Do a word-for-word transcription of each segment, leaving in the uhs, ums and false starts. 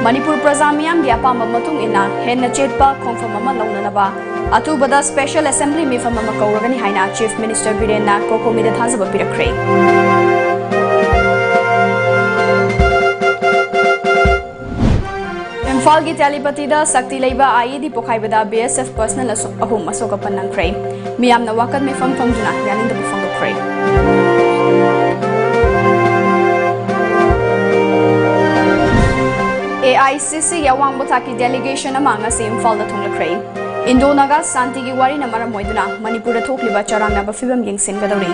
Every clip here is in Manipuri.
ꯃꯅꯤꯄꯨꯔ ꯄ꯭ꯔꯖꯥ ꯃꯤꯌꯥꯝꯒꯤ ꯑꯄꯥꯝꯕ ꯃꯇꯨꯡ ꯏꯟꯅ ꯍꯦꯟꯅ ꯆꯦꯠꯄ ꯈꯣꯡꯐꯝ ꯑꯃ ꯂꯧꯅꯅꯕ ꯑꯊꯨꯕꯗ special assembly ꯃꯤꯐꯝ ꯑꯃ ꯀꯧꯔꯒꯅꯤ ꯍꯥꯏꯅ Chief Minister ꯕꯤꯔꯦꯟꯅ ꯀꯣꯀꯣꯃꯤꯗ ꯊꯥꯖꯕ ꯄꯤꯔꯛꯈ꯭ꯔꯦ꯫ ꯏꯝꯐꯥꯜꯒꯤ ꯇꯦꯂꯤꯄꯇꯤꯗ ꯁꯛꯇꯤ ꯂꯩꯕ IED ꯄꯣꯈꯥꯏꯕꯗ BSF personnel ꯑꯁꯣꯛ-, ꯑꯍꯨꯝ ꯑꯁꯣꯛ ꯑꯄꯟ ꯅꯪꯈ꯭ꯔꯦ꯫ ꯃꯤꯌꯥꯝꯅ ꯋꯥꯀꯠ ꯃꯤꯐꯝ ꯐꯝꯗꯨꯅ ꯌꯥꯅꯤꯡꯗꯕ ꯐꯣꯡꯗꯣꯛꯈ꯭ꯔꯦ꯫ AICCꯒꯤ ꯑꯋꯥꯡꯕ ꯊꯥꯛꯀꯤ delegation ꯑꯃ ꯉꯁꯤ ꯏꯝꯐꯥꯜꯗ ꯊꯨꯡꯂꯈ꯭ꯔꯦ꯫ ꯏꯟꯗꯣ ꯅꯥꯒꯥ ꯁꯥꯟꯇꯤꯒꯤ ꯋꯥꯔꯤꯅ ꯃꯔꯝ ꯑꯣꯏꯗꯨꯅ ꯃꯅꯤꯄꯨꯔꯗ ꯊꯣꯛꯂꯤꯕ ꯆꯔꯥꯡꯅꯕ ꯐꯤꯕꯝ ꯌꯦꯡꯁꯤꯟꯒꯗꯧꯔꯤ꯫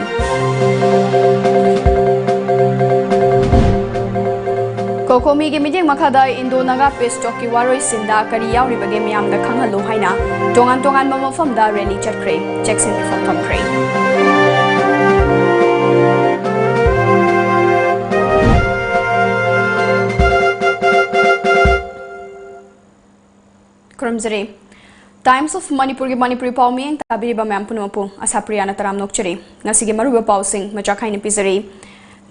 ꯀꯣꯀꯣꯃꯤꯒꯤ ꯃꯤꯠꯌꯦꯡ ꯃꯈꯥꯗ ꯏꯟꯗꯣ ꯅꯥꯒꯥ peace talkꯀꯤ ꯋꯥꯔꯣꯏꯁꯤꯟꯗ ꯀꯔꯤ ꯌꯥꯎꯔꯤꯕꯒꯦ ꯃꯤꯌꯥꯝꯗ ꯈꯪꯍꯜꯂꯨ ꯍꯥꯏꯅ ꯇꯣꯉꯥꯟ ꯇꯣꯉꯥꯟꯕ ꯃꯐꯝꯗ rally ꯆꯠꯈ꯭ꯔꯦ, ꯆꯦꯛꯁꯤꯟ ꯃꯤꯐꯝ ꯊꯝꯈ꯭ꯔꯦ꯫ ꯈꯨꯔꯨꯝꯖꯔꯤ꯫ Times of Manipurꯒꯤ ꯃꯅꯤꯄꯨꯔꯤ ꯄꯥꯎ ꯃꯤꯠꯌꯦꯡ ꯇꯥꯕꯤꯔꯤꯕ ꯃꯌꯥꯝ ꯄꯨꯝꯅꯃꯛꯄꯨ ꯑꯁꯥꯄ꯭ꯔꯤꯌꯥꯅ ꯇꯔꯥꯝꯅ ꯑꯣꯛꯆꯔꯤ꯫ ꯉꯁꯤꯒꯤ ꯃꯔꯨꯑꯣꯏꯕ ꯄꯥꯎꯁꯤꯡ ꯃꯆꯥꯛ ꯈꯥꯏꯅ ꯄꯤꯖꯔꯤ꯫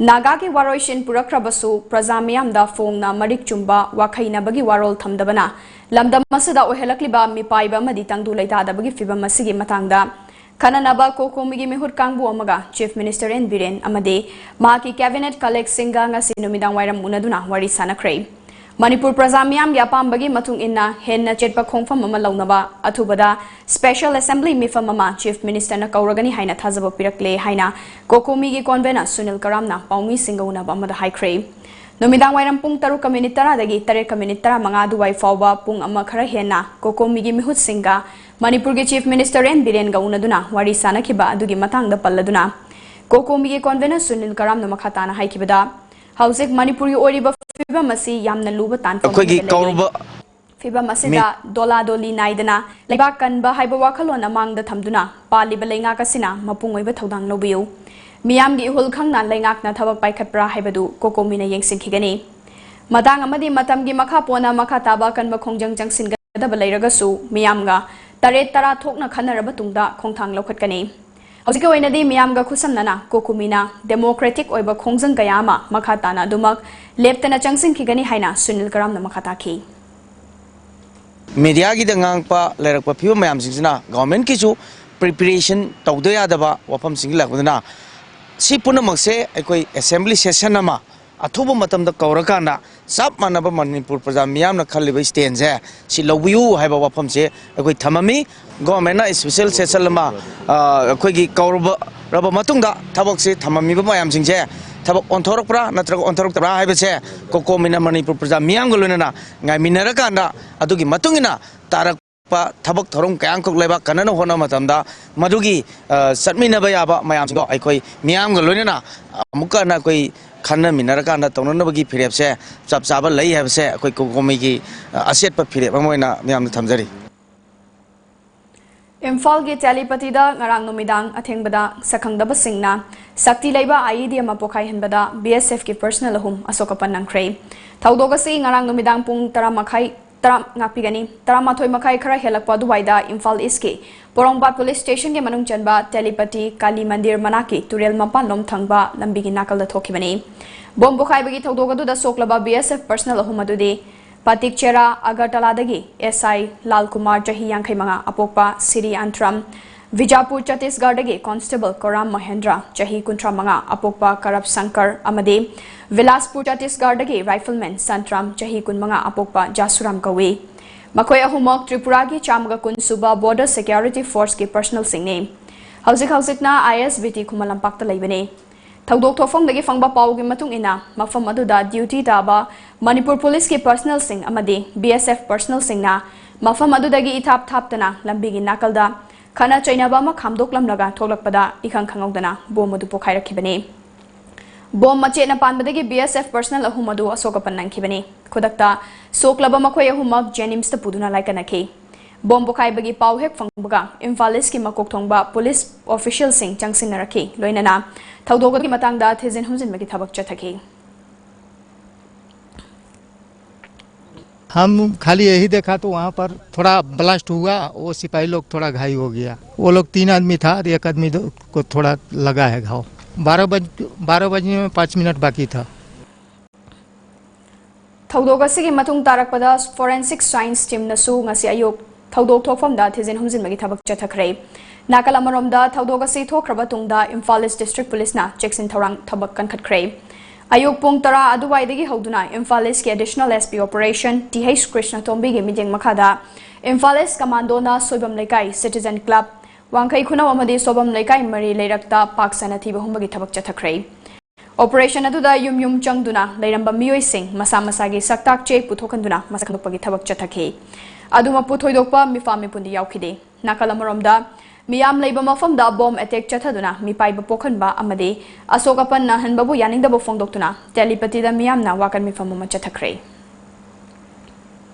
ꯅꯥꯒꯥꯒꯤ ꯋꯥꯔꯣꯏꯁꯤꯟ ꯄꯨꯔꯛꯈ꯭ꯔꯕꯁꯨ ꯄ꯭ꯔꯖꯥ ꯃꯤꯌꯥꯝꯗ ꯐꯣꯡꯅ ꯃꯔꯤꯛ ꯆꯨꯝꯕ ꯋꯥꯈꯩꯅꯕꯒꯤ ꯋꯥꯔꯣꯜ ꯊꯝꯗꯕꯅ ꯂꯝꯗꯝ ꯑꯁꯤꯗ ꯑꯣꯏꯍꯜꯂꯛꯂꯤꯕ ꯃꯤꯄꯥꯏꯕ ꯑꯃꯗꯤ ꯇꯪꯗꯨ ꯂꯩꯇꯥꯗꯕꯒꯤ ꯐꯤꯕꯝ ꯑꯁꯤꯒꯤ ꯃꯇꯥꯡꯗ ꯈꯟꯅꯅꯕ ꯀꯣꯀꯣꯃꯤꯒꯤ ꯃꯤꯍꯨꯠ ꯀꯥꯡꯕꯨ ꯑꯃꯒ Chief Minister ꯑꯦꯟ ꯕꯤꯔꯦꯟ ꯑꯃꯗꯤ ꯃꯍꯥꯛꯀꯤ cabinet colleagueꯁꯤꯡꯒ ꯉꯁꯤ ꯅꯨꯃꯤꯗꯥꯡ ꯋꯥꯏꯔꯝ ꯎꯅꯗꯨꯅ ꯋꯥꯔꯤ ꯁꯥꯅꯈ꯭ꯔꯦ꯫ ꯃꯅꯤꯄꯨꯔ ꯄ꯭ꯔꯖꯥ ꯃꯤꯌꯥꯝꯒꯤ ꯑꯄꯥꯝꯕꯒꯤ ꯃꯇꯨꯡ ꯏꯟꯅ ꯍꯦꯟꯅ ꯆꯦꯠꯄ ꯈꯣꯡꯐꯝ ꯑꯃ ꯂꯧꯅꯕ ꯑꯊꯨꯕꯗ special assembly ꯃꯤꯐꯝ ꯑꯃ Chief Ministerꯅ ꯀꯧꯔꯒꯅꯤ ꯍꯥꯏꯅ ꯊꯥꯖꯕ ꯄꯤꯔꯛꯂꯦ ꯍꯥꯏꯅ ꯀꯣꯀꯣꯃꯤꯒꯤ convener ꯁꯨꯅꯤꯜ ꯀꯔꯥꯝꯅ ꯄꯥꯎꯃꯤꯁꯤꯡꯒ ꯎꯅꯕ ꯑꯃꯗ ꯍꯥꯏꯈ꯭ꯔꯦ꯫ ꯅꯨꯃꯤꯗꯥꯡ ꯋꯥꯏꯔꯝ ꯄꯨꯡ ꯇꯔꯨꯛꯀ ꯃꯤꯅꯤꯠ ꯇꯔꯥꯗꯒꯤ ꯇꯔꯦꯠꯀ ꯃꯤꯅꯤꯠ ꯇꯔꯥꯃꯉꯥ ꯑꯗꯨꯋꯥꯏ ꯐꯥꯎꯕ ꯄꯨꯡ ꯑꯃ ꯈꯔ ꯍꯦꯟꯅ ꯀꯣꯀꯣꯃꯤꯒꯤ ꯃꯤꯍꯨꯠꯁꯤꯡꯒ ꯃꯅꯤꯄꯨꯔꯒꯤ Chief Minister ꯑꯦꯟ ꯕꯤꯔꯦꯟꯒ ꯎꯅꯗꯨꯅ ꯋꯥꯔꯤ ꯁꯥꯅꯈꯤꯕ ꯑꯗꯨꯒꯤ ꯃꯇꯥꯡꯗ ꯄꯜꯂꯗꯨꯅ ꯀꯣꯀꯣꯃꯤꯒꯤ convener ꯁꯨꯅꯤꯜ ꯀꯔꯥꯝꯅ ꯃꯈꯥ ꯇꯥꯅ ꯍꯥꯏꯈꯤꯕꯗ, ꯍꯧꯖꯤꯛ ꯃꯅꯤꯄꯨꯔꯒꯤ ꯑꯣꯏꯔꯤꯕ ꯐꯤꯕꯝ ꯑꯁꯤ ꯌꯥꯝꯅ ꯂꯨꯕ ꯇꯥꯟꯐꯝ ꯑꯩꯈꯣꯏꯒꯤ ꯑꯃꯗ ꯂꯩꯔꯤ꯫ ꯀꯧꯔꯕ ꯐꯤꯕꯝ ꯑꯁꯤꯗ ꯃꯤ- ꯗꯣꯂꯥꯗꯣꯂꯤ ꯅꯥꯏꯗꯅ ꯂꯩꯕꯥꯛ ꯀꯟꯕ ꯍꯥꯏꯕ ꯋꯥꯈꯜꯂꯣꯟ ꯑꯃꯥꯡꯗ ꯊꯝꯗꯨꯅ ꯄꯥꯜꯂꯤꯕ ꯂꯩꯉꯥꯛ ꯑꯁꯤꯅ ꯃꯄꯨꯡ ꯑꯣꯏꯕ ꯊꯧꯗꯥꯡ ꯂꯧꯕꯤꯌꯨ꯫ ꯃꯤꯌꯥꯝꯒꯤ ꯏꯍꯨꯜ ꯈꯪꯅ ꯂꯩꯉꯥꯛꯅ ꯊꯕꯛ ꯄꯥꯏꯈꯠꯄ꯭ꯔꯥ ꯍꯥꯏꯕꯗꯨ ꯀꯣꯀꯣꯃꯤꯅ ꯌꯦꯡꯁꯤꯟꯈꯤꯒꯅꯤ꯫ ꯃꯇꯥꯡ ꯑꯃꯗꯤ ꯃꯇꯝꯒꯤ ꯃꯈꯥ ꯄꯣꯟꯅ ꯃꯈꯥ ꯇꯥꯕ ꯑꯀꯟꯕ ꯈꯣꯡꯖꯪ ꯆꯪꯁꯤꯟꯒꯗꯕ ꯂꯩꯔꯒꯁꯨ ꯃꯤꯌꯥꯝꯒ ꯇꯔꯦꯠ ꯇꯔꯥ ꯊꯣꯛꯅ ꯈꯟꯅꯔꯕ ꯇꯨꯡꯗ ꯈꯣꯡꯊꯥꯡ ꯂꯧꯈꯠꯀꯅꯤ꯫ ꯍꯧꯖꯤꯛꯀꯤ ꯑꯣꯏꯅꯗꯤ ꯃꯤꯌꯥꯝꯒ ꯈꯨꯠꯁꯝꯅꯅ ꯀꯣꯀꯨꯃꯤꯅ democratic ꯑꯣꯏꯕ ꯈꯣꯡꯖꯪ ꯀꯌꯥ ꯑꯃ ꯃꯈꯥ ꯇꯥꯅ ꯑꯗꯨꯃꯛ ꯂꯦꯞꯇꯅ ꯆꯪꯁꯤꯟꯈꯤꯒꯅꯤ ꯍꯥꯏꯅ ꯁꯨꯅꯤꯜ ꯀꯔꯥꯝꯅ ꯃꯈꯥ ꯇꯥꯈꯤ꯫ ꯃꯦꯗꯤꯌꯥꯒꯤꯗ ꯉꯥꯡꯉꯛꯄ ꯂꯩꯔꯛꯄ ꯐꯤꯕꯝ ꯃꯌꯥꯝꯁꯤꯡꯁꯤꯅ ꯒꯣꯚꯔꯟꯃꯦꯟꯠꯀꯤꯁꯨ preparation ꯇꯧꯗ ꯌꯥꯗꯕ ꯋꯥꯐꯝꯁꯤꯡ ꯂꯥꯛꯄꯗꯨꯅ, ꯁꯤ ꯄꯨꯝꯅꯃꯛꯁꯦ ꯑꯩꯈꯣꯏ assembly session ꯑꯃ ꯑꯊꯨꯕ ꯃꯇꯝꯗ ꯀꯧꯔꯀꯥꯟꯗ ꯆꯞ ꯃꯥꯟꯅꯕ ꯃꯅꯤꯄꯨꯔ ꯄ꯭ꯔꯖꯥ ꯃꯤꯌꯥꯝꯅ ꯈꯜꯂꯤꯕ standꯁꯦ ꯁꯤ ꯂꯧꯕꯤꯌꯨ ꯍꯥꯏꯕ ꯋꯥꯐꯝꯁꯦ ꯑꯩꯈꯣꯏ ꯊꯝꯃꯝꯃꯤ꯫ ꯒꯣꯚꯔꯟꯃꯦꯟꯠꯅ special session ꯑꯃ, ꯑ, ꯑꯩꯈꯣꯏꯒꯤ ꯀꯧꯔꯕ ꯃꯇꯨꯡꯗ ꯊꯕꯛꯁꯦ ꯊꯝꯃꯝꯃꯤꯕ ꯃꯌꯥꯝꯁꯤꯡꯁꯦ ꯊꯕꯛ ꯑꯣꯟꯊꯣꯔꯛꯄ꯭ꯔꯥ ꯅꯠꯇ꯭ꯔꯒ ꯑꯣꯟꯊꯣꯔꯛꯇꯕ꯭ꯔꯥ ꯍꯥꯏꯕꯁꯦ ꯀꯣꯀꯣꯃꯤꯅ ꯃꯅꯤꯄꯨꯔ ꯄ꯭ꯔꯖꯥ ꯃꯤꯌꯥꯝꯒ ꯂꯣꯏꯅꯅ ꯉꯥꯏꯃꯤꯟꯅꯔꯀꯥꯟꯗ ꯑꯗꯨꯒꯤ ꯃꯇꯨꯡ ꯏꯟꯅ ꯇꯥꯔꯛꯄ ꯊꯕꯛ ꯊꯧꯔꯝ ꯀꯌꯥ ꯑꯃꯈꯛ ꯂꯩꯕꯥꯛ ꯀꯟꯅꯅ ꯍꯣꯠꯅꯕ ꯃꯇꯝꯗ ꯃꯗꯨꯒꯤ, ꯑ, ꯆꯠꯃꯤꯟꯅꯕ ꯌꯥꯕ ꯃꯌꯥꯝꯁꯤꯡꯗꯣ ꯑꯩꯈꯣꯏ ꯃꯤꯌꯥꯝꯒ ꯂꯣꯏꯅꯅ ꯑꯃꯨꯛꯀ ꯍꯟꯅ ꯑꯩꯈꯣꯏ ꯈꯟꯅꯃꯤꯟꯅꯔꯀꯥꯟꯗ ꯇꯧꯅꯅꯕꯒꯤ ꯐꯤꯔꯦꯞꯁꯦ ꯆꯞ ꯆꯥꯕ ꯂꯩ ꯍꯥꯏꯕꯁꯦ ꯑꯩꯈꯣꯏ ꯀꯣꯀꯣꯃꯤꯒꯤ, ꯑ, ꯑꯆꯦꯠꯄ ꯐꯤꯔꯦꯞ ꯑꯃ ꯑꯣꯏꯅ ꯃꯤꯌꯥꯝꯗ ꯊꯝꯖꯔꯤ꯫ ꯏꯝꯐꯥꯜꯒꯤ ꯇꯦꯂꯤꯄꯇꯤꯗ ꯉꯔꯥꯡ ꯅꯨꯃꯤꯗꯥꯡ ꯑꯊꯦꯡꯕꯗ ꯁꯛꯈꯪꯗꯕꯁꯤꯡꯅ ꯁꯛꯇꯤ ꯂꯩꯕ IED ꯑꯃ ꯄꯣꯈꯥꯏꯍꯟꯕꯗ BSFꯀꯤ personnel ꯑꯍꯨꯝ ꯑꯁꯣꯛ ꯑꯄꯟ ꯅꯪꯈ꯭ꯔꯦ꯫ ꯊꯧꯗꯣꯛ ꯑꯁꯤ ꯉꯔꯥꯡ ꯅꯨꯃꯤꯗꯥꯡ ꯄꯨꯡ ꯇꯔꯥ ꯃꯈꯥꯏ, ꯇꯔꯥ, ꯉꯥꯛꯄꯤꯒꯅꯤ, ꯇꯔꯥꯃꯥꯊꯣꯏ ꯃꯈꯥꯏ ꯈꯔ ꯍꯦꯜꯂꯛꯄ ꯑꯗꯨꯋꯥꯏꯗ ꯏꯝꯐꯥꯜ ꯏꯁꯀꯤ ꯄꯣꯔꯣꯝꯄꯥꯠ ꯄꯨꯂꯤꯁ ꯁ꯭ꯇꯦꯁꯟꯒꯤ ꯃꯅꯨꯡ ꯆꯟꯕ ꯇꯦꯂꯤꯄꯇꯤ ꯀꯥꯂꯤ ꯃꯟꯗꯤꯔ ꯃꯅꯥꯛꯀꯤ ꯇꯨꯔꯦꯜ ꯃꯄꯥꯟꯂꯣꯝ ꯊꯪꯕ ꯂꯝꯕꯤꯒꯤ ꯅꯥꯀꯜꯗ ꯊꯣꯛꯈꯤꯕꯅꯤ꯫ ꯕꯣꯝ ꯄꯣꯈꯥꯏꯕꯒꯤ ꯊꯧꯗꯣꯛ ꯑꯗꯨꯗ ꯁꯣꯛꯂꯕ BSF personnel ꯑꯍꯨꯝ ꯑꯗꯨꯗꯤ ꯄꯥꯇꯤꯛꯆꯦꯔꯥ ꯑꯒꯔꯇꯂꯥꯗꯒꯤ SI ꯂꯥꯜ ꯀꯨꯃꯥꯔ, ꯆꯍꯤ ꯌꯥꯡꯈꯩ ꯃꯉꯥ, ꯑꯄꯣꯛꯄ ꯁꯤꯔꯤ ꯑꯟꯇ꯭ꯔꯝ, ꯕꯤꯖꯥꯄꯨꯔ ꯆꯇꯤꯁꯒꯔꯗꯒꯤ constable ꯀꯣꯔꯥꯝ ꯃꯍꯦꯟꯗ꯭ꯔ, ꯆꯍꯤ ꯀꯨꯟꯊ꯭ꯔꯥ ꯃꯉꯥ, ꯑꯄꯣꯛꯄ ꯀꯔꯞ ꯁꯪꯀꯔ ꯑꯃꯗꯤ ꯕꯤꯂꯥꯁꯄꯨꯔ ꯆꯇꯤꯁꯒꯔꯗꯒꯤ rifleman ꯁꯟꯇ꯭ꯔꯥꯝ, ꯆꯍꯤ ꯀꯨꯟꯃꯉꯥ, ꯑꯄꯣꯛꯄ ꯖꯥꯁꯨꯔꯥꯝ ꯀꯧꯏ꯫ ꯃꯈꯣꯏ ꯑꯍꯨꯝꯃꯛ ꯇ꯭ꯔꯤꯄꯨꯔꯥꯒꯤ ꯆꯥꯝꯃꯒ ꯀꯨꯟ ꯁꯨꯕ Border Security Forceꯀꯤ personnelꯁꯤꯡꯅꯤ꯫ ꯍꯧꯖꯤꯛ ꯍꯧꯖꯤꯛꯅ ISBT ꯈꯨꯃꯟ ꯂꯝꯄꯥꯛꯇ ꯂꯩꯕꯅꯤ꯫ ꯊꯧꯗꯣꯛ ꯊꯣꯛꯐꯝꯗꯒꯤ ꯐꯪꯕ ꯄꯥꯎꯒꯤ ꯃꯇꯨꯡ ꯏꯟꯅ, ꯃꯐꯝ ꯑꯗꯨꯗ duty ꯇꯥꯕ ꯃꯅꯤꯄꯨꯔ ꯄꯨꯂꯤꯁꯀꯤ personnelꯁꯤꯡ ꯑꯃꯗꯤ BSF personnelꯁꯤꯡꯅ ꯃꯐꯝ ꯑꯗꯨꯗꯒꯤ ꯏꯊꯥꯞ ꯊꯥꯞꯇꯅ ꯂꯝꯕꯤꯒꯤ ꯅꯥꯀꯜꯗ ꯈꯠꯅ ꯆꯩꯅꯕ ꯑꯃ ꯈꯥꯝꯗꯣꯛꯂꯝꯂꯒ ꯊꯣꯛꯂꯛꯄꯗ ꯏꯈꯪ ꯈꯪꯍꯧꯗꯅ ꯕꯣꯝ ꯑꯗꯨ ꯄꯣꯈꯥꯏꯔꯛꯈꯤꯕꯅꯤ꯫ ꯕꯣꯝ ꯃꯆꯦꯠꯅ ꯄꯥꯟꯕꯗꯒꯤ BSF personnel ꯑꯍꯨꯝ ꯑꯗꯨ ꯑꯁꯣꯛ ꯑꯄꯟ ꯅꯪꯈꯤꯕꯅꯤ꯫ ꯈꯨꯗꯛꯇ ꯁꯣꯛꯂꯕ ꯃꯈꯣꯏ ꯑꯍꯨꯝꯃꯛ JNIMSꯇ ꯄꯨꯗꯨꯅ ꯂꯥꯏꯀꯠꯅꯈꯤ꯫ ꯕꯣꯝ ꯄꯣꯈꯥꯏꯕꯒꯤ ꯄꯥꯎ ꯍꯦꯛ ꯐꯪꯕꯒ ꯏꯝꯐꯥꯜ ꯏꯁꯀꯤ ꯃꯀꯣꯛ ꯊꯣꯡꯕ ꯄꯨꯂꯤꯁ officialꯁꯤꯡ ꯆꯪꯁꯤꯟꯅꯔꯛꯈꯤ, ꯂꯣꯏꯅꯅ ꯊꯧꯗꯣꯛ ꯑꯗꯨꯒꯤ ꯃꯇꯥꯡꯗ ꯊꯤꯖꯤꯟ ꯍꯨꯝꯖꯤꯟꯕꯒꯤ ꯊꯕꯛ ꯆꯠꯊꯈꯤ꯫ हम खाली यही देखा तो वहाँ पर थोड़ा ब्लास्ट हुआ, वो सिपाही लोग थोड़ा घायल हो गया। वो लोग तीन आदमी था, एक आदमी दो- को थोड़ा लगा है घाव। बारह बज बारह बजने में पाँच मिनट बाकी था। ꯊꯧꯗꯣꯛ ꯑꯁꯤꯒꯤ ꯃꯇꯨꯡ ꯇꯥꯔꯛꯄꯗ forensic science teamꯅꯁꯨ ꯉꯁꯤ ꯑꯌꯨꯛ ꯊꯧꯗꯣꯛ ꯊꯣꯛꯐꯝꯗ ꯊꯤꯖꯤꯟ ꯍꯨꯝꯖꯤꯟꯕꯒꯤ ꯊꯕꯛ ꯆꯠꯊꯈ꯭ꯔꯦ꯫ ꯅꯥꯀꯜ ꯑꯃꯔꯣꯝꯗ, ꯊꯧꯗꯣꯛ ꯑꯁꯤ ꯊꯣꯛꯈ꯭ꯔꯕ ꯇꯨꯡꯗ ꯏꯝꯐꯥꯜ ꯏꯁ ꯗꯤꯁꯇ꯭ꯔꯤꯛ ꯄꯨꯂꯤꯁꯅ ꯆꯦꯛꯁꯤꯟ ꯊꯧꯔꯥꯡ ꯊꯕꯛ ꯀꯟꯈꯠꯈ꯭ꯔꯦ꯫ ꯑꯌꯨꯛ ꯄꯨꯡ ꯇꯔꯥ ꯑꯗꯨꯋꯥꯏꯗꯒꯤ ꯍꯧꯗꯨꯅ ꯏꯝꯐꯥꯜ ꯏꯁꯀꯤ additional S P operation T ꯍꯩꯆ ꯀ꯭ꯔꯤꯁꯅꯇꯣꯝꯕꯤꯒꯤ ꯃꯤꯠꯌꯦꯡ ꯃꯈꯥꯗ ꯏꯝꯐꯥꯜ ꯏꯁ ꯀꯃꯥꯟꯗꯣꯅ ꯁꯣꯏꯕꯝ ꯂꯩꯀꯥꯏ, ꯁꯤꯇꯤꯖꯟ ꯀ꯭ꯂꯕ, ꯋꯥꯡꯈꯩ ꯈꯨꯅꯧ ꯑꯃꯗꯤ ꯁꯣꯏꯕꯝ ꯂꯩꯀꯥꯏ ꯃꯔꯤ ꯂꯩꯔꯛꯇ ꯄꯥꯛ ꯁꯟꯅ ꯊꯤꯕ ꯍꯨꯝꯕꯒꯤ ꯊꯕꯛ ꯆꯠꯊꯈ꯭ꯔꯦ꯫ ꯑꯣꯄꯔꯦꯁꯟ ꯑꯗꯨꯗ ꯌꯨꯝ ꯌꯨꯝ ꯆꯪꯗꯨꯅ ꯂꯩꯔꯝꯕ ꯃꯤꯑꯣꯏꯁꯤꯡ ꯃꯁꯥ ꯃꯁꯥꯒꯤ ꯁꯛꯇꯥꯛ ꯆꯦ ꯄꯨꯊꯣꯛꯍꯟꯗꯨꯅ ꯃꯁꯛ ꯈꯪꯗꯣꯛꯄꯒꯤ ꯊꯕꯛ ꯆꯠꯊꯈꯤ꯫ ꯑꯗꯨꯃꯛꯄꯨ ꯊꯣꯏꯗꯣꯛꯄ ꯃꯤꯐꯥ ꯃꯤꯄꯨꯟꯗꯤ ꯌꯥꯎꯈꯤꯗꯦ꯫ ꯅꯥꯀꯜ ꯑꯃꯔꯣꯝꯗ, ꯃꯤꯌꯥꯝ ꯂꯩꯕ ꯃꯐꯝꯗ ꯕꯣꯝ ꯑꯦꯇꯦꯛ ꯆꯠꯊꯗꯨꯅ ꯃꯤꯄꯥꯏꯕ ꯄꯣꯛꯍꯟꯕ ꯑꯃꯗꯤ ꯑꯁꯣꯛ ꯑꯄꯟ ꯅꯪꯍꯟꯕꯕꯨ ꯌꯥꯅꯤꯡꯗꯕ ꯐꯣꯡꯗꯣꯛꯇꯨꯅ ꯇꯦꯂꯤꯄꯇꯤꯗ ꯃꯤꯌꯥꯝꯅ ꯋꯥꯀꯠ ꯃꯤꯐꯝ ꯑꯃ ꯆꯠꯊꯈ꯭ꯔꯦ꯫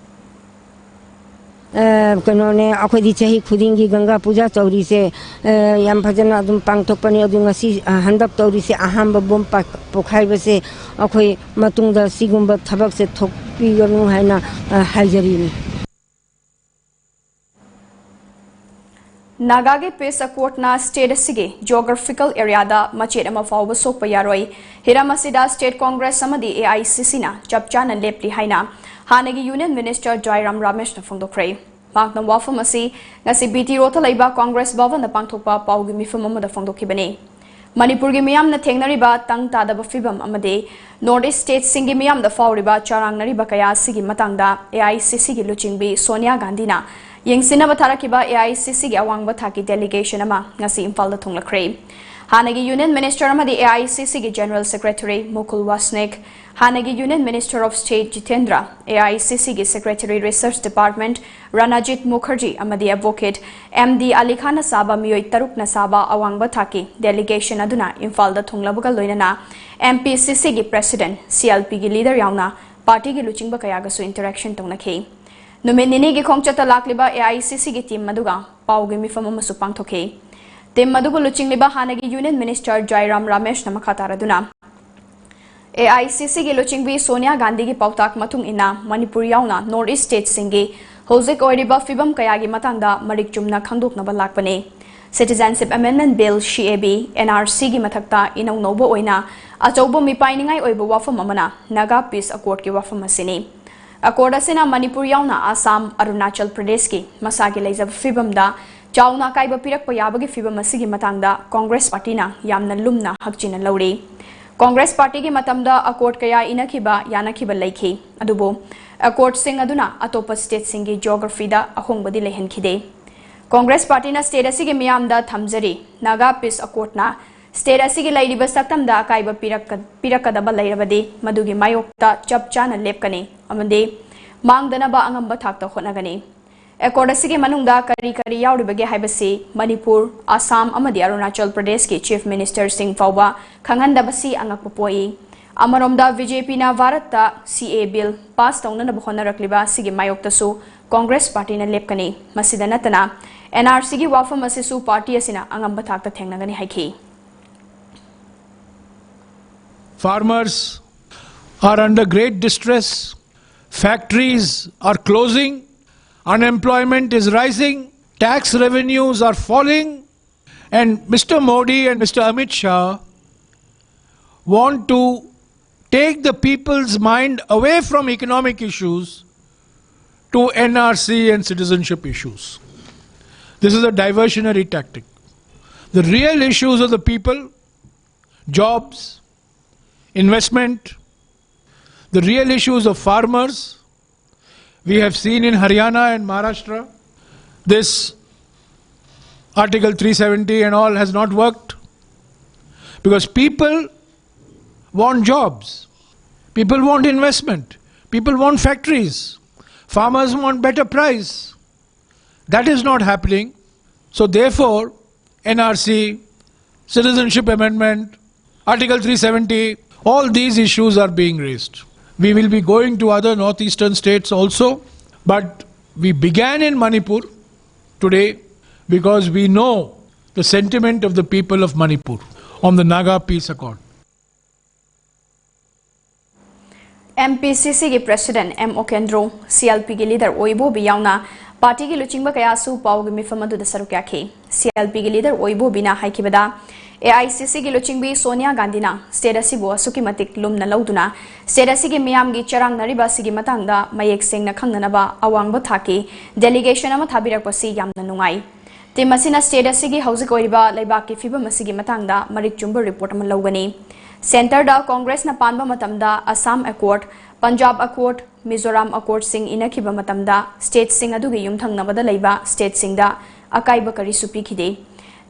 ꯑ, ꯀꯩꯅꯣꯅꯦ, ꯑꯩꯈꯣꯏꯗꯤ ꯆꯍꯤ ꯈꯨꯗꯤꯡꯒꯤ ꯒꯪꯒꯥ ꯄꯨꯖꯥ ꯇꯧꯔꯤꯁꯦ, ꯑ, ꯌꯥꯝ ꯐꯖꯅ ꯑꯗꯨꯝ ꯄꯥꯡꯊꯣꯛꯄꯅꯤ꯫ ꯑꯗꯨ ꯉꯁꯤ, ꯑ, ꯍꯟꯗꯛ ꯇꯧꯔꯤꯁꯦ ꯑꯍꯥꯟꯕ ꯕꯣꯝ ꯄꯥꯛ-, ꯄꯣꯈꯥꯏꯕꯁꯦ ꯑꯩꯈꯣꯏ ꯃꯇꯨꯡꯗ ꯁꯤꯒꯨꯝꯕ ꯊꯕꯛꯁꯦ ꯊꯣꯛꯄꯤꯒꯅꯨ ꯍꯥꯏꯅ, ꯑ, ꯍꯥꯏꯖꯔꯤꯅꯤ꯫ ꯅꯥꯒꯥꯒꯤ ꯄꯤꯁ ꯑꯦꯀꯣꯔꯗꯅ ꯁ꯭ꯇꯦꯠ ꯑꯁꯤꯒꯤ ꯖꯤꯑꯣꯒ꯭ꯔꯥꯐꯤꯀꯦꯜ ꯑꯦꯔꯤꯌꯥꯗ ꯃꯆꯦꯠ ꯑꯃ ꯐꯥꯎꯕ ꯁꯣꯛꯄ ꯌꯥꯔꯣꯏ꯫ ꯍꯤꯔꯝ ꯑꯁꯤꯗ ꯁ꯭ꯇꯦꯠ ꯀꯣꯡꯒ꯭ꯔꯦꯁ ꯑꯃꯗꯤ ꯑꯦ ꯑꯥꯏ ꯁꯤ ꯁꯤꯅ ꯆꯞ ꯆꯥꯅ ꯂꯦꯞꯂꯤ ꯍꯥꯏꯅ ꯍꯥꯟꯅꯒꯤ ꯌꯨꯅꯤꯌꯟ ꯃꯤꯅꯤꯁꯇꯔ ꯖꯥꯏꯔꯥꯝ ꯔꯥꯃꯦꯁꯅ ꯐꯣꯡꯗꯣꯛꯈ꯭ꯔꯦ꯫ ꯃꯍꯥꯛꯅ ꯋꯥꯐꯝ ꯑꯁꯤ ꯉꯁꯤ ꯕꯤ ꯇꯤ ꯔꯣꯗꯇ ꯂꯩꯕ ꯀꯣꯡꯒ꯭ꯔꯦꯁ ꯚꯕꯟꯗ ꯄꯥꯡꯊꯣꯛꯄ ꯄꯥꯎꯒꯤ ꯃꯤꯐꯝ ꯑꯃꯗ ꯐꯣꯡꯗꯣꯛꯈꯤꯕꯅꯤ꯫ ꯃꯅꯤꯄꯨꯔꯒꯤ ꯃꯤꯌꯥꯝꯅ ꯊꯦꯡꯅꯔꯤꯕ ꯇꯪ ꯇꯥꯗꯕ ꯐꯤꯚꯝ ꯑꯃꯗꯤ ꯅꯣꯔꯠ ꯏꯁ ꯁ꯭ꯇꯦꯠꯁꯤꯡꯒꯤ ꯃꯤꯌꯥꯝꯗ ꯐꯥꯎꯔꯤꯕ ꯆꯔꯥꯡꯅꯔꯤꯕ ꯀꯌꯥ ꯑꯁꯤꯒꯤ ꯃꯇꯥꯡꯗ ꯑꯦ ꯑꯥꯏ ꯁꯤ ꯁꯤꯒꯤ ꯂꯨꯆꯤꯡꯕꯤ ꯁꯣꯅꯤꯌꯥ ꯒꯥꯟꯙꯤꯅ ꯌꯦꯡꯁꯤꯟꯅꯕ ꯊꯥꯔꯛꯈꯤꯕ ꯑꯦ ꯑꯥꯏ ꯁꯤ ꯁꯤꯒꯤ ꯑꯋꯥꯡꯕ ꯊꯥꯛꯀꯤ ꯗꯦꯂꯤꯒꯦꯁꯟ ꯑꯃ ꯉꯁꯤ ꯏꯝꯐꯥꯜꯗ ꯊꯨꯡꯂꯈ꯭ꯔꯦ꯫ ꯍꯥꯟꯅꯒꯤ ꯌꯨꯅꯤꯌꯟ ꯃꯤꯅꯤꯁꯇꯔ ꯑꯃꯗꯤ ꯑꯦ ꯑꯥꯏ ꯁꯤ ꯁꯤꯒꯤ ꯖꯦꯅꯔꯦꯜ ꯁꯦꯀ꯭ꯔꯦꯇꯔꯤ ꯃꯨꯀꯨꯜ ꯋꯥꯁꯅꯤꯛ, ꯍꯥꯟꯅꯒꯤ union minister of state Jitendra, A I C ꯁꯤꯒꯤ ꯁꯦꯀ꯭ꯔꯦꯇꯔꯤ ꯔꯤꯁꯔꯆ ꯗꯤꯄꯥꯔꯠꯃꯦꯟꯠ ꯔꯥꯅꯥꯖꯤꯠ ꯃꯨꯈꯔꯖꯤ ꯑꯃꯗꯤ ꯑꯦꯗꯚꯣꯀꯦꯠ ꯑꯦꯝ ꯗꯤ ꯑꯂꯤ ꯈꯥꯟꯅ ꯁꯥꯕ ꯃꯤꯑꯣꯏ ꯇꯔꯨꯛꯅ ꯁꯥꯕ ꯑꯋꯥꯡꯕ ꯊꯥꯛꯀꯤ ꯗꯦꯂꯤꯒꯦꯁꯟ ꯑꯗꯨꯅ ꯏꯝꯐꯥꯜꯗ ꯊꯨꯡꯂꯕꯒ ꯂꯣꯏꯅꯅ ꯑꯦꯝ ꯄꯤ ꯁꯤ ꯁꯤꯒꯤ ꯄ꯭ꯔꯦꯁꯤꯗꯦꯟꯠ, ꯁꯤ ꯑꯦꯜ ꯄꯤꯒꯤ ꯂꯤꯗꯔ ꯌꯥꯎꯅ ꯄꯥꯔꯇꯤꯒꯤ ꯂꯨꯆꯤꯡꯕ ꯀꯌꯥꯒꯁꯨ ꯏꯟꯇꯔꯦꯛꯁꯟ ꯇꯧꯅꯈꯤ꯫ ꯅꯨꯃꯤꯠ ꯅꯤꯅꯤꯒꯤ ꯈꯣꯡꯆꯠꯇ ꯂꯥꯛꯂꯤꯕ ꯑꯦ ꯑꯥꯏ ꯁꯤ ꯁꯤꯒꯤ ꯇꯤꯝ ꯑꯗꯨꯒ ꯄꯥꯎꯒꯤ ꯃꯤꯐꯝ ꯑꯃꯁꯨ ꯄꯥꯡꯊꯣꯛꯈꯤ꯫ ꯇꯤꯝ ꯑꯗꯨꯕꯨ ꯂꯨꯆꯤꯡꯂꯤꯕ ꯍꯥꯟꯅꯒꯤ ꯌꯨꯅꯤꯌꯟ ꯃꯤꯅꯤꯁꯇꯔ ꯖꯥꯏꯔꯥꯝ ꯔꯥꯃꯦꯁꯅ ꯃꯈꯥ ꯇꯥꯔꯗꯨꯅ, ꯑꯦ ꯑꯥꯏ ꯁꯤ ꯁꯤꯒꯤ ꯂꯨꯆꯤꯡꯕꯤ ꯁꯣꯅꯤꯌꯥ ꯒꯥꯟꯙꯤꯒꯤ ꯄꯥꯎꯇꯥꯛ ꯃꯇꯨꯡ ꯏꯟꯅ ꯃꯅꯤꯄꯨꯔ ꯌꯥꯎꯅ ꯅꯣꯔꯠ ꯏꯁ ꯁ꯭ꯇꯦꯠꯁꯤꯡꯒꯤ ꯍꯧꯖꯤꯛ ꯑꯣꯏꯔꯤꯕ ꯐꯤꯕꯝ ꯀꯌꯥꯒꯤ ꯃꯇꯥꯡꯗ ꯃꯔꯤꯛ ꯆꯨꯝꯅ ꯈꯪꯗꯣꯛꯅꯕ ꯂꯥꯛꯄꯅꯤ꯫ Citizenship Amendment Bill, C A B, N R C ꯒꯤ ꯃꯊꯛꯇ ꯏꯅꯧ ꯅꯧꯕ ꯑꯣꯏꯅ ꯑꯆꯧꯕ ꯃꯤꯄꯥꯏꯅꯤꯡꯉꯥꯏ ꯑꯣꯏꯕ ꯋꯥꯐꯝ ꯑꯃꯅ ꯅꯥꯒꯥ ꯄꯤꯁ ꯑꯦꯀꯣꯔꯗꯀꯤ ꯋꯥꯐꯝ ꯑꯁꯤꯅꯤ꯫ ꯑꯦꯀꯣꯔꯗ ꯑꯁꯤꯅ ꯃꯅꯤꯄꯨꯔ ꯌꯥꯎꯅ ꯑꯁꯥꯝ, ꯑꯔꯨꯅꯥꯆꯜ ꯄ꯭ꯔꯗꯦꯁꯀꯤ ꯃꯁꯥꯒꯤ ꯂꯩꯖꯕ ꯐꯤꯕꯝꯗ ꯆꯥꯎꯅ ꯑꯀꯥꯏꯕ ꯄꯤꯔꯛꯄ ꯌꯥꯕꯒꯤ ꯐꯤꯕꯝ ꯑꯁꯤꯒꯤ ꯃꯇꯥꯡꯗ ꯀꯣꯡꯒ꯭ꯔꯦꯁ ꯄꯥꯔꯇꯤꯅ ꯌꯥꯝꯅ ꯂꯨꯝꯅ ꯍꯛꯆꯤꯟꯅ ꯂꯧꯔꯤ꯫ ꯀꯣꯡꯒ꯭ꯔꯦꯁ ꯄꯥꯔꯇꯤꯒꯤ ꯃꯇꯝꯗ ꯑꯦꯀꯣꯔꯗ ꯀꯌꯥ ꯏꯅꯈꯤꯕ, ꯌꯥꯅꯈꯤꯕ ꯂꯩꯈꯤ, ꯑꯗꯨꯕꯨ ꯑꯦꯀꯣꯔꯗꯁꯤꯡ ꯑꯗꯨꯅ ꯑꯇꯣꯞꯄ ꯁ꯭ꯇꯦꯠꯁꯤꯡꯒꯤ ꯖꯤꯑꯣꯒ꯭ꯔꯥꯐꯤꯗ ꯑꯍꯣꯡꯕꯗꯤ ꯂꯩꯍꯟꯈꯤꯗꯦ꯫ ꯀꯣꯡꯒ꯭ꯔꯦꯁ ꯄꯥꯔꯇꯤꯅ ꯁ꯭ꯇꯦꯠ ꯑꯁꯤꯒꯤ ꯃꯤꯌꯥꯝꯗ ꯊꯝꯖꯔꯤ, ꯅꯥꯒꯥ ꯄꯤꯁ ꯑꯦꯀꯣꯔꯗꯅ ꯁ꯭ꯇꯦꯠ ꯑꯁꯤꯒꯤ ꯂꯩꯔꯤꯕ ꯁꯛꯇꯝꯗ ꯑꯀꯥꯏꯕ ꯄꯤꯔꯛꯀ-, ꯄꯤꯔꯛꯀꯗꯕ ꯂꯩꯔꯕꯗꯤ ꯃꯗꯨꯒꯤ ꯃꯥꯌꯣꯛꯇ ꯆꯞ ꯆꯥꯅ ꯂꯦꯞꯀꯅꯤ ꯑꯃꯗꯤ ꯃꯥꯡꯗꯅꯕ ꯑꯉꯝꯕ ꯊꯥꯛꯇ ꯍꯣꯠꯅꯒꯅꯤ꯫ ꯑꯦꯀꯣꯔꯗ ꯑꯁꯤꯒꯤ ꯃꯅꯨꯡꯗ ꯀꯔꯤ ꯀꯔꯤ ꯌꯥꯎꯔꯤꯕꯒꯦ ꯍꯥꯏꯕꯁꯤ ꯃꯅꯤꯄꯨꯔ, ꯑꯁꯥꯝ ꯑꯃꯗꯤ ꯑꯔꯨꯅꯥꯆꯜ ꯄ꯭ꯔꯗꯦꯁꯀꯤ ꯆꯤꯐ ꯃꯤꯅꯤꯁꯇꯔꯁꯤꯡ ꯐꯥꯎꯕ ꯈꯪꯍꯟꯗꯕꯁꯤ ꯑꯉꯛꯄ ꯄꯣꯛꯏ꯫ ꯑꯃꯔꯣꯝꯗ ꯕꯤ ꯖꯦ ꯄꯤꯅ ꯚꯥꯔꯠꯇ ꯁꯤ ꯑꯦ ꯕꯤꯜ ꯄꯥꯁ ꯇꯧꯅꯅꯕ ꯍꯣꯠꯅꯔꯛꯂꯤꯕ ꯑꯁꯤꯒꯤ ꯃꯥꯌꯣꯛꯇꯁꯨ ꯀꯣꯡꯒ꯭ꯔꯦꯁ ꯄꯥꯔꯇꯤꯅ ꯂꯦꯞꯀꯅꯤ꯫ ꯃꯁꯤꯗ ꯅꯠꯇꯅ ꯑꯦꯟ ꯑꯥꯔ ꯁꯤꯒꯤ ꯋꯥꯐꯝ ꯑꯁꯤꯁꯨ ꯄꯥꯔꯇꯤ ꯑꯁꯤꯅ ꯑꯉꯝꯕ ꯊꯥꯛꯇ ꯊꯦꯡꯅꯒꯅꯤ ꯍꯥꯏꯈꯤ꯫ Farmers are under great distress. Factories are closing. Unemployment is rising. Tax revenues are falling. And Mister Modi and Mister Amit Shah want to take the people's mind away from economic issues to N R C and citizenship issues. This is a diversionary tactic. The real issues of the people, jobs, investment, the real issues of farmers, we have seen in Haryana and Maharashtra, this Article three seventy and all has not worked because people want jobs, people want investment, people want factories, farmers want better price. That is not happening. So therefore, N R C, Citizenship Amendment, Article three seventy, all these issues are being raised. We will be going to other northeastern states also, but we began in Manipur today because we know the sentiment of the people of Manipur on the Naga Peace Accord. M P ꯁꯤ ꯁꯤꯒꯤ ꯄ꯭ꯔꯦꯁꯤꯗꯦꯟꯠ ꯑꯦꯝ ꯑꯣꯀꯦꯟꯗ꯭ꯔꯣ, ꯁꯤ ꯑꯦꯜ ꯄꯤꯒꯤ ꯂꯤꯗꯔ ꯑꯣꯏꯕꯣꯕꯤ ꯌꯥꯎꯅ ꯄꯥꯔꯇꯤꯒꯤ ꯂꯨꯆꯤꯡꯕ ꯀꯌꯥꯁꯨ ꯄꯥꯎꯒꯤ ꯃꯤꯐꯝ ꯑꯗꯨꯗ ꯁꯔꯨꯛ ꯌꯥꯈꯤ꯫ ꯁꯤ ꯑꯦꯜ ꯄꯤꯒꯤ ꯂꯤꯗꯔ ꯑꯣꯏꯕꯣꯕꯤꯅ ꯍꯥꯏꯈꯤꯕꯗ, ꯑꯦ ꯑꯥꯏ ꯁꯤ ꯁꯤꯒꯤ ꯂꯨꯆꯤꯡꯕꯤ ꯁꯣꯅꯤꯌꯥ ꯒꯥꯟꯙꯤꯅ ꯁ꯭ꯇꯦꯠ ꯑꯁꯤꯕꯨ ꯑꯁꯨꯛꯀꯤ ꯃꯇꯤꯛ ꯂꯨꯝꯅ ꯂꯧꯗꯨꯅ ꯁ꯭ꯇꯦꯠ ꯑꯁꯤꯒꯤ ꯃꯤꯌꯥꯝꯒꯤ ꯆꯔꯥꯡꯅꯔꯤꯕ ꯑꯁꯤꯒꯤ ꯃꯇꯥꯡꯗ ꯃꯌꯦꯛ ꯁꯦꯡꯅ ꯈꯪꯅꯅꯕ ꯑꯋꯥꯡꯕ ꯊꯥꯛꯀꯤ ꯗꯦꯂꯤꯒꯦꯁꯟ ꯑꯃ ꯊꯥꯕꯤꯔꯛꯄꯁꯤ ꯌꯥꯝꯅ ꯅꯨꯡꯉꯥꯏ꯫ ꯇꯤꯝ ꯑꯁꯤꯅ ꯁ꯭ꯇꯦꯠ ꯑꯁꯤꯒꯤ ꯍꯧꯖꯤꯛ ꯑꯣꯏꯔꯤꯕ ꯂꯩꯕꯥꯛꯀꯤ ꯐꯤꯕꯝ ꯑꯁꯤꯒꯤ ꯃꯇꯥꯡꯗ ꯃꯔꯤꯛ ꯆꯨꯝꯕ ꯔꯤꯄꯣꯔꯠ ꯑꯃ ꯂꯧꯒꯅꯤ꯫ ꯁꯦꯟꯇꯔꯗ ꯀꯣꯡꯒ꯭ꯔꯦꯁꯅ ꯄꯥꯟꯕ ꯃꯇꯝꯗ ꯑꯁꯥꯝ ꯑꯦꯀꯣꯔꯗ, ꯄꯟꯖꯥꯕ ꯑꯦꯀꯣꯔꯗ, ꯃꯤꯖꯣꯔꯥꯝ ꯑꯦꯀꯣꯔꯗꯁꯤꯡ ꯏꯅꯈꯤꯕ ꯃꯇꯝꯗ ꯁ꯭ꯇꯦꯠꯁꯤꯡ ꯑꯗꯨꯒꯤ ꯌꯨꯝꯊꯪꯅꯕꯗ ꯂꯩꯕ ꯁ꯭ꯇꯦꯠꯁꯤꯡꯗ ꯑꯀꯥꯏꯕ ꯀꯔꯤꯁꯨ ꯄꯤꯈꯤꯗꯦ꯫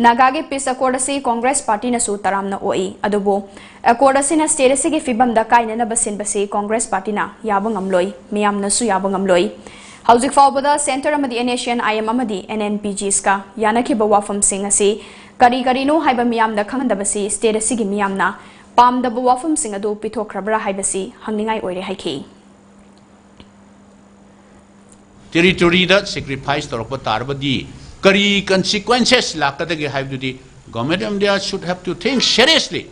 ꯅꯥꯒꯥꯒꯤ ꯄꯤꯁ ꯑꯦꯀꯣꯔꯗ ꯑꯁꯤ ꯀꯣꯡꯒ꯭ꯔꯦꯁ ꯄꯥꯔꯇꯤꯅꯁꯨ ꯇꯔꯥꯝꯅ ꯑꯣꯛꯏ, ꯑꯗꯨꯕꯨ ꯑꯦꯀꯣꯔꯗ ꯑꯁꯤꯅ ꯁ꯭ꯇꯦꯠ ꯑꯁꯤꯒꯤ ꯐꯤꯕꯝꯗ ꯀꯥꯏꯅꯅꯕ ꯁꯤꯟꯕꯁꯤ ꯀꯣꯡꯒ꯭ꯔꯦꯁ ꯄꯥꯔꯇꯤꯅ ꯌꯥꯕ ꯉꯝꯂꯣꯏ, ꯃꯤꯌꯥꯝꯅꯁꯨ ꯌꯥꯕ ꯉꯝꯂꯣꯏ꯫ ꯍꯧꯖꯤꯛ ꯐꯥꯎꯕꯗ ꯁꯦꯟꯇꯔ ꯑꯃꯗꯤ N S C N I M ꯑꯃꯗꯤ ꯑꯦꯟ ꯑꯦꯟ ꯄꯤ ꯖꯤꯁꯀ ꯌꯥꯅꯈꯤꯕ ꯋꯥꯐꯝꯁꯤꯡ ꯑꯁꯤ ꯀꯔꯤ ꯀꯔꯤꯅꯣ ꯍꯥꯏꯕ ꯃꯤꯌꯥꯝꯗ ꯈꯪꯍꯟꯗꯕꯁꯤ ꯁ꯭ꯇꯦꯠ ꯑꯁꯤꯒꯤ ꯃꯤꯌꯥꯝꯅ ꯄꯥꯝꯗꯕ ꯋꯥꯐꯝꯁꯤꯡ ꯑꯗꯨ ꯄꯤꯊꯣꯛꯈ꯭ꯔꯕ꯭ꯔꯥ ꯍꯥꯏꯕꯁꯤ ꯍꯪꯅꯤꯡꯉꯥꯏ ꯑꯣꯏꯔꯦ ꯍꯥꯏꯈꯤ꯫ ꯇꯦꯔꯤꯇꯣꯔꯤꯗ ꯁꯦꯀ꯭ꯔꯤꯐꯥꯏꯁ ꯇꯧꯔꯛꯄ ꯇꯥꯔꯕꯗꯤ ꯀꯔꯤ ꯀꯟꯁꯤꯀ꯭ꯋꯦꯟꯁꯦꯁ ꯂꯥꯛꯀꯗꯒꯦ ꯍꯥꯏꯕꯗꯨꯗꯤ Government of India should have to think seriously.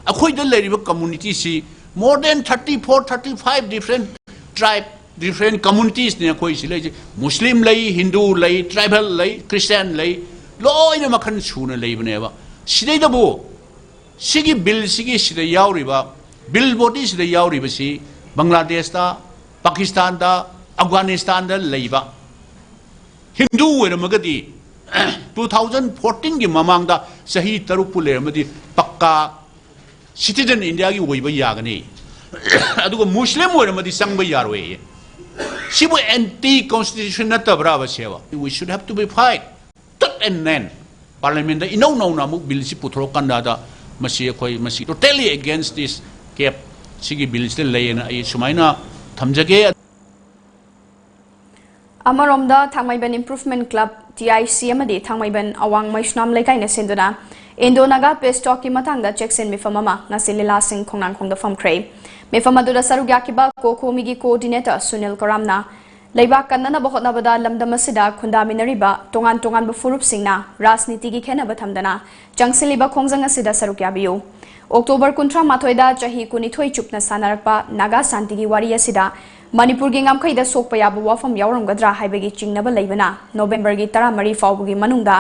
ꯑꯩꯈꯣꯏꯗ ꯂꯩꯔꯤꯕ ꯀꯝꯃꯨꯅꯤꯇꯤꯁꯤ more than thirty four, thirty five different tribe, different communities ꯅꯤ ꯑꯩꯈꯣꯏ ꯁꯤ ꯂꯩꯁꯦ꯫ ꯃꯨꯁꯂꯤꯝ ꯂꯩ, ꯍꯤꯟꯗꯨ ꯂꯩ, ꯇ꯭ꯔꯥꯏꯕꯦꯜ ꯂꯩ, ꯈ꯭ꯔꯤꯁꯇꯤꯌꯥꯟ ꯂꯩ, ꯂꯣꯏꯅ ꯃꯈꯜ ꯁꯨꯅ ꯂꯩꯕꯅꯦꯕ꯫ ꯁꯤꯗꯩꯗꯕꯨ ꯁꯤꯒꯤ ꯕꯤꯜꯁꯤꯒꯤ ꯁꯤꯗ ꯌꯥꯎꯔꯤꯕ, ꯕꯤꯜ ꯕꯣꯗꯤꯁꯤꯗ ꯌꯥꯎꯔꯤꯕꯁꯤ ꯕꯪꯒ꯭ꯂꯥꯗꯦꯁꯇ, ꯄꯥꯀꯤꯁꯇꯥꯟꯗ, ꯑꯐꯒꯥꯅꯤꯁꯇꯥꯟꯗ ꯂꯩꯕ ꯍꯤꯟꯗꯨ ꯑꯣꯏꯔꯝꯃꯒꯗꯤ, two thousand fourteen ꯒꯤ ꯃꯃꯥꯡꯗ ꯆꯍꯤ ꯇꯔꯨꯛꯄꯨ ꯂꯩꯔꯝꯃꯗꯤ ꯄꯛꯀꯥ ꯁꯤꯇꯤꯖꯟ ꯏꯟꯗꯤꯌꯥꯒꯤ ꯑꯣꯏꯕ ꯌꯥꯒꯅꯤ꯫ ꯑꯗꯨꯒ ꯃꯨꯁꯂꯤꯝ ꯑꯣꯏꯔꯝꯃꯗꯤ ꯆꯪꯕ ꯌꯥꯔꯣꯏꯌꯦ꯫ ꯁꯤꯕꯨ ꯑꯦꯟꯇꯤ ꯀꯣꯟꯁꯇꯤꯇ꯭ꯌꯨꯁꯟ ꯅꯠꯇꯕ꯭ꯔꯥꯕ ꯁꯦꯕ? We should have to be fight tooth and nail꯫ ꯄꯥꯔꯂꯤꯌꯥꯃꯦꯟꯗ ꯏꯅꯧ ꯅꯧꯅ ꯑꯃꯨꯛ ꯕꯤꯜꯁꯤ ꯄꯨꯊꯣꯔꯛꯀꯥꯟꯗ ꯃꯁꯤ ꯑꯩꯈꯣꯏ ꯃꯁꯤ totally against this cap, ꯁꯤꯒꯤ ꯕꯤꯜꯁꯤꯗ ꯂꯩꯌꯦꯅ ꯑꯩ ꯁꯨꯃꯥꯏꯅ ꯊꯝꯖꯒꯦ꯫ ꯑꯃꯔꯣꯝꯗ ꯊꯥꯡꯃꯩꯕꯟ ꯏꯝꯄ꯭ꯔꯨꯚꯃꯦꯟꯠ ꯀ꯭ꯂꯕ, ꯇꯤ ꯑꯥꯏ ꯁꯤ, ꯑꯃꯗꯤ ꯊꯥꯡꯃꯩꯕꯟ ꯑꯋꯥꯡ ꯃꯩꯁꯅꯥꯝ ꯂꯩꯀꯥꯏꯅ ꯁꯤꯟꯗꯨꯅ ꯏꯟꯗꯣ ꯅꯥꯒꯥ ꯄꯤꯁ ꯇꯣꯛꯀꯤ ꯃꯇꯥꯡꯗ ꯆꯦꯛꯁꯤꯟ ꯃꯤꯐꯝ ꯑꯃ ꯉꯁꯤ ꯂꯤꯂꯥꯁꯤꯡ ꯈꯣꯡꯅꯥꯡꯈꯣꯡꯗ ꯐꯝꯈ꯭ꯔꯦ꯫ ꯃꯤꯐꯝ ꯑꯗꯨꯗ ꯁꯔꯨꯛ ꯌꯥꯈꯤꯕ ꯀꯣꯈꯣꯃꯤꯒꯤ ꯀꯣꯑꯣꯔꯗꯤꯅꯦꯇꯔ ꯁꯨꯅꯤꯜ ꯀꯔꯥꯝꯅ ꯂꯩꯕꯥꯛ ꯀꯟꯅꯅꯕ ꯍꯣꯠꯅꯕꯗ ꯂꯝꯗꯝ ꯑꯁꯤꯗ ꯈꯨꯟꯗꯥꯃꯤꯟꯅꯔꯤꯕ ꯇꯣꯉꯥꯟ ꯇꯣꯉꯥꯟꯕ ꯐꯨꯔꯨꯞꯁꯤꯡꯅ ꯔꯥꯖꯅꯤꯇꯤꯒꯤ ꯈꯦꯠꯅꯕ ꯊꯝꯗꯅ ꯆꯪꯁꯤꯜꯂꯤꯕ ꯈꯣꯡꯖꯪ ꯑꯁꯤꯗ ꯁꯔꯨꯛ ꯌꯥꯕꯤꯌꯨ꯫ ꯑꯣꯛꯇꯣꯕꯔ ꯀꯨꯟꯊ꯭ꯔꯥ ꯃꯥꯊꯣꯏꯗ ꯆꯍꯤ ꯀꯨꯟꯅꯤꯊꯣꯏ ꯆꯨꯞꯅ ꯁꯥꯟꯅꯔꯛꯄ ꯅꯥꯒꯥ ꯁꯥꯟꯇꯤꯒꯤ ꯋꯥꯔꯤ ꯑꯁꯤꯗ ꯃꯅꯤꯄꯨꯔꯒꯤ ꯉꯝꯈꯩꯗ ꯁꯣꯛꯄ ꯌꯥꯕ ꯋꯥꯐꯝ ꯌꯥꯎꯔꯝꯒꯗ꯭ꯔꯥ ꯍꯥꯏꯕꯒꯤ ꯆꯤꯡꯅꯕ ꯂꯩꯕꯅ ꯅꯣꯕꯦꯝꯕꯔꯒꯤ ꯇꯔꯥꯃꯔꯤ ꯐꯥꯎꯕꯒꯤ ꯃꯅꯨꯡꯗ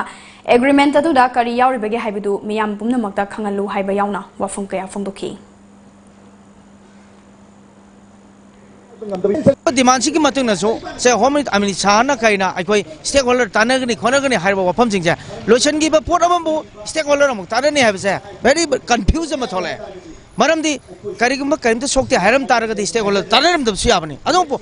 ꯑꯦꯒ꯭ꯔꯤꯃꯦꯟꯠ ꯑꯗꯨꯗ ꯀꯔꯤ ꯌꯥꯎꯔꯤꯕꯒꯦ ꯍꯥꯏꯕꯗꯨ ꯃꯤꯌꯥꯝ ꯄꯨꯝꯅꯃꯛꯇ ꯈꯪꯍꯜꯂꯨ ꯍꯥꯏꯕ ꯌꯥꯎꯅ ꯋꯥꯐꯝ ꯀꯌꯥ ꯐꯣꯡꯗꯣꯛꯈꯤ꯫ ꯗꯤꯃꯥꯟꯁꯤꯒꯤ ꯃꯇꯨꯡꯗꯁꯨ ꯁꯦ ꯍꯣꯝ ꯃꯤꯅꯤꯁꯇꯔ ꯑꯃꯤꯠ ꯁꯥꯍꯅ ꯀꯩꯅ ꯑꯩꯈꯣꯏ ꯁ꯭ꯇꯦꯛ ꯍꯣꯜꯗꯔ ꯇꯥꯟꯅꯒꯅꯤ ꯈꯣꯠꯅꯒꯅꯤ ꯍꯥꯏꯔꯤꯕ ꯋꯥꯐꯝꯁꯤꯡꯁꯦ ꯂꯣꯏꯁꯤꯟꯈꯤꯕ ꯄꯣꯠ ꯑꯃꯕꯨ ꯁ꯭ꯇꯦꯛ ꯍꯣꯜꯗꯔ ꯑꯃꯨꯛ ꯇꯥꯟꯅꯅꯤ ꯍꯥꯏꯕꯁꯦ ꯚꯦꯔꯤ ꯀꯟꯐ꯭ꯌꯨꯖ ꯑꯃ ꯊꯣꯛꯂꯛꯑꯦ꯫ ꯃꯔꯝꯗꯤ ꯀꯔꯤꯒꯨꯝꯕ ꯀꯔꯤꯝꯇ ꯁꯣꯛꯇꯦ ꯍꯥꯏꯔꯝ ꯇꯥꯔꯒꯗꯤ ꯁ꯭ꯇꯦꯛ ꯍꯣꯜꯗꯔ ꯇꯥꯟꯅꯔꯝꯗꯕꯁꯨ ꯌꯥꯕꯅꯤ꯫ ꯑꯗꯨꯕꯨ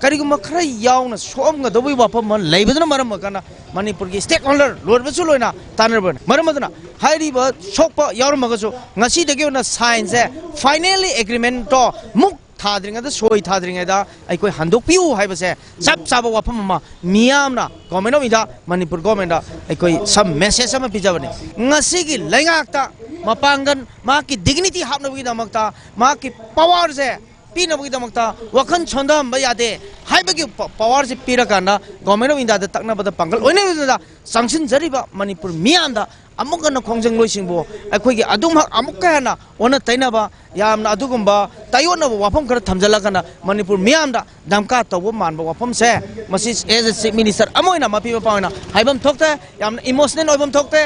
ꯀꯔꯤꯒꯨꯝꯕ ꯈꯔ ꯌꯥꯎꯅ ꯁꯣꯛꯑꯝꯒꯗꯧꯕꯒꯤ ꯋꯥꯐꯝ ꯑꯃ ꯂꯩꯕꯗꯨꯅ ꯃꯔꯝ ꯑꯣꯏꯔꯀꯥꯟꯗ ꯃꯅꯤꯄꯨꯔꯒꯤ ꯁ꯭ꯇꯦꯛ ꯍꯣꯜꯗꯔ ꯂꯣꯏꯔꯕꯁꯨ ꯂꯣꯏꯅ ꯇꯥꯟꯅꯔꯕꯅꯤ꯫ ꯃꯔꯝ ꯑꯗꯨꯅ ꯍꯥꯏꯔꯤꯕ ꯁꯣꯛꯄ ꯌꯥꯎꯔꯝꯃꯒꯁꯨ ꯉꯁꯤꯗꯒꯤ ꯑꯣꯏꯅ ꯁꯥꯏꯟꯁꯦ ꯐꯥꯏꯅꯦꯜꯂꯤ ꯑꯦꯒ꯭ꯔꯤꯃꯦꯟꯠꯇꯣ ꯃꯨꯛ ꯊꯥꯗ꯭ꯔꯤꯉꯩꯗ ꯁꯣꯏ ꯊꯥꯗ꯭ꯔꯤꯉꯩꯗ ꯑꯩꯈꯣꯏ ꯍꯟꯗꯣꯛꯄꯤꯌꯨ ꯍꯥꯏꯕꯁꯦ ꯆꯞ ꯆꯥꯕ ꯋꯥꯐꯝ ꯑꯃ ꯃꯤꯌꯥꯝꯅ ꯒꯣꯔꯃꯦꯟ ꯑꯣꯐ ꯏꯟꯗꯤꯌꯥ ꯃꯅꯤꯄꯨꯔ ꯒꯣꯔꯃꯦꯟꯗ ꯑꯩꯈꯣꯏ ꯁꯝ ꯃꯦꯁꯦꯖ ꯑꯃ ꯄꯤꯖꯕꯅꯤ꯫ ꯉꯁꯤꯒꯤ ꯂꯩꯉꯥꯛꯇ ꯃꯄꯥꯡꯒꯜ ꯃꯍꯥꯛꯀꯤ ꯗꯤꯒꯅꯤꯇꯤ ꯍꯥꯞꯅꯕꯒꯤꯗꯃꯛꯇ ꯃꯍꯥꯛꯀꯤ ꯄꯋꯥꯔꯁꯦ ꯄꯤꯅꯕꯒꯤꯗꯃꯛꯇ ꯋꯥꯈꯜ ꯁꯣꯟꯊꯍꯟꯕ ꯌꯥꯗꯦ ꯍꯥꯏꯕꯒꯤ ꯄ- ꯄꯋꯥꯔꯁꯤ ꯄꯤꯔꯀꯥꯟꯗ ꯒꯣꯔꯃꯦꯟ ꯑꯣꯐ ꯏꯟꯗꯤꯌꯥꯗ ꯇꯛꯅꯕꯗ ꯄꯥꯡꯒꯜ ꯑꯣꯏꯅꯕꯗ ꯆꯪꯁꯤꯟꯖꯔꯤꯕ ꯃꯅꯤꯄꯨꯔ ꯃꯤꯌꯥꯝꯗ ꯑꯃꯨꯛ ꯍꯟꯅ ꯈꯣꯡꯖꯪꯂꯣꯏꯁꯤꯡꯕꯨ ꯑꯩꯈꯣꯏꯒꯤ ꯑꯗꯨꯝ ꯑꯃꯨꯛꯀ ꯍꯦꯟꯅ ꯑꯣꯟꯅ ꯇꯩꯅꯕ ꯌꯥꯝꯅ ꯑꯗꯨꯒꯨꯝꯕ ꯇꯥꯏꯌꯣꯟꯅꯕ ꯋꯥꯐꯝ ꯈꯔ ꯊꯝꯖꯤꯜꯂꯒꯅ ꯃꯅꯤꯄꯨꯔ ꯃꯤꯌꯥꯝꯗ ꯗꯝꯀꯥ ꯇꯧꯕ ꯃꯥꯟꯕ ꯋꯥꯐꯝꯁꯦ ꯃꯁꯤ ꯑꯦꯖ ꯑꯦ ꯆꯤꯐ ꯃꯤꯅꯤꯁꯇꯔ ꯑꯃ ꯑꯣꯏꯅ ꯃꯄꯤ ꯃꯄꯥ ꯑꯣꯏꯅ ꯍꯥꯏꯐꯝ ꯊꯣꯛꯇꯦ꯫ ꯌꯥꯝꯅ ꯏꯃꯣꯁꯅꯦꯜ ꯑꯣꯏꯐꯝ ꯊꯣꯛꯇꯦ꯫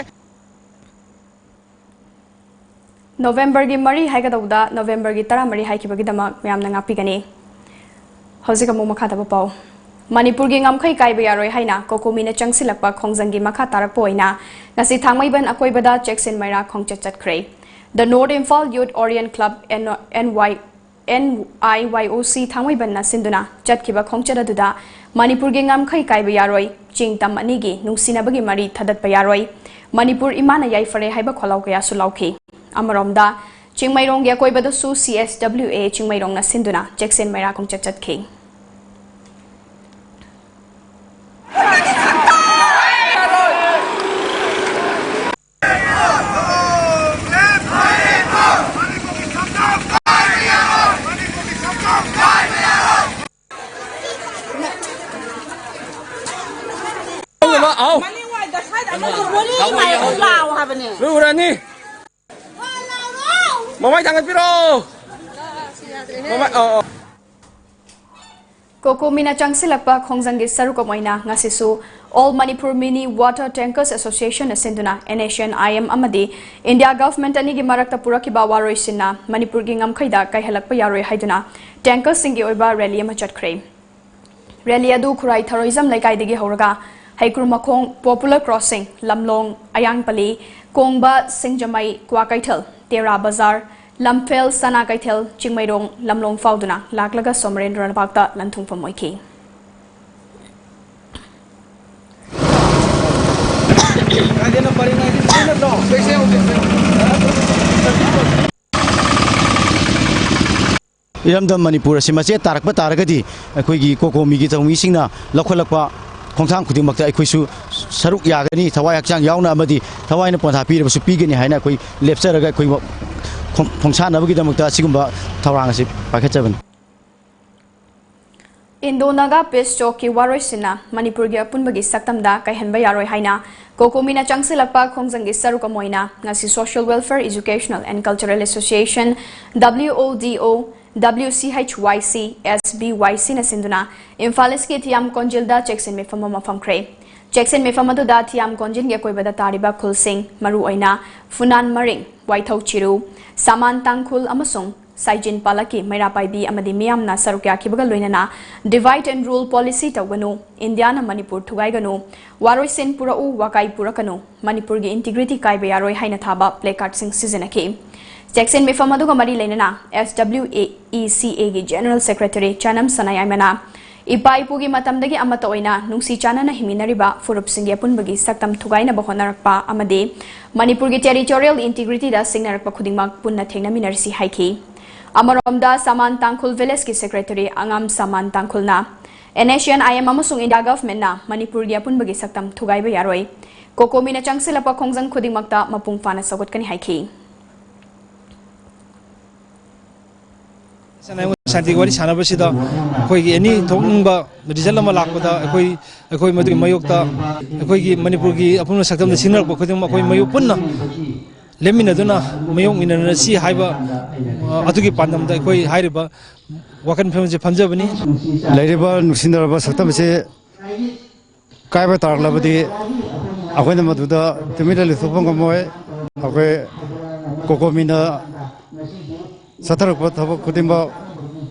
ꯅꯣꯕꯦꯝꯕꯔꯒꯤ ꯃꯔꯤ ꯍꯥꯏꯒꯗꯧꯕꯗ ꯅꯣꯕꯦꯝꯕꯔꯒꯤ ꯇꯔꯥꯃꯔꯤ ꯍꯥꯏꯈꯤꯕꯒꯤꯗꯃꯛ ꯃꯌꯥꯝꯅ ꯉꯥꯛꯄꯤꯒꯅꯤ꯫ ꯍꯧꯖꯤꯛ ꯑꯃꯨꯛ ꯃꯈꯥ ꯇꯥꯕ ꯄꯥꯎ꯫ ꯃꯅꯤꯄꯨꯔꯒꯤ ꯉꯝꯈꯩ ꯀꯥꯏꯕ ꯌꯥꯔꯣꯏ ꯍꯥꯏꯅ ꯀꯣꯀꯣꯃꯤꯅ ꯆꯪꯁꯤꯜꯂꯛꯄ ꯈꯣꯡꯖꯪꯒꯤ ꯃꯈꯥ ꯇꯥꯔꯛꯄ ꯑꯣꯏꯅ ꯉꯁꯤ ꯊꯥꯡꯃꯩꯕꯟ ꯑꯀꯣꯏꯕꯗ ꯆꯦꯛꯁꯤꯟ ꯃꯩꯔꯥ ꯈꯣꯡꯆꯠ ꯆꯠꯈ꯭ꯔꯦ꯫ The North Imphal Youth Orient Club, N Y N I Y O C ꯊꯥꯡꯃꯩꯕꯟꯅ ꯁꯤꯟꯗꯨꯅ ꯆꯠꯈꯤꯕ ꯈꯣꯡꯆꯠ ꯑꯗꯨꯗ ꯃꯅꯤꯄꯨꯔꯒꯤ ꯉꯝꯈꯩ ꯀꯥꯏꯕ ꯌꯥꯔꯣꯏ, ꯆꯤꯡ ꯇꯝ ꯑꯅꯤꯒꯤ ꯅꯨꯡꯁꯤꯅꯕꯒꯤ ꯃꯔꯤ ꯊꯗꯠꯄ ꯌꯥꯔꯣꯏ, ꯃꯅꯤꯄꯨꯔ ꯏꯃꯥꯅ ꯌꯥꯏꯐꯔꯦ ꯍꯥꯏꯕ ꯈꯣꯜꯂꯥꯎ ꯀꯌꯥꯁꯨ ꯂꯥꯎꯈꯤ꯫ ꯑꯃꯔꯣꯝꯗ, ꯆꯤꯡꯃꯩꯔꯣꯡꯒꯤ ꯑꯀꯣꯏꯕꯗꯁꯨ C S W A ꯆꯤꯡꯃꯩꯔꯣꯡꯅ ꯁꯤꯟꯗꯨꯅ ꯆꯦꯛꯁꯤꯟ ꯃꯩꯔꯥ ꯈꯣꯡꯆꯠ ꯆꯠꯈꯤ꯫ ꯂꯣꯏ ꯎꯔꯅꯤ꯫ ꯃꯃꯥꯏ ꯊꯥꯡꯒꯠꯄꯤꯔꯣ꯫ ꯃꯃꯥꯏ, ꯑꯣ, ꯑꯣ꯫ ꯀꯣꯀꯣꯃꯤꯅ ꯆꯪꯁꯤꯜꯂꯛꯄ ꯈꯣꯡꯖꯪꯒꯤ ꯁꯔꯨꯛ ꯑꯃ ꯑꯣꯏꯅ ꯉꯁꯤꯁꯨ All Manipur Mini Water Tankers Association ꯅ ꯁꯤꯟꯗꯨꯅ N S C N I M ꯑꯃꯗꯤ India Government ꯑꯅꯤꯒꯤ ꯃꯔꯛꯇ ꯄꯨꯔꯛꯈꯤꯕ ꯋꯥꯔꯣꯏꯁꯤꯟꯅ ꯃꯅꯤꯄꯨꯔꯒꯤ ꯉꯝꯈꯩꯗ ꯀꯥꯏꯍꯜꯂꯛꯄ ꯌꯥꯔꯣꯏ ꯍꯥꯏꯗꯨꯅ tanker ꯁꯤꯡꯒꯤ ꯑꯣꯏꯕ rally ꯑꯃ ꯆꯠꯈ꯭ꯔꯦ꯫ Rally ꯑꯗꯨ ꯈꯨꯔꯥꯏ ꯊꯔꯣꯏꯖꯝ ꯂꯩꯀꯥꯏꯗꯒꯤ ꯍꯧꯔꯒ ꯍꯩꯀ꯭ꯔꯨ ꯃꯈꯣꯡ Popular Crossing, ꯂꯝꯂꯣꯡ ꯑꯌꯥꯡꯄꯜꯂꯤ, ꯀꯣꯡꯕ ꯁꯤꯡꯖꯃꯩ ꯀ꯭ꯋꯥꯀꯩꯊꯦꯜ, ꯇꯦꯔꯥ ꯕꯖꯥꯔ, ꯂꯝꯐꯦꯜ ꯁꯅꯥ ꯀꯩꯊꯦꯜ, ꯆꯤꯡꯃꯩꯔꯣꯡ ꯂꯝꯂꯣꯡ ꯐꯥꯎꯗꯨꯅ ꯂꯥꯛꯂꯒ ꯁꯣꯃꯔꯦꯟꯗ꯭ꯔ ꯂꯝꯄꯥꯛꯇ ꯂꯟ ꯊꯨꯡꯐꯝ ꯑꯣꯏꯈꯤ꯫ ꯏꯔꯝꯗꯝ ꯃꯅꯤꯄꯨꯔ ꯑꯁꯤ ꯃꯆꯦꯠ ꯇꯥꯔꯛꯄ ꯇꯥꯔꯒꯗꯤ ꯑꯩꯈꯣꯏꯒꯤ ꯀꯣꯀꯣꯃꯤꯒꯤ ꯊꯧꯃꯤꯁꯤꯡꯅ ꯂꯧꯈꯠꯂꯛꯄ ꯈꯣꯡꯊꯥꯡ ꯈꯨꯗꯤꯡꯃꯛꯇ ꯑꯩꯈꯣꯏꯁꯨ ꯁꯔꯨꯛ ꯌꯥꯒꯅꯤ, ꯊꯋꯥꯏ ꯍꯛꯆꯥꯡ ꯌꯥꯎꯅ ꯑꯃꯗꯤ ꯊꯋꯥꯏꯅ ꯄꯣꯟꯊꯥ ꯄꯤꯔꯕꯁꯨ ꯄꯤꯒꯅꯤ ꯍꯥꯏꯅ ꯑꯩꯈꯣꯏ ꯂꯦꯞꯆꯔꯒ ꯑꯩꯈꯣꯏ ꯈꯣꯡ-, ꯈꯣꯡꯁꯥꯟꯅꯕꯒꯤꯗꯃꯛꯇ ꯑꯁꯤꯒꯨꯝꯕ ꯊꯧꯔꯥꯡ ꯑꯁꯤ ꯄꯥꯏꯈꯠꯆꯕꯅꯤ꯫ Indo Naga Peace Talk ꯀꯤ ꯋꯥꯔꯣꯏꯁꯤꯟꯅ ꯃꯅꯤꯄꯨꯔꯒꯤ ꯑꯄꯨꯟꯕꯒꯤ ꯁꯛꯇꯝꯗ ꯀꯥꯏꯍꯟꯕ ꯌꯥꯔꯣꯏ ꯍꯥꯏꯅ ꯀꯣꯀꯣꯃꯤꯅ ꯆꯪꯁꯤꯜꯂꯛꯄ ꯈꯣꯡꯖꯪꯒꯤ ꯁꯔꯨꯛ ꯑꯃ ꯑꯣꯏꯅ ꯉꯁꯤ Social Welfare, Educational and Cultural Association, W O D O, W C H Y C, S B Y C ꯅ ꯁꯤꯟꯗꯨꯅ ꯏꯝꯐꯥꯜ ꯏꯁꯀꯤ ꯊꯤꯌꯥꯝ ꯀꯣꯟꯖꯤꯜꯗ ꯆꯦꯛꯁꯤꯟ ꯃꯤꯐꯝ ꯑꯃ ꯐꯝꯈ꯭ꯔꯦ꯫ ꯆꯦꯛꯁꯤꯟ ꯃꯤꯐꯝ ꯑꯗꯨꯗ ꯊꯤꯌꯥꯝ ꯀꯣꯟꯖꯤꯜꯒꯤ ꯑꯀꯣꯏꯕꯗ ꯇꯥꯔꯤꯕ ꯈꯨꯜꯁꯤꯡ, ꯃꯔꯨꯑꯣꯏꯅ ꯐꯨꯅꯥꯟ ꯃꯔꯤꯡ, ꯋꯥꯏꯊꯧ ꯆꯤꯔꯨ, ꯁꯥꯃꯥꯟ ꯇꯥꯡꯈꯨꯜ ꯑꯃꯁꯨꯡ ꯁꯥꯏꯖꯤꯟ ꯄꯥꯂꯛꯀꯤ ꯃꯩꯔꯥ ꯄꯥꯏꯕꯤ ꯑꯃꯗꯤ ꯃꯤꯌꯥꯝꯅ ꯁꯔꯨꯛ ꯌꯥꯈꯤꯕꯒ ꯂꯣꯏꯅꯅ Divide and Rule Policy ꯇꯧꯒꯅꯨ, ꯏꯟꯗꯤꯌꯥꯅ ꯃꯅꯤꯄꯨꯔ ꯊꯨꯒꯥꯏꯒꯅꯨ, ꯋꯥꯔꯣꯏꯁꯤꯟ ꯄꯨꯔꯛꯎ, ꯋꯥꯀꯥꯏ ꯄꯨꯔꯛꯀꯅꯨ, ꯃꯅꯤꯄꯨꯔꯒꯤ integrity ꯀꯥꯏꯕ ꯌꯥꯔꯣꯏ ꯍꯥꯏꯅ ꯊꯥꯕ placard ꯁꯤꯡ ꯁꯤꯖꯤꯟꯅꯈꯤ꯫ ꯆꯦꯛꯁꯤꯟ ꯃꯤꯐꯝ ꯑꯗꯨꯒ ꯃꯔꯤ ꯂꯩꯅꯅ S W A E C A ꯒꯤ General Secretary ꯆꯅꯝ ꯁꯅꯥꯌꯥꯏꯃꯅ ꯏꯄꯥ ꯏꯄꯨꯒꯤ ꯃꯇꯝꯗꯒꯤ ꯑꯃꯠꯇ ꯑꯣꯏꯅ ꯅꯨꯡꯁꯤ ꯆꯥꯟꯅꯅ ꯍꯤꯡꯃꯤꯟꯅꯔꯤꯕ ꯐꯨꯔꯨꯞꯁꯤꯡꯒꯤ ꯑꯄꯨꯟꯕꯒꯤ ꯁꯛꯇꯝ ꯊꯨꯒꯥꯏꯅꯕ ꯍꯣꯠꯅꯔꯛꯄ ꯑꯃꯗꯤ ꯃꯅꯤꯄꯨꯔꯒꯤ territorial integrity ꯗ ꯁꯤꯡꯅꯔꯛꯄ ꯈꯨꯗꯤꯡꯃꯛ ꯄꯨꯟꯅ ꯊꯦꯡꯅꯃꯤꯟꯅꯔꯁꯤ ꯍꯥꯏꯈꯤ꯫ ꯑꯃꯔꯣꯝꯗ ꯁꯃꯥꯟ ꯇꯥꯡꯈꯨꯜ village ꯀꯤ secretary ꯑꯉꯥꯝ ꯁꯃꯥꯟ ꯇꯥꯡꯈꯨꯜꯅ N S C N I M ꯑꯃꯁꯨꯡ India government ꯅ ꯃꯅꯤꯄꯨꯔꯒꯤ ꯑꯄꯨꯟꯕꯒꯤ ꯁꯛꯇꯝ ꯊꯨꯒꯥꯏꯕ ꯌꯥꯔꯣꯏ, ꯀꯣꯀꯣꯃꯤꯅ ꯆꯪꯁꯤꯜꯂꯛꯄ ꯈꯣꯡꯖꯪ ꯈꯨꯗꯤꯡꯃꯛꯇ ꯃꯄꯨꯡ ꯐꯥꯅ ꯁꯧꯒꯠꯀꯅꯤ ꯍꯥꯏꯈꯤ꯫ ꯁꯥꯟꯇꯤꯒꯤ ꯋꯥꯔꯤ ꯁꯥꯟꯅꯕꯁꯤꯗ ꯑꯩꯈꯣꯏꯒꯤ ꯑꯦꯅꯤ ꯊꯣꯛꯅꯤꯡꯕ ꯔꯤꯖꯜ ꯑꯃ ꯂꯥꯛꯄꯗ ꯑꯩꯈꯣꯏ ꯑꯩꯈꯣꯏ ꯃꯗꯨꯒꯤ ꯃꯥꯌꯣꯛꯇ ꯑꯩꯈꯣꯏꯒꯤ ꯃꯅꯤꯄꯨꯔꯒꯤ ꯑꯄꯨꯟꯕ ꯁꯛꯇꯝꯗ ꯁꯤꯖꯤꯟꯅꯔꯛꯄ ꯈꯨꯗꯤꯡꯃꯛ ꯑꯩꯈꯣꯏ ꯃꯥꯌꯣꯛ ꯄꯨꯟꯅ ꯂꯦꯞꯃꯤꯟꯅꯗꯨꯅ ꯃꯥꯌꯣꯛꯃꯤꯟꯅꯔꯁꯤ ꯍꯥꯏꯕ, ꯑ, ꯑꯗꯨꯒꯤ ꯄꯥꯟꯗꯝꯗ ꯑꯩꯈꯣꯏ ꯍꯥꯏꯔꯤꯕ ꯋꯥꯈꯜ ꯐꯤꯕꯝꯁꯦ ꯐꯝꯖꯕꯅꯤ꯫ ꯂꯩꯔꯤꯕ ꯅꯨꯡꯁꯤꯅꯔꯕ ꯁꯛꯇꯝ ꯑꯁꯤ ꯀꯥꯏꯕ ꯇꯥꯔꯛꯂꯕꯗꯤ ꯑꯩꯈꯣꯏꯅ ꯃꯗꯨꯗ ꯇꯨꯃꯤꯟꯅ ꯂꯩꯊꯣꯛꯄ ꯉꯝꯃꯣꯏ꯫ ꯑꯩꯈꯣꯏ ꯀꯣꯀꯣꯃꯤꯅ ꯆꯠꯊꯔꯛꯄ ꯊꯕꯛ ꯈꯨꯗꯤꯡꯃꯛ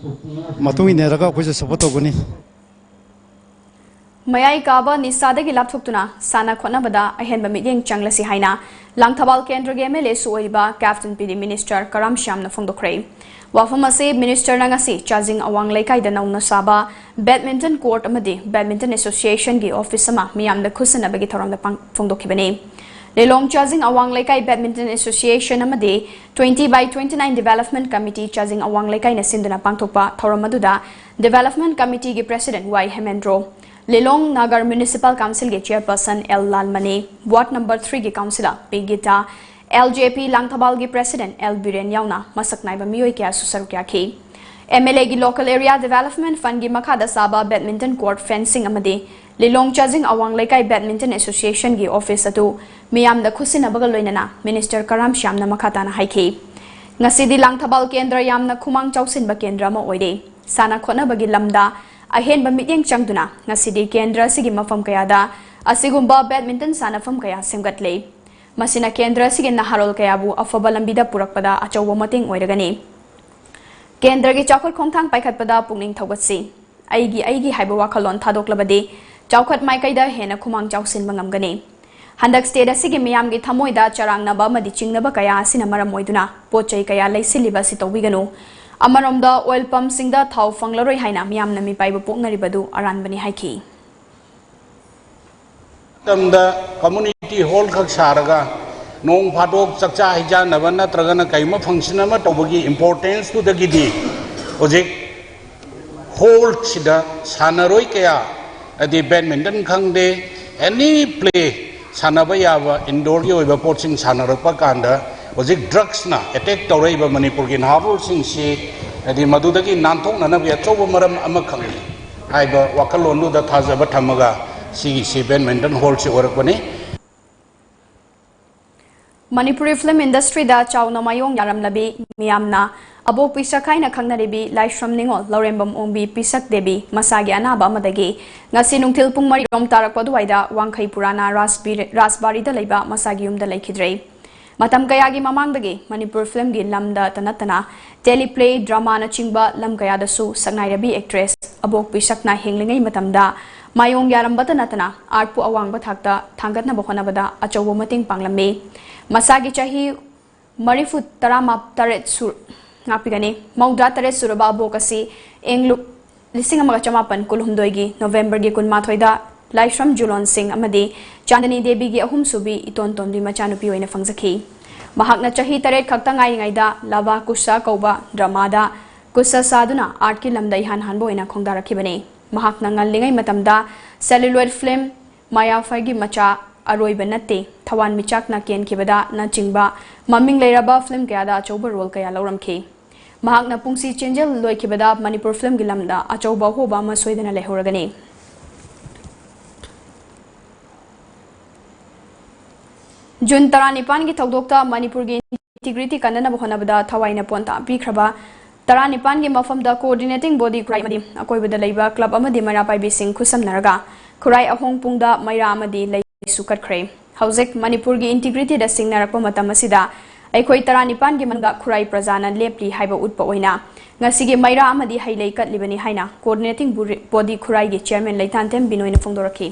ꯃꯇꯨꯡ ꯏꯟꯅꯔꯒ ꯑꯩꯈꯣꯏꯁꯨ ꯁꯞꯄꯣꯔꯠ ꯇꯧꯒꯅꯤ꯫ ꯃꯌꯥꯏ ꯀꯥꯕ ꯅꯤꯁꯥꯗꯒꯤ ꯂꯥꯞꯊꯣꯛꯇꯨꯅ ꯁꯥꯟꯅ ꯈꯣꯠꯅꯕꯗ ꯑꯍꯦꯟꯕ ꯃꯤꯠꯌꯦꯡ ꯆꯪꯂꯁꯤ ꯍꯥꯏꯅ ꯂꯥꯡꯊꯕꯥꯜ ꯀꯦꯟꯗ꯭ꯔꯒꯤ ꯑꯦꯝ ꯑꯦꯜ ꯑꯦꯁꯨ ꯑꯣꯏꯔꯤꯕ ꯀꯦꯞꯇꯦꯟ ꯄꯤ ꯗꯤ ꯃꯤꯅꯤꯁꯇꯔ ꯀꯔꯥꯝ ꯁ꯭ꯌꯥꯝꯅ ꯐꯣꯡꯗꯣꯛꯈ꯭ꯔꯦ꯫ ꯋꯥꯐꯝ ꯑꯁꯤ ꯃꯤꯅꯤꯁꯇꯔꯅ ꯉꯁꯤ ꯆꯥꯖꯤꯡ ꯑꯋꯥꯡ ꯂꯩꯀꯥꯏꯗ ꯅꯧꯅ ꯁꯥꯕ ꯕꯦꯗꯃꯤꯟꯇꯟ ꯀꯣꯔꯠ ꯑꯃꯗꯤ ꯕꯦꯗꯃꯤꯟꯇꯟ ꯑꯦꯁꯣꯁꯤꯌꯦꯁꯟꯒꯤ ꯑꯣꯐꯤꯁ ꯑꯃ ꯃꯤꯌꯥꯝꯗ ꯈꯨꯠꯁꯤꯟꯅꯕꯒꯤ ꯊꯧꯔꯝꯗ ꯄꯥꯡ-, ꯐꯣꯡꯗꯣꯛꯈꯤꯕꯅꯤ꯫ ꯂꯤꯂꯣꯡ ꯆꯥꯖꯤꯡ ꯑꯋꯥꯡ ꯂꯩꯀꯥꯏ ꯕꯦꯗꯃꯤꯟꯇꯟ ꯑꯦꯁꯣꯁꯤꯌꯦꯁꯟ ꯑꯃꯗꯤ twenty by twenty nine development committee Chajing Awang ꯂꯩꯀꯥꯏꯅ ꯁꯤꯟꯗꯨꯅ ꯄꯥꯡꯊꯣꯛꯄ ꯊꯧꯔꯝ ꯑꯗꯨꯗ development committeeꯒꯤ president Y Hemendro, Lilong Nagar municipal ꯀꯥꯎꯟꯁꯤꯜꯒꯤ chairperson L Lalmani, ward number threeꯒꯤ councillor P Gita, L J P ꯂꯥꯡꯊꯕꯥꯜꯒꯤ president ꯑꯦꯜ ꯕꯤꯔꯦꯟ ꯌꯥꯎꯅ ꯃꯁꯛ ꯅꯥꯏꯕ ꯃꯤꯑꯣꯏ ꯀꯌꯥꯁꯨ ꯁꯔꯨꯛ ꯌꯥꯈꯤ꯫ ꯑꯦꯝ ꯑꯦꯜ ꯑꯦꯒꯤ local area development fundꯒꯤ ꯃꯈꯥꯗ ꯁꯥꯕ ꯕꯦꯗꯃꯤꯟꯇꯟ ꯀꯣꯔꯠ ꯐꯦꯟꯁꯤꯡ ꯑꯃꯗꯤ ꯂꯤꯂꯣꯡ ꯆꯥꯖꯤꯡ ꯑꯋꯥꯡ ꯂꯩꯀꯥꯏ ꯕꯦꯗꯃꯤꯟꯇꯟ ꯑꯦꯁꯣꯁꯤꯌꯦꯁꯟꯒꯤ ꯑꯣꯐꯤꯁ ꯑꯗꯨ ꯃꯤꯌꯥꯝꯗ ꯈꯨꯠꯁꯤꯟꯅꯕꯒ ꯂꯣꯏꯅꯅ ꯃꯤꯅꯤꯁꯇꯔ ꯀꯔꯥꯝ ꯁ꯭ꯌꯥꯝꯅ ꯃꯈꯥ ꯇꯥꯅ ꯍꯥꯏꯈꯤ꯫ ꯉꯁꯤꯗꯤ ꯂꯥꯡꯊꯕꯥꯜ ꯀꯦꯟꯗ꯭ꯔ ꯌꯥꯝꯅ ꯈꯨꯃꯥꯡ ꯆꯥꯎꯁꯤꯟꯕ ꯀꯦꯟꯗ꯭ꯔ ꯑꯃ ꯑꯣꯏꯔꯦ꯫ ꯁꯥꯟꯅ ꯈꯣꯠꯅꯕꯒꯤ ꯂꯝꯗ ꯑꯍꯦꯟꯕ ꯃꯤꯠꯌꯦꯡ ꯆꯪꯗꯨꯅ ꯉꯁꯤꯗꯤ ꯀꯦꯟꯗ꯭ꯔ ꯑꯁꯤꯒꯤ ꯃꯐꯝ ꯀꯌꯥꯗ ꯑꯁꯤꯒꯨꯝꯕ ꯕꯦꯗꯃꯤꯟꯇꯟ ꯁꯥꯟꯅꯐꯝ ꯀꯌꯥ ꯁꯦꯝꯒꯠꯂꯦ꯫ ꯃꯁꯤꯅ ꯀꯦꯟꯗ꯭ꯔ ꯑꯁꯤꯒꯤ ꯅꯍꯥꯔꯣꯜ ꯀꯌꯥꯕꯨ ꯑꯐꯕ ꯂꯝꯕꯤꯗ ꯄꯨꯔꯛꯄꯗ ꯑꯆꯧꯕ ꯃꯇꯦꯡ ꯑꯣꯏꯔꯒꯅꯤ꯫ ꯀꯦꯟꯗ꯭ꯔꯒꯤ ꯆꯥꯎꯈꯠ ꯈꯣꯡꯊꯥꯡ ꯄꯥꯏꯈꯠꯄꯗ ꯄꯨꯛꯅꯤꯡ ꯊꯧꯒꯠꯁꯤ꯫ ꯑꯩꯒꯤ, ꯑꯩꯒꯤ ꯍꯥꯏꯕ ꯋꯥꯈꯜꯂꯣꯟ ꯊꯥꯗꯣꯛꯂꯕꯗꯤ ꯆꯥꯎꯈꯠ ꯃꯥꯏꯀꯩꯗ ꯍꯦꯟꯅ ꯈꯨꯃꯥꯡ ꯆꯥꯎꯁꯤꯟꯕ ꯉꯝꯒꯅꯤ꯫ ꯍꯟꯗꯛ state ꯑꯁꯤꯒꯤ ꯃꯤꯌꯥꯝꯒꯤ ꯊꯃꯣꯏꯗ ꯆꯔꯥꯡꯅꯕ ꯑꯃꯗꯤ ꯆꯤꯡꯅꯕ ꯀꯌꯥ ꯑꯁꯤꯅ ꯃꯔꯝ ꯑꯣꯏꯗꯨꯅ ꯄꯣꯠ ꯆꯩ ꯀꯌꯥ ꯂꯩꯁꯤꯜꯂꯤꯕ ꯑꯁꯤ ꯇꯧꯕꯤꯒꯅꯨ꯫ ꯑꯃꯔꯣꯝꯗ oil pumpꯁꯤꯡꯗ ꯊꯥꯎ ꯐꯪꯂꯔꯣꯏ ꯍꯥꯏꯅ ꯃꯤꯌꯥꯝꯅ ꯃꯤꯄꯥꯏꯕ ꯄꯣꯛꯅꯔꯤꯕꯗꯨ ꯑꯔꯥꯟꯕꯅꯤ ꯍꯥꯏꯈꯤ꯫ ꯃꯇꯝꯗ community hall ꯈꯛ ꯁꯥꯔꯒ ꯅꯣꯡ ꯐꯥꯗꯣꯛ ꯆꯥꯛꯆꯥ ꯍꯩꯖꯥꯟꯅꯕ ꯅꯠꯇ꯭ꯔꯒꯅ ꯀꯩꯒꯨꯝꯕ function ꯑꯃ ꯇꯧꯕꯒꯤ importanceꯇꯨꯗꯒꯤꯗꯤ ꯍꯧꯖꯤꯛ hallꯁꯤꯗ ꯁꯥꯟꯅꯔꯣꯏ ꯀꯌꯥ, ꯍꯥꯏꯗꯤ badminton ꯈꯪꯗꯦ, any play ꯁꯥꯟꯅꯕ ꯌꯥꯕ indoorꯒꯤ ꯑꯣꯏꯕ ꯄꯣꯠꯁꯤꯡ ꯁꯥꯟꯅꯔꯛꯄ ꯀꯥꯟꯗ ꯍꯧꯖꯤꯛ drugsꯅ attack ꯇꯧꯔꯛꯏꯕ ꯃꯅꯤꯄꯨꯔꯒꯤ ꯅꯍꯥꯔꯣꯜꯁꯤꯡꯁꯤ ꯍꯥꯏꯗꯤ ꯃꯗꯨꯗꯒꯤ ꯅꯥꯟꯊꯣꯛꯅꯅꯕꯒꯤ ꯑꯆꯧꯕ ꯃꯔꯝ ꯑꯃꯈꯛꯅꯤ ꯍꯥꯏꯕ ꯋꯥꯈꯜꯂꯣꯟꯗꯨꯗ ꯊꯥꯖꯕ ꯊꯝꯃꯒ ꯁꯤꯒꯤꯁꯤ badminton hallꯁꯤ ꯑꯣꯏꯔꯛꯄꯅꯤ꯫ ꯃꯅꯤꯄꯨꯔꯤ film industryꯗ ꯆꯥꯎꯅ ꯃꯥꯌꯣꯡ ꯌꯥꯔꯝꯂꯕꯤ, ꯃꯤꯌꯥꯝꯅ ꯑꯕꯣꯛ ꯄꯤꯁꯛ ꯍꯥꯏꯅ ꯈꯪꯅꯔꯤꯕꯤ ꯂꯥꯏꯁ꯭ꯔꯝ ꯅꯤꯉꯣꯜ ꯂꯧꯔꯦꯝꯕꯝ ꯑꯣꯡꯕꯤ ꯄꯤꯁꯛ ꯗꯦꯕꯤ ꯃꯁꯥꯒꯤ ꯑꯅꯥꯕ ꯑꯃꯗꯒꯤ ꯉꯁꯤ ꯅꯨꯡꯊꯤꯜ ꯄꯨꯡ ꯃꯔꯤ ꯔꯣꯝ ꯇꯥꯔꯛꯄ ꯑꯗꯨꯋꯥꯏꯗ ꯋꯥꯡꯈꯩ ꯄꯨꯔꯥꯅꯥ ꯔꯥꯖꯕꯤꯔ-, ꯔꯥꯖꯕꯥꯔꯤꯗ ꯂꯩꯕ ꯃꯁꯥꯒꯤ ꯌꯨꯝꯗ ꯂꯩꯈꯤꯗ꯭ꯔꯦ꯫ ꯃꯇꯝ ꯀꯌꯥꯒꯤ ꯃꯃꯥꯡꯗꯒꯤ ꯃꯅꯤꯄꯨꯔ filmꯒꯤ ꯂꯝꯗꯇ ꯅꯠꯇꯅ teleplay, dramaꯅꯆꯤꯡꯕ ꯂꯝ ꯀꯌꯥꯗꯁꯨ ꯁꯛꯅꯥꯏꯔꯕꯤ actress ꯑꯕꯣꯛ ꯄꯤꯁꯛꯅ ꯍꯤꯡꯂꯤꯉꯩ ꯃꯇꯝꯗ ꯃꯥꯌꯣꯡ ꯌꯥꯔꯝꯕꯇ ꯅꯠꯇꯅ artꯄꯨ ꯑꯋꯥꯡꯕ ꯊꯥꯛꯇ ꯊꯥꯡꯒꯠꯅꯕ ꯍꯣꯠꯅꯕꯗ ꯑꯆꯧꯕ ꯃꯇꯦꯡ ꯄꯥꯡꯂꯝꯃꯤ꯫ ꯃꯁꯥꯒꯤ ꯆꯍꯤ ꯃꯔꯤꯐꯨ ꯇꯔꯥꯃꯥ-, ꯇꯔꯦꯠ ꯁꯨ-, ꯉꯥꯛꯄꯤꯒꯅꯤ, ꯃꯧꯗ꯭ꯔꯥ ꯇꯔꯦꯠ ꯁꯨꯔꯕ ꯑꯕꯣꯛ ꯑꯁꯤ ꯏꯪ ꯂꯨꯞ ꯂꯤꯁꯤꯡ ꯑꯃꯒ ꯆꯃꯥꯄꯟ ꯀꯨꯟꯍꯨꯝꯗꯣꯏꯒꯤ ꯅꯣꯕꯦꯝꯕꯔꯒꯤ ꯀꯨꯟꯃꯥꯊꯣꯏꯗ ꯂꯥꯏꯁ꯭ꯔꯝ ꯖꯨꯂꯣꯟ ꯁꯤꯡ ꯑꯃꯗꯤ ꯆꯥꯟꯗꯅꯤ ꯗꯦꯕꯤꯒꯤ ꯑꯍꯨꯝꯁꯨꯕꯤ ꯏꯇꯣꯟ ꯇꯣꯟꯕꯤ ꯃꯆꯥꯅꯨꯄꯤ ꯑꯣꯏꯅ ꯐꯪꯖꯈꯤ꯫ ꯃꯍꯥꯛꯅ ꯆꯍꯤ ꯇꯔꯦꯠ ꯈꯛꯇ ꯉꯥꯏꯔꯤꯉꯩꯗ ꯂꯥꯚꯥ ꯀꯨꯁꯥ ꯀꯧꯕ dramaꯗ ꯀꯨꯁꯥ ꯁꯥꯗꯨꯅ artꯀꯤ ꯂꯝꯗ ꯏꯍꯥꯟ ꯍꯥꯟꯕ ꯑꯣꯏꯅ ꯈꯣꯡꯗꯥꯔꯛꯈꯤꯕꯅꯤ꯫ ꯃꯍꯥꯛꯅ ꯉꯜꯂꯤꯉꯩ ꯃꯇꯝꯗ celluloid film ꯃꯌꯥꯐꯥꯏꯒꯤ ꯃꯆꯥ ꯑꯔꯣꯏꯕ ꯅꯠꯇꯦ, ꯊꯋꯥꯟꯃꯤꯆꯥꯛꯅ ꯀꯦꯟꯈꯤꯕꯗꯅꯆꯤꯡꯕ ꯃꯃꯤꯡ ꯂꯩꯔꯕ film ꯀꯌꯥꯗ ꯑꯆꯧꯕ role ꯀꯌꯥ ꯂꯧꯔꯝꯈꯤ꯫ ꯃꯍꯥꯛꯅ ꯄꯨꯟꯁꯤ ꯆꯦꯟꯖꯦꯜ ꯂꯣꯏꯈꯤꯕꯗ ꯃꯅꯤꯄꯨꯔ filmꯒꯤ ꯂꯝꯗ ꯑꯆꯧꯕ ꯑꯍꯣꯕ ꯑꯃ ꯁꯣꯏꯗꯅ ꯂꯩꯍꯧꯔꯒꯅꯤ꯫ ꯖꯨꯟ ꯇꯔꯥꯅꯤꯄꯥꯟꯒꯤ ꯊꯧꯗꯣꯛꯇ ꯃꯅꯤꯄꯨꯔꯒꯤ integrity ꯀꯟꯅꯅꯕ ꯍꯣꯠꯅꯕꯗ ꯊꯋꯥꯏꯅ ꯄꯣꯟꯇꯥ ꯄꯤꯈ꯭ꯔꯕ ꯇꯔꯥꯅꯤꯄꯥꯟꯒꯤ ꯃꯐꯝꯗ coordinating body ꯈꯨꯔꯥꯏ ꯑꯃꯗꯤ ꯑꯀꯣꯏꯕꯗ ꯂꯩꯕ club ꯑꯃꯗꯤ ꯃꯩꯔꯥ ꯄꯥꯏꯕꯤꯁꯤꯡ ꯈꯨꯠꯁꯝꯅꯔꯒ ꯈꯨꯔꯥꯏ ꯑꯍꯣꯡ ꯄꯨꯡꯗ ꯃꯩꯔꯥ ꯑꯃꯗꯤ ꯂꯩꯁꯨ ꯀꯠꯈ꯭ꯔꯦ꯫ ꯍꯧꯖꯤꯛ ꯃꯅꯤꯄꯨꯔꯒꯤ integrityꯗ ꯁꯤꯡꯅꯔꯛꯄ ꯃꯇꯝ ꯑꯁꯤꯗ ꯑꯩꯈꯣꯏ ꯇꯔꯥꯅꯤꯄꯥꯟꯒꯤ ꯃꯅꯨꯡꯗ ꯈꯨꯔꯥꯏ ꯄ꯭ꯔꯖꯥꯅ ꯂꯦꯞꯂꯤ ꯍꯥꯏꯕ ꯎꯠꯄ ꯑꯣꯏꯅ ꯉꯁꯤꯒꯤ ꯃꯩꯔꯥ ꯑꯃꯗꯤ ꯍꯩꯂꯩ ꯀꯠꯂꯤꯕꯅꯤ ꯍꯥꯏꯅ coordinating body ꯈꯨꯔꯥꯏꯒꯤ chairman ꯂꯩꯊꯥꯟꯊꯦꯝ ꯕꯤꯅꯣꯏꯅ ꯐꯣꯡꯗꯣꯔꯛꯈꯤ꯫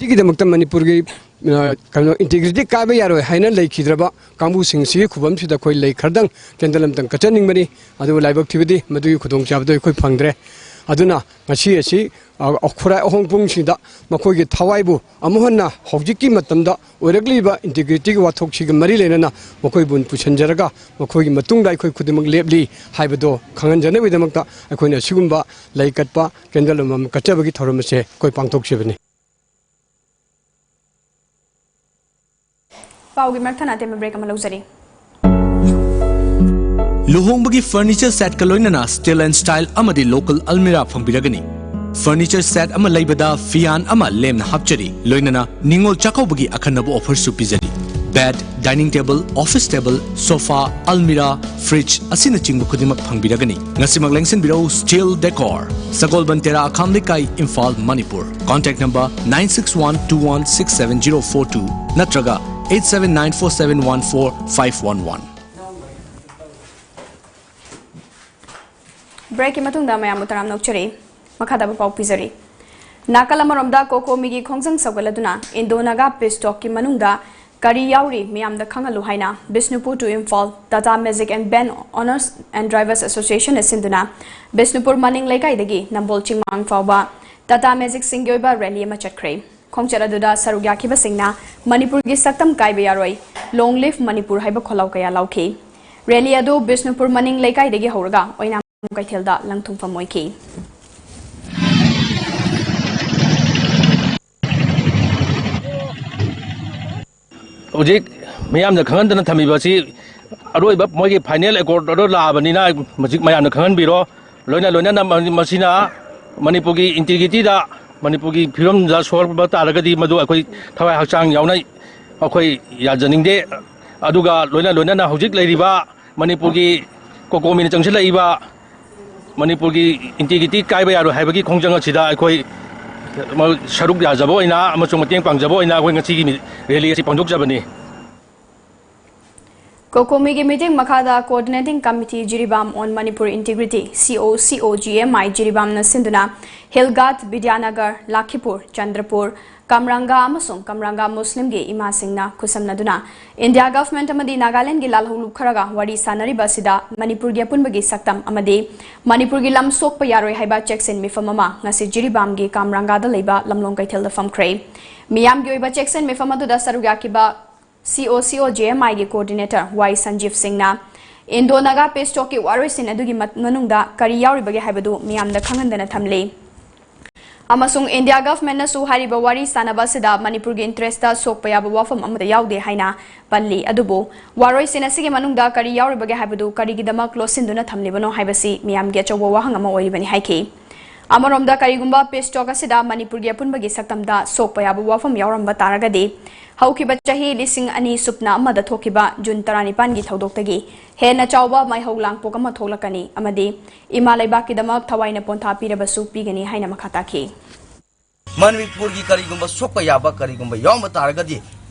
ꯁꯤꯒꯤꯗꯃꯛꯇ ꯃꯅꯤꯄꯨꯔꯒꯤ, ꯑ, ꯀꯩꯅꯣ, integrity ꯀꯥꯏꯕ ꯌꯥꯔꯣꯏ ꯍꯥꯏꯅ ꯂꯩꯈꯤꯗ꯭ꯔꯕ ꯀꯥꯡꯕꯨꯁꯤꯡꯁꯤꯒꯤ ꯈꯨꯕꯝꯁꯤꯗ ꯑꯩꯈꯣꯏ ꯂꯩ ꯈꯔꯗꯪ candle ꯑꯃꯇꯪ ꯀꯠꯆꯅꯤꯡꯕꯅꯤ꯫ ꯑꯗꯨꯕꯨ ꯂꯥꯏꯕꯛ ꯊꯤꯕꯗꯤ ꯃꯗꯨꯒꯤ ꯈꯨꯗꯣꯡꯆꯥꯕꯗꯨ ꯑꯩꯈꯣꯏ ꯐꯪꯗ꯭ꯔꯦ꯫ ꯑꯗꯨꯅ ꯉꯁꯤ ꯑꯁꯤ, ꯑ, ꯈꯨꯔꯥꯏ ꯑꯍꯣꯡ ꯄꯨꯡꯁꯤꯗ ꯃꯈꯣꯏꯒꯤ ꯊꯋꯥꯏꯕꯨ ꯑꯃꯨꯛ ꯍꯟꯅ ꯍꯧꯖꯤꯛꯀꯤ ꯃꯇꯝꯗ ꯑꯣꯏꯔꯛꯂꯤꯕ integrityꯒꯤ ꯋꯥꯊꯣꯛꯁꯤꯒ ꯃꯔꯤ ꯂꯩꯅꯅ ꯃꯈꯣꯏꯕꯨ ꯄꯨꯁꯤꯟꯖꯔꯒ ꯃꯈꯣꯏꯒꯤ ꯃꯇꯨꯡꯗ ꯑꯩꯈꯣꯏ ꯈꯨꯗꯤꯡꯃꯛ ꯂꯦꯞꯂꯤ ꯍꯥꯏꯕꯗꯣ ꯈꯪꯍꯟꯖꯅꯕꯒꯤꯗꯃꯛꯇ ꯑꯩꯈꯣꯏꯅ ꯑꯁꯤꯒꯨꯝꯕ ꯂꯩ ꯀꯠꯄ, candle ꯑꯃꯃꯝ ꯀꯠꯆꯕꯒꯤ ꯊꯧꯔꯝ ꯑꯁꯦ ꯑꯩꯈꯣꯏ ꯄꯥꯡꯊꯣꯛꯆꯕꯅꯤ꯫ ꯄꯥꯎꯒꯤ ꯃꯔꯛ ꯊꯠꯅ ꯑꯇꯦꯟꯕ break ꯑꯃ ꯂꯧꯖꯔꯤ꯫ ꯂꯨꯍꯣꯡꯕꯒꯤ furniture setꯀ ꯂꯣꯏꯅꯅ steel and style ꯑꯃꯗꯤ local almirah ꯐꯪꯕꯤꯔꯒꯅꯤ꯫ Furniture set ꯑꯃ ꯂꯩꯕꯗ ꯐꯤꯌꯥꯟ ꯑꯃ ꯂꯦꯝꯅ ꯍꯥꯞꯆꯔꯤ, ꯂꯣꯏꯅꯅ ꯅꯤꯉꯣꯜ ꯆꯥꯛꯀꯧꯕꯒꯤ ꯑꯈꯟꯅꯕ offerꯁꯨ ꯄꯤꯖꯔꯤ꯫ Bed, dining table, office table, sofa, almirah, fridge ꯑꯁꯤꯅꯆꯤꯡꯕ ꯈꯨꯗꯤꯡꯃꯛ ꯐꯪꯕꯤꯔꯒꯅꯤ꯫ ꯉꯁꯤꯃꯛ ꯂꯦꯡꯁꯤꯟꯕꯤꯔꯧ Steel Decor, ꯁꯒꯣꯜꯕꯟ ꯇꯦꯔꯥ, ꯑꯈꯥꯝ ꯂꯩꯀꯥꯏ, Imphal, Manipur. Contact number nine six one two one six seven zero four two ꯅꯠꯇ꯭ꯔꯒ eight seven nine four seven one four five one one꯫ Breakꯀꯤ ꯃꯇꯨꯡꯗ ꯃꯌꯥꯝꯕꯨ ꯇꯔꯥꯝꯅ ꯑꯣꯛꯆꯔꯤ꯫ ꯃꯈꯥ ꯇꯥꯕ ꯄꯥꯎ ꯄꯤꯖꯔꯤ꯫ ꯅꯥꯀꯜ ꯑꯃꯔꯣꯝꯗ ꯀꯣꯀꯣꯃꯤꯒꯤ ꯈꯣꯡꯖꯪ ꯁꯧꯒꯠꯂꯗꯨꯅ Indo Naga peace talkꯀꯤ ꯃꯅꯨꯡꯗ ꯀꯔꯤ ꯌꯥꯎꯔꯤ ꯃꯤꯌꯥꯝꯗ ꯈꯪꯍꯜꯂꯨ ꯍꯥꯏꯅ Bishnupur to Imphal Tata Magic and Van Owners and Drivers Associationꯅ ꯁꯤꯟꯗꯨꯅ ꯕꯤꯁꯅꯨꯄꯨꯔ ꯃꯅꯤꯡ ꯂꯩꯀꯥꯏꯗꯒꯤ ꯅꯝꯕꯣꯜ ꯆꯤꯡꯃꯥꯡ ꯐꯥꯎꯕ Tata Magicꯁꯤꯡꯒꯤ ꯑꯣꯏꯕ rally ꯑꯃ ꯆꯠꯈ꯭ꯔꯦ꯫ ꯈꯣꯡꯆꯠ ꯑꯗꯨꯗ ꯁꯔꯨꯛ ꯌꯥꯈꯤꯕꯁꯤꯡꯅ ꯃꯅꯤꯄꯨꯔꯒꯤ ꯁꯛꯇꯝ ꯀꯥꯏꯕ ꯌꯥꯔꯣꯏ, Long live Manipur ꯍꯥꯏꯕ ꯈꯣꯜꯂꯥꯎ ꯀꯌꯥ ꯂꯥꯎꯈꯤ꯫ Rally ꯑꯗꯨ ꯕꯤꯁꯅꯨꯄꯨꯔ ꯃꯅꯤꯡ ꯂꯩꯀꯥꯏꯗꯒꯤ ꯍꯧꯔꯒ ꯑꯣꯏꯅꯥꯝ ꯀꯩꯊꯦꯜꯗ ꯂꯪꯊꯨꯡꯐꯝ ꯑꯣꯏꯈꯤ꯫ ꯍꯧꯖꯤꯛ ꯃꯤꯌꯥꯝꯅ ꯈꯪꯍꯟꯗꯅ ꯊꯝꯃꯤꯕ ꯑꯁꯤ ꯑꯔꯣꯏꯕ ꯃꯣꯏꯒꯤ final accord ꯑꯗꯨ ꯂꯥꯛꯑꯕꯅꯤꯅ ꯍꯧꯖꯤꯛ ꯃꯌꯥꯝꯅ ꯈꯪꯍꯟꯕꯤꯔꯣ꯫ ꯂꯣꯏꯅ ꯂꯣꯏꯅꯅ ꯃ-, ꯃꯁꯤꯅ ꯃꯅꯤꯄꯨꯔꯒꯤ integrityꯗ, ꯃꯅꯤꯄꯨꯔꯒꯤ ꯐꯤꯕꯝꯗ ꯁꯣꯛꯄ ꯇꯥꯔꯒꯗꯤ ꯃꯗꯨ ꯑꯩꯈꯣꯏ ꯊꯋꯥꯏ ꯍꯛꯆꯥꯡ ꯌꯥꯎꯅ ꯑꯩꯈꯣꯏ ꯌꯥꯖꯅꯤꯡꯗꯦ꯫ ꯑꯗꯨꯒ ꯂꯣꯏꯅ ꯂꯣꯏꯅꯅ ꯍꯧꯖꯤꯛ ꯂꯩꯔꯤꯕ ꯃꯅꯤꯄꯨꯔꯒꯤ ꯀꯣꯀꯣꯃꯤꯅ ꯆꯪꯁꯤꯜꯂꯛꯏꯕ ꯃꯅꯤꯄꯨꯔꯒꯤ integrity ꯀꯥꯏꯕ ꯌꯥꯔꯣꯏ ꯍꯥꯏꯕꯒꯤ ꯈꯣꯡꯖꯪ ꯑꯁꯤꯗ ꯑꯩꯈꯣꯏ ꯁꯔꯨꯛ ꯌꯥꯖꯕ ꯑꯣꯏꯅ ꯑꯃꯁꯨꯡ ꯃꯇꯦꯡ ꯄꯥꯡꯖꯕ ꯑꯣꯏꯅ ꯑꯩꯈꯣꯏ ꯉꯁꯤꯒꯤ rally ꯑꯁꯤ ꯄꯥꯡꯊꯣꯛꯆꯕꯅꯤ꯫ ꯀꯣꯀꯣꯃꯤꯒꯤ meeting ꯃꯈꯥꯗ Coordinating Committee Jiribam on Manipur Integrity, C O C O G M I ꯖꯤꯔꯤꯕꯥꯝꯅ ꯁꯤꯟꯗꯨꯅ ꯍꯤꯜꯒꯥꯠ, ꯕꯤꯗ꯭ꯌꯥꯅꯒꯔ, ꯂꯥꯈꯤꯄꯨꯔ, ꯆꯟꯗ꯭ꯔꯄꯨꯔ, ꯀꯝꯔꯥꯡꯒꯥ ꯑꯃꯁꯨꯡ ꯀꯝꯔꯥꯡꯒꯥ ꯃꯨꯁꯂꯤꯝꯒꯤ ꯏꯃꯥꯁꯤꯡꯅ ꯈꯨꯠꯁꯝꯅꯗꯨꯅ India government ꯑꯃꯗꯤ ꯅꯥꯒꯥꯂꯦꯟꯗꯒꯤ ꯂꯥꯜꯍꯧ ꯂꯨꯞꯈꯔꯒ ꯋꯥꯔꯤ ꯁꯥꯅꯔꯤꯕ ꯑꯁꯤꯗ ꯃꯅꯤꯄꯨꯔꯒꯤ ꯑꯄꯨꯟꯕꯒꯤ ꯁꯛꯇꯝ ꯑꯃꯗꯤ ꯃꯅꯤꯄꯨꯔꯒꯤ ꯂꯝ ꯁꯣꯛꯄ ꯌꯥꯔꯣꯏ ꯍꯥꯏꯕ ꯆꯦꯛꯁꯤꯟ ꯃꯤꯐꯝ ꯑꯃ ꯉꯁꯤ ꯖꯤꯔꯤꯕꯥꯝꯒꯤ ꯀꯥꯝꯔꯥꯡꯒꯥꯗ ꯂꯩꯕ ꯂꯝꯂꯣꯡ ꯀꯩꯊꯦꯜꯗ ꯐꯝꯈ꯭ꯔꯦ꯫ ꯃꯤꯌꯥꯝꯒꯤ ꯑꯣꯏꯕ ꯆꯦꯛꯁꯤꯟ ꯃꯤꯐꯝ ꯑꯗꯨꯗ ꯁꯔꯨꯛ ꯌꯥꯈꯤꯕ C O C O G M I ꯒꯤ coordinator ꯋꯥꯏ ꯁꯟꯖꯤꯞ ꯁꯤꯡꯅ Indo Naga peace talk ꯀꯤ ꯋꯥꯔꯣꯏꯁꯤꯟ ꯑꯗꯨꯒꯤ ꯃꯠ-, ꯃꯅꯨꯡꯗ ꯀꯔꯤ ꯌꯥꯎꯔꯤꯕꯒꯦ ꯍꯥꯏꯕꯗꯨ ꯃꯤꯌꯥꯝꯗ ꯈꯪꯍꯟꯗꯅ ꯊꯝꯂꯤ꯫ ꯑꯃꯁꯨꯡ ꯏꯟꯗꯤꯌꯥ ꯒꯚꯔꯟꯃꯦꯟꯠꯅꯁꯨ ꯍꯥꯏꯔꯤꯕ ꯋꯥꯔꯤ ꯁꯥꯅꯕ ꯑꯁꯤꯗ ꯃꯅꯤꯄꯨꯔꯒꯤ ꯏꯟꯇꯔꯦꯁꯇ ꯁꯣꯛꯄ ꯌꯥꯕ ꯋꯥꯐꯝ ꯑꯃꯠꯇ ꯌꯥꯎꯗꯦ ꯍꯥꯏꯅ ꯄꯜꯂꯤ꯫ ꯑꯗꯨꯕꯨ ꯋꯥꯔꯣꯏꯁꯤꯟ ꯑꯁꯤꯒꯤ ꯃꯅꯨꯡꯗ ꯀꯔꯤ ꯌꯥꯎꯔꯤꯕꯒꯦ ꯍꯥꯏꯕꯗꯨ ꯀꯔꯤꯒꯤꯗꯃꯛ ꯂꯣꯠꯁꯤꯟꯗꯨꯅ ꯊꯝꯂꯤꯕꯅꯣ ꯍꯥꯏꯕꯁꯤ ꯃꯤꯌꯥꯝꯒꯤ ꯑꯆꯧꯕ ꯋꯥꯍꯪ ꯑꯃ ꯑꯣꯏꯔꯤꯕꯅꯤ ꯍꯥꯏꯈꯤ꯫ ꯑꯃꯔꯣꯝꯗ ꯀꯔꯤꯒꯨꯝꯕ ꯄꯤꯁ ꯇꯣꯛ ꯑꯁꯤꯗ ꯃꯅꯤꯄꯨꯔꯒꯤ ꯑꯄꯨꯟꯕꯒꯤ ꯁꯛꯇꯝꯗ ꯁꯣꯛꯄ ꯌꯥꯕ ꯋꯥꯐꯝ ꯌꯥꯎꯔꯝꯕ ꯇꯥꯔꯒꯗꯤ ꯍꯧꯈꯤꯕ ꯆꯍꯤ ꯂꯤꯁꯤꯡ ꯑꯅꯤ ꯁꯨꯞꯅ ꯑꯃꯗ ꯊꯣꯛꯈꯤꯕ ꯖꯨꯟ ꯇꯔꯥꯅꯤꯄꯥꯟꯒꯤ ꯊꯧꯗꯣꯛꯇꯒꯤ ꯍꯦꯟꯅ ꯆꯥꯎꯕ ꯃꯩꯍꯧ ꯂꯥꯡꯄꯣꯛ ꯑꯃ ꯊꯣꯛꯂꯛꯀꯅꯤ ꯑꯃꯗꯤ ꯏꯃꯥ ꯂꯩꯕꯥꯛꯀꯤꯗꯃꯛ ꯊꯋꯥꯏꯅ ꯄꯣꯟꯊꯥ ꯄꯤꯔꯕꯁꯨ ꯄꯤꯒꯅꯤ ꯍꯥꯏꯅ ꯃꯈꯥ ꯇꯥꯈꯤ꯫ ꯃꯅꯤꯄꯨꯔꯒꯤ ꯀꯔꯤꯒꯨꯝꯕ ꯁꯣꯛꯄ ꯌꯥꯕ ꯀꯔꯤꯒꯨꯝꯕ ꯌꯥꯎꯔꯝꯕ ꯇꯥꯔꯒꯗꯤ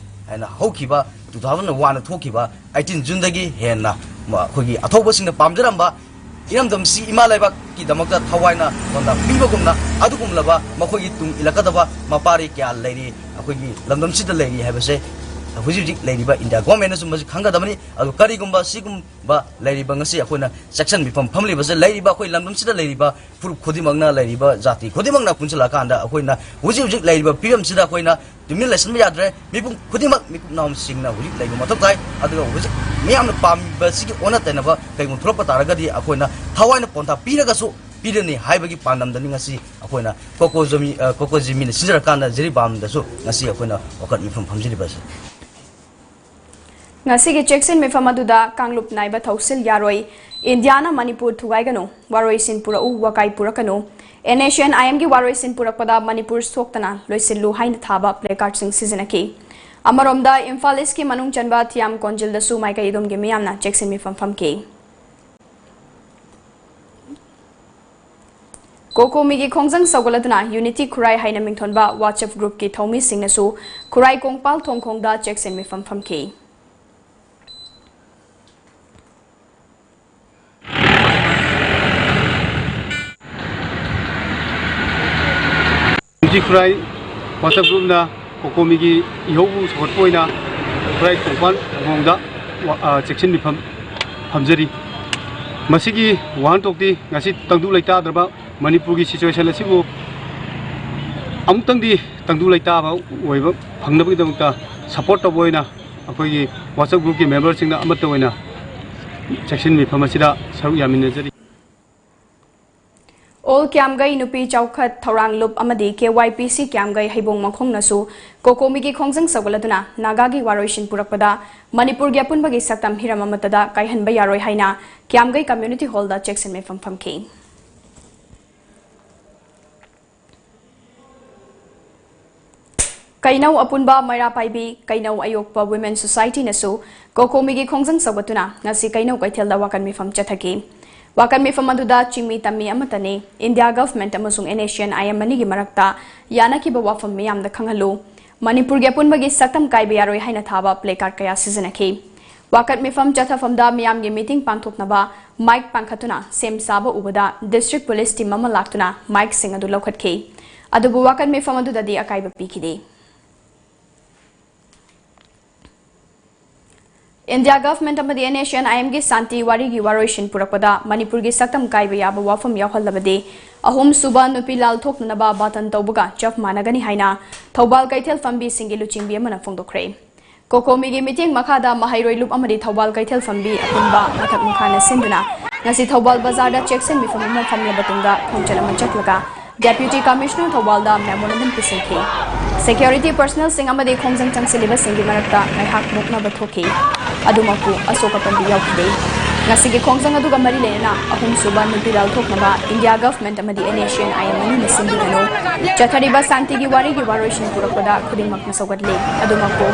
ꯍꯥꯏꯅ ꯍꯧꯈꯤꯕ ꯇꯨ ꯊꯥꯎꯖꯟ ꯋꯥꯟꯗ ꯊꯣꯛꯈꯤꯕ ꯑꯩꯠꯇꯤꯟ ꯖꯨꯟꯗꯒꯤ ꯍꯦꯟꯅ ꯑꯩꯈꯣꯏꯒꯤ ꯑꯊꯧꯕꯁꯤꯡꯅ ꯄꯥꯝꯖꯔꯝꯕ ꯏꯔꯝꯗꯝꯁꯤ ꯏꯃꯥ ꯂꯩꯕꯥꯛꯀꯤꯗꯃꯛꯇ ꯊꯋꯥꯏꯅ ꯄꯣꯟꯊꯥ ꯄꯤꯕꯒꯨꯝꯅ ꯑꯗꯨꯒꯨꯝꯂꯕ ꯃꯈꯣꯏꯒꯤ ꯇꯨꯡ ꯏꯜꯂꯛꯀꯗꯕ ꯃꯄꯥꯔꯤ ꯀꯌꯥ ꯂꯩꯔꯤ ꯑꯩꯈꯣꯏꯒꯤ ꯂꯝꯗꯝꯁꯤꯗ ꯂꯩꯔꯤ ꯍꯥꯏꯕꯁꯦ ꯍꯧꯖꯤꯛ ꯍꯧꯖꯤꯛ ꯂꯩꯔꯤꯕ ꯏꯟꯗꯤꯌꯥ ꯒꯣꯔꯃꯦꯟꯅꯁꯨ ꯃꯁꯤ ꯈꯪꯒꯗꯕꯅꯤ꯫ ꯑꯗꯨ ꯀꯔꯤꯒꯨꯝꯕ ꯁꯤꯒꯨꯝꯕ ꯂꯩꯔꯤꯕ ꯉꯁꯤ ꯑꯩꯈꯣꯏꯅ ꯆꯦꯛꯁꯤꯟ ꯃꯤꯐꯝ ꯐꯝꯂꯤꯕꯁꯦ ꯂꯩꯔꯤꯕ ꯑꯩꯈꯣꯏ ꯂꯝꯗꯝꯁꯤꯗ ꯂꯩꯔꯤꯕ ꯐꯨꯔꯨꯞ ꯈꯨꯗꯤꯡꯃꯛꯅ ꯂꯩꯔꯤꯕ ꯖꯥꯇꯤ ꯈꯨꯗꯤꯡꯃꯛꯅ ꯄꯨꯟꯁꯤꯜꯂꯛꯑꯀꯥꯟꯗ ꯑꯩꯈꯣꯏꯅ ꯍꯧꯖꯤꯛ ꯍꯧꯖꯤꯛ ꯂꯩꯔꯤꯕ ꯐꯤꯕꯝꯁꯤꯗ ꯑꯩꯈꯣꯏꯅ ꯇꯨꯃꯤꯟ ꯂꯩꯁꯤꯟꯕ ꯌꯥꯗ꯭ꯔꯦ꯫ ꯃꯤꯄꯨꯝ ꯈꯨꯗꯤꯡꯃꯛ ꯃꯤꯀꯨꯞ ꯅꯥꯍꯨꯝꯁꯤꯡꯅ ꯍꯧꯖꯤꯛ ꯂꯩꯕ ꯃꯊꯧ ꯇꯥꯏ꯫ ꯑꯗꯨꯒ ꯍꯧꯖꯤꯛ ꯃꯤꯌꯥꯝꯅ ꯄꯥꯝꯕꯁꯤꯒꯤ ꯑꯣꯟꯅ ꯇꯩꯅꯕ ꯀꯩꯒꯨꯝꯕ ꯊꯣꯛꯂꯛꯄ ꯇꯥꯔꯒꯗꯤ ꯑꯩꯈꯣꯏꯅ ꯊꯋꯥꯏꯅ ꯄꯣꯟꯊꯥ ꯄꯤꯔꯒꯁꯨ ꯄꯤꯔꯅꯤ ꯍꯥꯏꯕꯒꯤ ꯄꯥꯟꯗꯝꯗꯅꯤ ꯉꯁꯤ ꯑꯩꯈꯣꯏꯅ ꯀꯣꯀꯣꯖꯃꯤ ꯑ, ꯀꯣꯀꯣꯖꯤꯃꯤꯅ ꯁꯤꯟꯖꯔꯀꯥꯟꯗ ꯖꯤꯔꯤꯕꯥꯝꯗꯁꯨ ꯉꯁꯤ ꯑꯩꯈꯣꯏꯅ ꯋꯥꯀꯠ ꯃꯤꯐꯝ ꯐꯝꯖꯔꯤꯕ ꯑꯁꯤ꯫ ꯉꯁꯤꯒꯤ ꯆꯦꯛꯁꯤꯟ ꯃꯤꯐꯝ ꯑꯗꯨꯗ ꯀꯥꯡꯂꯨꯞ ꯅꯥꯏꯕ ꯊꯧꯁꯤꯜ ꯌꯥꯔꯣꯏ, ꯏꯟꯗꯤꯌꯥꯅ ꯃꯅꯤꯄꯨꯔ ꯊꯨꯒꯥꯏꯒꯅꯨ, ꯋꯥꯔꯣꯏꯁꯤꯟ ꯄꯨꯔꯛꯎ, ꯋꯥꯀꯥꯏ ꯄꯨꯔꯛꯀꯅꯨ, NSCN IMꯒꯤ ꯋꯥꯔꯣꯏꯁꯤꯟ ꯄꯨꯔꯛꯄꯗ ꯃꯅꯤꯄꯨꯔ ꯁꯣꯛꯇꯅ ꯂꯣꯏꯁꯤꯜꯂꯨ ꯍꯥꯏꯅ ꯊꯥꯕ placardꯁꯤꯡ ꯁꯤꯖꯤꯟꯅꯈꯤ꯫ ꯑꯃꯔꯣꯝꯗ ꯏꯝꯐꯥꯜ ꯏꯁꯀꯤ ꯃꯅꯨꯡ ꯆꯟꯕ ꯊꯤꯌꯥꯝ ꯀꯣꯟꯖꯤꯜꯗꯁꯨ ꯃꯥꯏꯀꯩ ꯑꯗꯣꯝꯒꯤ ꯃꯤꯌꯥꯝꯅ ꯆꯦꯛꯁꯤꯟ ꯃꯤꯐꯝ ꯐꯝꯈꯤ꯫ ꯀꯣꯀꯣꯃꯤꯒꯤ ꯈꯣꯡꯖꯪ ꯁꯧꯒꯠꯂꯗꯨꯅ ꯌꯨꯅꯤꯇꯤ ꯈꯨꯔꯥꯏ ꯍꯥꯏꯅ ꯃꯤꯡꯊꯣꯟꯕ WhatsApp groupꯀꯤ ꯊꯧꯃꯤꯁꯤꯡꯅꯁꯨ ꯈꯨꯔꯥꯏ ꯀꯣꯡꯄꯥꯜ ꯊꯣꯡꯈꯣꯡꯗ ꯆꯦꯛꯁꯤꯟ ꯃꯤꯐꯝ ꯐꯝꯈꯤ꯫ ꯌꯨꯅꯤꯇꯤ ꯈꯨꯔꯥꯏ WhatsApp groupꯅ ꯀꯣꯀꯣꯃꯤꯒꯤ ꯏꯍꯧꯕꯨ ꯁꯧꯒꯠꯄ ꯑꯣꯏꯅ ꯈꯨꯔꯥꯏ ꯀꯣꯡꯄꯥꯜ ꯊꯣꯡꯈꯣꯡꯗ ꯋꯥ-, ꯑ, ꯆꯦꯛꯁꯤꯟ ꯃꯤꯐꯝ ꯐꯝꯖꯔꯤ꯫ ꯃꯁꯤꯒꯤ ꯋꯥꯍꯟꯊꯣꯛꯇꯤ ꯉꯁꯤ ꯇꯪꯗꯨ ꯂꯩꯇꯥꯗ꯭ꯔꯕ ꯃꯅꯤꯄꯨꯔꯒꯤ situation ꯑꯁꯤꯕꯨ ꯑꯃꯨꯛꯇꯪꯗꯤ ꯇꯪꯗꯨ ꯂꯩꯇꯥꯕ ꯑꯣꯏꯕ ꯐꯪꯅꯕꯒꯤꯗꯃꯛꯇ support ꯇꯧꯕ ꯑꯣꯏꯅ ꯑꯩꯈꯣꯏꯒꯤ WhatsApp groupꯀꯤ memberꯁꯤꯡꯅ ꯑꯃꯠꯇ ꯑꯣꯏꯅ ꯆꯦꯛꯁꯤꯟ ꯃꯤꯐꯝ ꯑꯁꯤꯗ ꯁꯔꯨꯛ ꯌꯥꯃꯤꯟꯅꯖꯔꯤ꯫ ꯑꯣꯜ ꯀ꯭ꯌꯥꯝꯒꯩ ꯅꯨꯄꯤ ꯆꯥꯎꯈꯠ ꯊꯧꯔꯥꯡ ꯂꯨꯞ ꯑꯃꯗꯤ ꯀꯦ ꯋꯥꯏ ꯄꯤ ꯁꯤ ꯀ꯭ꯌꯥꯝꯒꯩ ꯍꯩꯕꯣꯡ ꯃꯈꯣꯡꯅꯁꯨ ꯀꯣꯀꯣꯃꯤꯒꯤ ꯈꯣꯡꯖꯪ ꯁꯧꯒꯠꯂꯗꯨꯅ ꯅꯥꯒꯥꯒꯤ ꯋꯥꯔꯣꯏꯁꯤꯟ ꯄꯨꯔꯛꯄꯗ ꯃꯅꯤꯄꯨꯔꯒꯤ ꯑꯄꯨꯟꯕꯒꯤ ꯁꯛꯇꯝ ꯍꯤꯔꯝ ꯑꯃꯠꯇꯗ ꯀꯥꯏꯍꯟꯕ ꯌꯥꯔꯣꯏ ꯍꯥꯏꯅ ꯀ꯭ꯌꯥꯝꯒꯩ ꯀꯝꯃ꯭ꯌꯨꯅꯤꯇꯤ ꯍꯣꯜꯗ ꯆꯦꯛꯁꯤꯟ ꯃꯤꯐꯝ ꯐꯝꯈꯤ꯫ ꯀꯩꯅꯧ ꯑꯄꯨꯟꯕ ꯃꯩꯔꯥ ꯄꯥꯏꯕꯤ ꯀꯩꯅꯧ ꯑꯌꯣꯛꯄ ꯋꯤꯃꯦꯟ ꯁꯣꯁꯥꯏꯇꯤꯅꯁꯨ ꯀꯣꯀꯣꯃꯤꯒꯤ ꯈꯣꯡꯖꯪ ꯁꯧꯒꯠꯇꯨꯅ ꯉꯁꯤ ꯀꯩꯅꯧ ꯀꯩꯊꯦꯜꯗ ꯋꯥꯀꯠ ꯃꯤꯐꯝ ꯆꯠꯊꯈꯤ꯫ ꯋꯥꯀꯠ ꯃꯤꯐꯝ ꯑꯗꯨꯗ ꯆꯤꯡꯃꯤ ꯇꯝꯃꯤ ꯑꯃꯠꯇꯅꯤ, ꯏꯟꯗꯤꯌꯥ ꯒꯚꯔꯟꯃꯦꯟꯠ ꯑꯃꯁꯨꯡ N S C N I M ꯑꯅꯤꯒꯤ ꯃꯔꯛꯇ ꯌꯥꯅꯈꯤꯕ ꯋꯥꯐꯝ ꯃꯤꯌꯥꯝꯗ ꯈꯪꯍꯜꯂꯨ, ꯃꯅꯤꯄꯨꯔꯒꯤ ꯑꯄꯨꯟꯕꯒꯤ ꯁꯛꯇꯝ ꯀꯥꯏꯕ ꯌꯥꯔꯣꯏ ꯍꯥꯏꯅ ꯊꯥꯕ ꯄ꯭ꯂꯦꯀꯥꯔꯗ ꯀꯌꯥ ꯁꯤꯖꯤꯟꯅꯈꯤ꯫ ꯋꯥꯀꯠ ꯃꯤꯐꯝ ꯆꯠꯊꯐꯝꯗ ꯃꯤꯌꯥꯝꯒꯤ ꯃꯤꯇꯤꯡ ꯄꯥꯡꯊꯣꯛꯅꯕ ꯃꯥꯏꯛ ꯄꯥꯡꯈꯠꯇꯨꯅ ꯁꯦꯝ ꯁꯥꯕ ꯎꯕꯗ ꯗꯤꯁꯇ꯭ꯔꯤꯛ ꯄꯨꯂꯤꯁ ꯇꯤꯝ ꯑꯃ ꯂꯥꯛꯇꯨꯅ ꯃꯥꯏꯛꯁꯤꯡ ꯑꯗꯨ ꯂꯧꯈꯠꯈꯤ꯫ ꯑꯗꯨꯕꯨ ꯋꯥꯀꯠ ꯃꯤꯐꯝ ꯑꯗꯨꯗꯗꯤ ꯑꯀꯥꯏꯕ ꯄꯤꯈꯤꯗꯦ꯫ ꯏꯟꯗꯤꯌꯥ ꯒꯚꯔꯟꯃꯦꯟꯠ ꯑꯃꯗꯤ ꯑꯦꯟ ꯑꯦꯁ ꯁꯤ ꯑꯦꯟ ꯑꯥꯏ ꯑꯦꯝꯒꯤ ꯁꯥꯟꯇꯤ ꯋꯥꯔꯤꯒꯤ ꯋꯥꯔꯣꯏꯁꯤꯟ ꯄꯨꯔꯛꯄꯗ ꯃꯅꯤꯄꯨꯔꯒꯤ ꯁꯛꯇꯝ ꯀꯥꯏꯕ ꯌꯥꯕ ꯋꯥꯐꯝ ꯌꯥꯎꯍꯜꯂꯕꯗꯤ ꯑꯍꯨꯝꯁꯨꯕ ꯅꯨꯄꯤ ꯂꯥꯜ ꯊꯣꯛꯅꯅꯕ ꯕꯥꯇꯟ ꯇꯧꯕꯒ ꯆꯞ ꯃꯥꯟꯅꯒꯅꯤ ꯍꯥꯏꯅ ꯊꯧꯕꯥꯜ ꯀꯩꯊꯦꯜ ꯐꯝꯕꯤꯁꯤꯡꯒꯤ ꯂꯨꯆꯤꯡꯕꯤ ꯑꯃꯅ ꯐꯣꯡꯗꯣꯛꯈ꯭ꯔꯦ꯫ ꯀꯣꯀꯣꯃꯤꯒꯤ ꯃꯤꯠꯌꯦꯡ ꯃꯈꯥꯗ ꯃꯍꯩꯔꯣꯏ ꯂꯨꯞ ꯑꯃꯗꯤ ꯊꯧꯕꯥꯜ ꯀꯩꯊꯦꯜ ꯐꯝꯕꯤ ꯑꯄꯨꯟꯕ ꯃꯊꯛ ꯃꯈꯥꯅ ꯁꯤꯟꯗꯨꯅ ꯉꯁꯤ ꯊꯧꯕꯥꯜ ꯕꯖꯥꯔꯗ ꯆꯦꯛꯁꯤꯟ ꯃꯤꯐꯝ ꯑꯃ ꯐꯝꯂꯕ ꯇꯨꯡꯗ ꯈꯣꯡꯆꯠ ꯑꯃ ꯆꯠꯂꯒ ꯗꯦꯄ꯭ꯌꯨꯇꯤ ꯀꯃꯤꯁꯅꯔ ꯊꯧꯕꯥꯜꯗ ꯃꯦꯃꯣꯔꯦꯟꯗꯝ ꯄꯤꯁꯤꯟꯈꯤ꯫ ꯁꯦꯀ꯭ꯌꯨꯔꯤꯇꯤ ꯄꯔꯁꯅꯦꯜꯁꯤꯡ ꯑꯃꯗꯤ ꯈꯣꯡꯖꯪ ꯆꯪꯁꯤꯜꯂꯤꯕꯁꯤꯡꯒꯤ ꯃꯔꯛꯇ ꯉꯥꯏꯍꯥꯛ ꯅꯣꯛꯅꯕ ꯊꯣꯛꯈꯤ꯫ ꯑꯗꯨꯃꯛꯄꯨ ꯑꯁꯣꯛ ꯑꯄꯟꯗꯤ ꯌꯥꯎꯈꯤꯗꯦ꯫ ꯉꯁꯤꯒꯤ ꯈꯣꯡꯖꯪ ꯑꯗꯨꯒ ꯃꯔꯤ ꯂꯩꯅꯅ ꯑꯍꯨꯝꯁꯨꯕ ꯅꯨꯄꯤ ꯂꯥꯜ ꯊꯣꯛꯅꯕ ꯏꯟꯗꯤꯌꯥ ꯒꯚꯔꯟꯃꯦꯟꯠ ꯑꯃꯗꯤ N S C N I M ꯑꯅꯤꯅ ꯁꯤꯟꯕꯤꯒꯅꯨ꯫ ꯆꯠꯊꯔꯤꯕ ꯁꯥꯟꯇꯤꯒꯤ ꯋꯥꯔꯤꯒꯤ ꯋꯥꯔꯣꯏꯁꯤꯟ ꯄꯨꯔꯛꯄꯗ ꯈꯨꯗꯤꯡꯃꯛꯅ ꯁꯧꯒꯠꯂꯤ꯫ ꯑꯗꯨꯃꯛꯄꯨ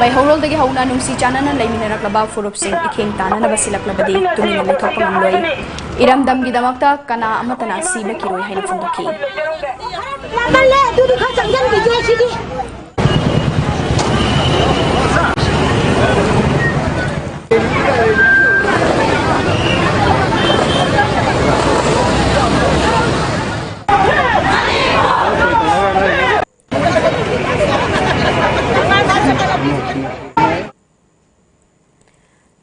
ꯃꯩꯍꯧꯔꯣꯜꯗꯒꯤ ꯍꯧꯅ ꯅꯨꯡꯁꯤ ꯆꯥꯟꯅꯅ ꯂꯩꯃꯤꯟꯅꯔꯛꯂꯕ ꯐꯨꯔꯨꯞꯁꯤꯡ ꯏꯈꯦꯡ ꯇꯥꯟꯅꯅꯕ ꯁꯤꯜꯂꯛꯂꯕꯗꯤ ꯇꯨꯃꯤꯟꯅ ꯂꯩꯊꯣꯛꯄ ꯉꯝꯂꯣꯏ꯫ ꯏꯔꯝꯗꯝꯒꯤꯗꯃꯛꯇ ꯀꯅꯥ ꯑꯃꯠꯇꯅ ꯁꯤꯕ ꯀꯤꯔꯣꯏ ꯍꯥꯏꯅ ꯐꯣꯡꯗꯣꯛꯈꯤ꯫ ꯃꯥꯃꯜꯂꯦ, ꯑꯗꯨꯗꯤ ꯈꯔ ꯆꯪꯁꯤꯟꯕꯤꯒꯦ ꯁꯤꯗꯤ꯫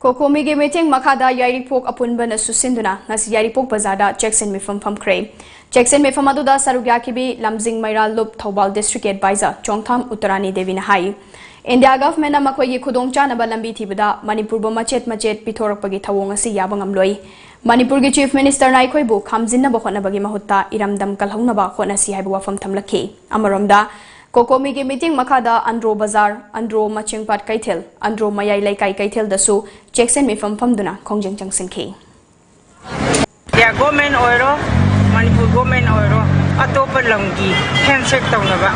ꯀꯣꯀꯣꯃꯤꯒꯤ ꯃꯤꯇꯤꯡ ꯃꯈꯥꯗ ꯌꯥꯏꯔꯤꯄꯣꯛ ꯑꯄꯨꯟꯕꯅꯁꯨ ꯁꯤꯟꯗꯨꯅ ꯉꯁꯤ ꯌꯥꯏꯔꯤꯄꯣꯛ ꯕꯖꯥꯔꯗ ꯆꯦꯛꯁꯤꯟ ꯃꯤꯐꯝ ꯐꯝꯈ꯭ꯔꯦ꯫ ꯆꯦꯛꯁꯤꯟ ꯃꯤꯐꯝ ꯑꯗꯨꯗ ꯁꯔꯨꯛ ꯌꯥꯈꯤꯕꯤ ꯂꯝꯖꯤꯡ ꯃꯩꯔꯥ ꯂꯨꯞ ꯊꯧꯕꯥꯜ ꯗꯤꯁꯇ꯭ꯔꯤꯛꯀꯤ ꯑꯦꯗꯚꯥꯏꯖꯔ ꯆꯣꯡꯊꯥꯝ ꯎꯠꯇꯔꯥꯅꯤ ꯗꯦꯕꯤꯅ ꯍꯥꯏ, ꯏꯟꯗꯤꯌꯥ ꯒꯚꯔꯟꯃꯦꯟꯠꯅ ꯃꯈꯣꯏꯒꯤ ꯈꯨꯗꯣꯡꯆꯥꯅꯕ ꯂꯝꯕꯤ ꯊꯤꯕꯗ ꯃꯅꯤꯄꯨꯔꯕꯨ ꯃꯆꯦꯠ ꯃꯆꯦꯠ ꯄꯤꯊꯣꯔꯛꯄꯒꯤ ꯊꯧꯑꯣꯡ ꯑꯁꯤ ꯌꯥꯕ ꯉꯝꯂꯣꯏ꯫ ꯃꯅꯤꯄꯨꯔꯒꯤ Chief Minister ꯅ ꯑꯩꯈꯣꯏꯕꯨ ꯈꯥꯝꯖꯤꯟꯅꯕ ꯍꯣꯠꯅꯕꯒꯤ ꯃꯍꯨꯠꯇ ꯏꯔꯝꯗꯝ ꯀꯜꯍꯧꯅꯕ ꯍꯣꯠꯅꯁꯤ ꯍꯥꯏꯕ ꯋꯥꯐꯝ ꯊꯝꯂꯛꯈꯤ꯫ ꯑꯃꯔꯣꯝꯗ, COCOMI ꯒꯤ ꯃꯤꯇꯤꯡ ꯃꯈꯥꯗ ꯑꯟꯗ꯭ꯔꯣ ꯕꯖꯥꯔ, ꯑꯟꯗ꯭ꯔꯣ ꯃꯆꯤꯡꯄꯥꯠ ꯀꯩꯊꯦꯜ, ꯑꯟꯗ꯭ꯔꯣ ꯃꯌꯥꯏ ꯂꯩꯀꯥꯏ ꯀꯩꯊꯦꯜꯗꯁꯨ ꯆꯦꯛꯁꯤꯟ ꯃꯤꯐꯝ ꯐꯝꯗꯨꯅ ꯈꯣꯡꯖꯪ ꯆꯪꯁꯤꯟꯈꯤ꯫ ꯏꯟꯗꯤꯌꯥ ꯒꯣꯔꯃꯦꯟ ꯑꯣꯏꯔꯣ, ꯃꯅꯤꯄꯨꯔ ꯒꯣꯔꯃꯦꯟ ꯑꯣꯏꯔꯣ, ꯑꯇꯣꯞꯄ ꯂꯝꯒꯤ ꯍꯦꯟꯁꯦꯛ ꯇꯧꯅꯕ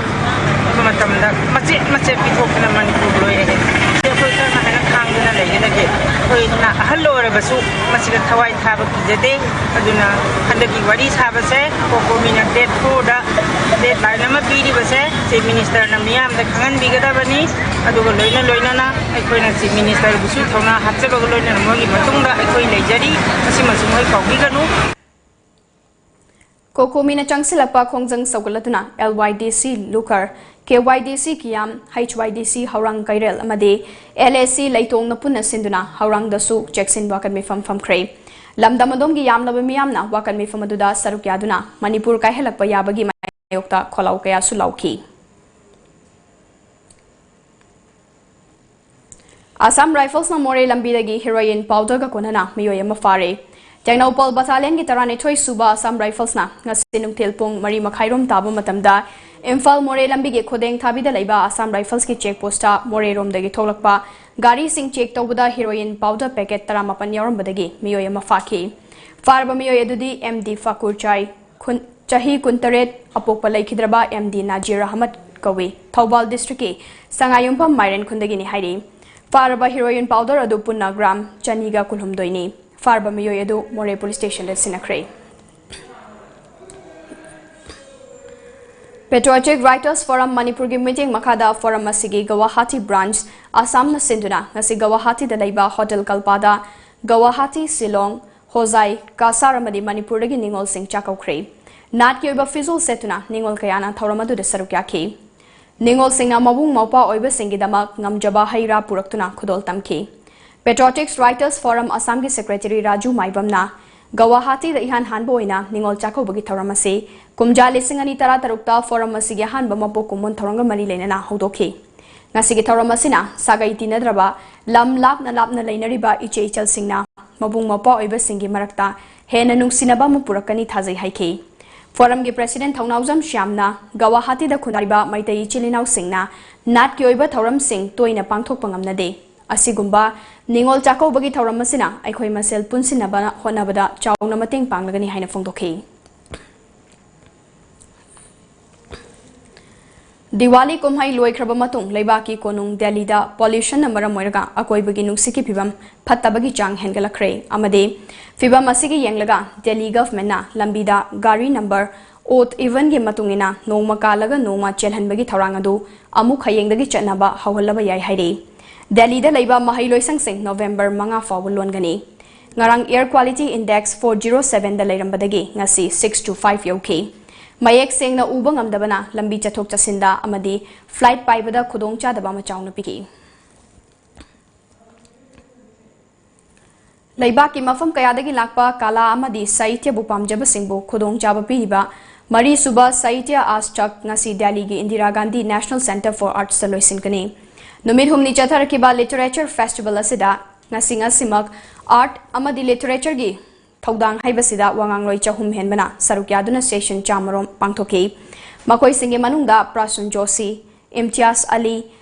ꯃꯇꯝꯗ ꯃꯆꯦꯠ ꯃꯆꯦꯠ ꯄꯤꯊꯣꯛꯇꯅ ꯃꯅꯤꯄꯨꯔ ꯂꯣꯏꯔꯦ꯫ ꯑꯩꯈꯣꯏ ꯀꯔꯝꯅ ꯍꯥꯏꯅ ꯈꯥꯡꯗꯨꯅ ꯂꯩꯒꯗꯒꯦ? ꯑꯩꯈꯣꯏꯅ ꯑꯍꯜ ꯑꯣꯏꯔꯕꯁꯨ ꯃꯁꯤꯗ ꯊꯋꯥꯏ ꯊꯥꯕ ꯀꯤꯖꯗꯦ꯫ ꯑꯗꯨꯅ ꯍꯟꯗꯛꯀꯤ ꯋꯥꯔꯤ ꯁꯥꯕꯁꯦ COCOMI ꯅ date four ꯗ deadline ꯑꯃ ꯄꯤꯔꯤꯕꯁꯦ Chief Minister ꯅ ꯃꯤꯌꯥꯝꯗ ꯈꯪꯍꯟꯕꯤꯒꯗꯕꯅꯤ꯫ ꯑꯗꯨꯒ ꯂꯣꯏꯅ ꯂꯣꯏꯅꯅ ꯑꯩꯈꯣꯏꯅ Chief Minister ꯕꯨꯁꯨ ꯊꯧꯅꯥ ꯍꯥꯞꯆꯕꯒ ꯂꯣꯏꯅꯅ ꯃꯣꯏꯒꯤ ꯃꯇꯨꯡꯗ ꯑꯩꯈꯣꯏ ꯂꯩꯖꯔꯤ꯫ ꯃꯁꯤꯃꯁꯨ ꯃꯣꯏ ꯀꯥꯎꯕꯤꯒꯅꯨ꯫ COCOMI ꯅ ꯆꯪꯁꯤꯜꯂꯛꯄ ꯈꯣꯡꯖꯪ ꯁꯧꯒꯠꯂꯗꯨꯅ LYDC ꯂꯨꯈꯔ, KYDC ꯀꯤꯌꯥꯝ, HYDC ꯍꯧꯔꯥꯡ ꯀꯩꯔꯦꯜ ꯑꯃꯗꯤ LAC ꯂꯩꯇꯣꯡꯅ ꯄꯨꯟꯅ ꯁꯤꯟꯗꯨꯅ ꯍꯧꯔꯥꯡꯗꯁꯨ ꯆꯦꯛꯁꯤꯟ ꯋꯥꯀꯠ ꯃꯤꯐꯝ ꯐꯝꯈ꯭ꯔꯦ꯫ ꯂꯝꯗꯝ ꯑꯗꯣꯝꯒꯤ ꯌꯥꯝꯂꯕ ꯃꯤꯌꯥꯝꯅ ꯋꯥꯀꯠ ꯃꯤꯐꯝ ꯑꯗꯨꯗ ꯁꯔꯨꯛ ꯌꯥꯗꯨꯅ ꯃꯅꯤꯄꯨꯔ ꯀꯥꯏꯍꯜꯂꯛꯄ ꯌꯥꯕꯒꯤ ꯃꯥꯌꯣꯛꯇ ꯈꯣꯜꯂꯥꯎ ꯀꯌꯥꯁꯨ ꯂꯥꯎꯈꯤ꯫ ꯑꯁꯥꯝ ꯔꯥꯏꯐꯜꯁꯅ ꯃꯣꯔꯦ ꯂꯝꯕꯤꯗꯒꯤ heroin powder ꯒ ꯀꯣꯟꯅꯅ ꯃꯤꯑꯣꯏ ꯑꯃ ꯐꯥꯔꯦ꯫ ꯇꯦꯡꯅꯧꯄꯜ battalion ꯒꯤ ꯇꯔꯥꯅꯤꯊꯣꯏ ꯁꯨꯕ ꯑꯁꯥꯝ ꯔꯥꯏꯐꯜꯁꯅ ꯉꯁꯤ ꯅꯨꯡꯊꯤꯜ ꯄꯨꯡ ꯃꯔꯤ ꯃꯈꯥꯏꯔꯣꯝ ꯇꯥꯕ ꯃꯇꯝꯗ ꯏꯝꯐꯥꯜ ꯃꯣꯔꯦ ꯂꯝꯕꯤꯒꯤ ꯈꯨꯗꯦꯡ ꯊꯥꯕꯤꯗ ꯂꯩꯕ ꯑꯁꯥꯝ ꯔꯥꯏꯐꯜꯁꯀꯤ check post ꯇ ꯃꯣꯔꯦꯔꯣꯝꯗꯒꯤ ꯊꯣꯛꯂꯛꯄ ꯒꯥꯔꯤꯁꯤꯡ check ꯇꯧꯕꯗ heroin powder packet ꯇꯔꯥꯃꯥꯄꯟ ꯌꯥꯎꯔꯝꯕꯗꯒꯤ ꯃꯤꯑꯣꯏ ꯑꯃ ꯐꯥꯈꯤ꯫ ꯐꯥꯔꯕ ꯃꯤꯑꯣꯏ ꯑꯗꯨꯗꯤ MD ꯐꯥꯀꯨꯔ ꯆꯥꯏ, ꯈꯨꯟ-, ꯆꯍꯤ ꯀꯨꯟꯇꯔꯦꯠ, ꯑꯄꯣꯛꯄ ꯂꯩꯈꯤꯗ꯭ꯔꯕ MD ꯅꯥꯖꯤꯔ ꯑꯍꯃꯗ ꯀꯧꯏ꯫ ꯊꯧꯕꯥꯜ district ꯀꯤ ꯁꯉꯥꯏꯌꯨꯝꯐꯝ ꯃꯥꯏꯔꯦꯟ ꯈꯨꯟꯗꯒꯤꯅꯤ ꯍꯥꯏꯔꯤ꯫ ꯐꯥꯔꯕ heroin powder ꯑꯗꯨ ꯄꯨꯟꯅ gram ꯆꯅꯤꯒ ꯀꯨꯟꯍꯨꯝꯗꯣꯏꯅꯤ꯫ ꯐꯥꯔꯕ ꯃꯤꯑꯣꯏ ꯑꯗꯨ ꯃꯣꯔꯦ police station ꯗ ꯁꯤꯟꯅꯈ꯭ꯔꯦ꯫ Patriotic Writers Forum ꯃꯅꯤꯄꯨꯔꯒꯤ ꯃꯤꯠꯌꯦꯡ ꯃꯈꯥꯗ forum ꯑꯁꯤꯒꯤ ꯒꯧꯍꯥꯇꯤ branch ꯑꯁꯥꯝꯅ ꯁꯤꯟꯗꯨꯅ ꯉꯁꯤ ꯒꯧꯍꯥꯇꯤꯗ ꯂꯩꯕ Hotel ꯀꯜꯄꯥꯗ ꯒꯧꯍꯥꯇꯤ, ꯁꯤꯂꯣꯡ, ꯍꯣꯖꯥꯏ, ꯀꯁꯥꯔ ꯑꯃꯗꯤ ꯃꯅꯤꯄꯨꯔꯗꯒꯤ ꯅꯤꯉꯣꯜꯁꯤꯡ ꯆꯥꯛꯀꯧꯈ꯭ꯔꯦ꯫ ꯅꯥꯠꯀꯤ ꯑꯣꯏꯕ ꯐꯤꯖꯣꯜ ꯁꯦꯠꯇꯨꯅ ꯅꯤꯉꯣꯜ ꯀꯌꯥꯅ ꯊꯧꯔꯝ ꯑꯗꯨꯗ ꯁꯔꯨꯛ ꯌꯥꯈꯤ꯫ ꯅꯤꯉꯣꯜꯁꯤꯡꯅ ꯃꯕꯨꯡ ꯃꯧꯄ꯭ꯋꯥ ꯑꯣꯏꯕꯁꯤꯡꯒꯤꯗꯃꯛ ꯉꯝꯖꯕ ꯍꯩ ꯔꯥ ꯄꯨꯔꯛꯇꯨꯅ ꯈꯨꯗꯣꯜ ꯇꯝꯈꯤ꯫ Patriotic Writers Forum ꯑꯁꯥꯝꯒꯤ secretary ꯔꯥꯖꯨ ꯃꯥꯏꯕꯝꯅ ꯒꯧꯍꯥꯇꯤꯗ ꯏꯍꯥꯟ ꯍꯥꯟꯕ ꯑꯣꯏꯅ ꯅꯤꯉꯣꯜ ꯆꯥꯛꯀꯧꯕꯒꯤ ꯊꯧꯔꯝ ꯑꯁꯤ ꯀꯨꯝꯖꯥ ꯂꯤꯁꯤꯡ ꯑꯅꯤ ꯇꯔꯥꯇꯔꯨꯛꯇ forum ꯑꯁꯤꯒꯤ ꯑꯍꯥꯟꯕ ꯃꯄꯣꯛ ꯀꯨꯝꯑꯣꯟ ꯊꯧꯔꯝꯒ ꯃꯔꯤ ꯂꯩꯅꯅ ꯍꯧꯗꯣꯛꯈꯤ꯫ ꯉꯁꯤꯒꯤ ꯊꯧꯔꯝ ꯑꯁꯤꯅ ꯁꯥꯒꯩ ꯇꯤꯟꯅꯗ꯭ꯔꯕ ꯂꯝ ꯂꯥꯞꯅ ꯂꯥꯞꯅ ꯂꯩꯅꯔꯤꯕ ꯏꯆꯦ ꯏꯆꯜꯁꯤꯡꯅ ꯃꯕꯨꯡ ꯃꯧꯄ꯭ꯋꯥ ꯑꯣꯏꯕꯁꯤꯡꯒꯤ ꯃꯔꯛꯇ ꯍꯦꯟꯅ ꯅꯨꯡꯁꯤꯅꯕ ꯑꯃ ꯄꯨꯔꯛꯀꯅꯤ ꯊꯥꯖꯩ ꯍꯥꯏꯈꯤ꯫ ꯐꯣꯔꯝꯒꯤ ꯄ꯭ꯔꯁꯤꯗꯦꯟꯠ ꯊꯧꯅꯥꯎꯖꯝ ꯁ꯭ꯌꯥꯝꯅ ꯒꯧꯍꯥꯇꯤꯗ ꯈꯨꯟꯗꯥꯔꯤꯕ ꯃꯩꯇꯩ ꯏꯆꯤꯜ ꯏꯅꯥꯎꯁꯤꯡꯅ ꯅꯥꯠꯀꯤ ꯑꯣꯏꯕ ꯊꯧꯔꯝꯁꯤꯡ ꯇꯣꯏꯅ ꯄꯥꯡꯊꯣꯛꯄ ꯉꯝꯅꯗꯦ꯫ ꯑꯁꯤꯒꯨꯝꯕ ꯅꯤꯉꯣꯜ ꯆꯥꯛꯀꯧꯕꯒꯤ ꯊꯧꯔꯝ ꯑꯁꯤꯅ ꯑꯩꯈꯣꯏ ꯃꯁꯦꯜ ꯄꯨꯟꯁꯤꯟꯅꯕ ꯍꯣꯠꯅꯕꯗ ꯆꯥꯎꯅ ꯃꯇꯦꯡ ꯄꯥꯡꯂꯒꯅꯤ ꯍꯥꯏꯅ ꯐꯣꯡꯗꯣꯛꯈꯤ꯫ ꯗꯤꯋꯥꯂꯤ ꯀꯨꯝꯍꯩ ꯂꯣꯏꯈ꯭ꯔꯕ ꯃꯇꯨꯡ ꯂꯩꯕꯥꯛꯀꯤ ꯀꯣꯅꯨꯡ ꯗꯦꯜꯂꯤꯗ ꯄꯣꯂ꯭ꯌꯨꯁꯟꯅ ꯃꯔꯝ ꯑꯣꯏꯔꯒ ꯑꯀꯣꯏꯕꯒꯤ ꯅꯨꯡꯁꯤꯠꯀꯤ ꯐꯤꯕꯝ ꯐꯠꯇꯕꯒꯤ ꯆꯥꯡ ꯍꯦꯟꯒꯠꯂꯛꯈ꯭ꯔꯦ ꯑꯃꯗꯤ ꯐꯤꯕꯝ ꯑꯁꯤꯒꯤ ꯌꯦꯡꯂꯒ ꯗꯦꯜꯂꯤ ꯒꯚꯔꯟꯃꯦꯟꯠꯅ ꯂꯝꯕꯤꯗ ꯒꯥꯔꯤ ꯅꯝꯕꯔ odd evenꯒꯤ ꯃꯇꯨꯡ ꯏꯟꯅ ꯅꯣꯡꯃ ꯀꯥꯜꯂꯒ ꯅꯣꯡꯃ ꯆꯦꯜꯍꯟꯕꯒꯤ ꯊꯧꯔꯥꯡ ꯑꯗꯨ ꯑꯃꯨꯛ ꯍꯌꯦꯡꯗꯒꯤ ꯆꯠꯅꯕ ꯍꯧꯍꯜꯂꯕ ꯌꯥꯏ ꯍꯥꯏꯔꯤ꯫ ꯗꯦꯜꯂꯤꯗ ꯂꯩꯕ ꯃꯍꯩꯂꯣꯏꯁꯪꯁꯤꯡ ꯅꯣꯕꯦꯝꯕꯔ ꯃꯉꯥ ꯐꯥꯎꯕ ꯂꯣꯟꯒꯅꯤ꯫ ꯉꯔꯥꯡ air quality index four zero sevenꯗ ꯂꯩꯔꯝꯕꯗꯒꯤ ꯉꯁꯤ six to five ꯌꯧꯈꯤ꯫ ꯃꯌꯦꯛ ꯁꯦꯡꯅ ꯎꯕ ꯉꯝꯗꯕꯅ ꯂꯝꯕꯤ ꯆꯠꯊꯣꯛ ꯆꯠꯁꯤꯟꯗ ꯑꯃꯗꯤ flight ꯄꯥꯏꯕꯗ ꯈꯨꯗꯣꯡꯆꯥꯗꯕ ꯑꯃ ꯆꯥꯎꯅ ꯄꯤꯈꯤ꯫ ꯂꯩꯕꯥꯛꯀꯤ ꯃꯐꯝ ꯀꯌꯥꯗꯒꯤ ꯂꯥꯛꯄ ꯀꯂꯥ ꯑꯃꯗꯤ ꯁꯥꯍꯤꯇ꯭ꯌꯕꯨ ꯄꯥꯝꯖꯕꯁꯤꯡꯕꯨ ꯈꯨꯗꯣꯡꯆꯥꯕ ꯄꯤꯔꯤꯕ ꯃꯔꯤꯁꯨꯕ ꯁꯥꯍꯤꯇ꯭ꯌ ꯑꯥꯖ ꯇꯛ ꯉꯁꯤ ꯗꯦꯜꯂꯤꯒꯤ Indira Gandhi National Centre for Artsꯇ ꯂꯣꯏꯁꯤꯟꯒꯅꯤ꯫ ꯅꯨꯃꯤꯠ ꯍꯨꯝꯅꯤ ꯆꯠꯊꯔꯛꯈꯤꯕ literature festival ꯑꯁꯤꯗ ꯉꯁꯤ ꯉꯁꯤꯃꯛ art ꯑꯃꯗꯤ literatureꯒꯤ ꯊꯧꯗꯥꯡ ꯍꯥꯏꯕꯁꯤꯗ ꯋꯥꯉꯥꯡꯂꯣꯏ ꯆꯍꯨꯝ ꯍꯦꯟꯕꯅ ꯁꯔꯨꯛ ꯌꯥꯗꯨꯅ session ꯆꯥꯃꯔꯣꯝ ꯄꯥꯡꯊꯣꯛꯈꯤ꯫ ꯃꯈꯣꯏꯁꯤꯡꯒꯤ ꯃꯅꯨꯡꯗ ꯄ꯭ꯔꯁꯨꯟ ꯖꯣꯁꯤ, ꯏꯝꯇꯤꯌꯥꯖ ꯑꯂꯤ,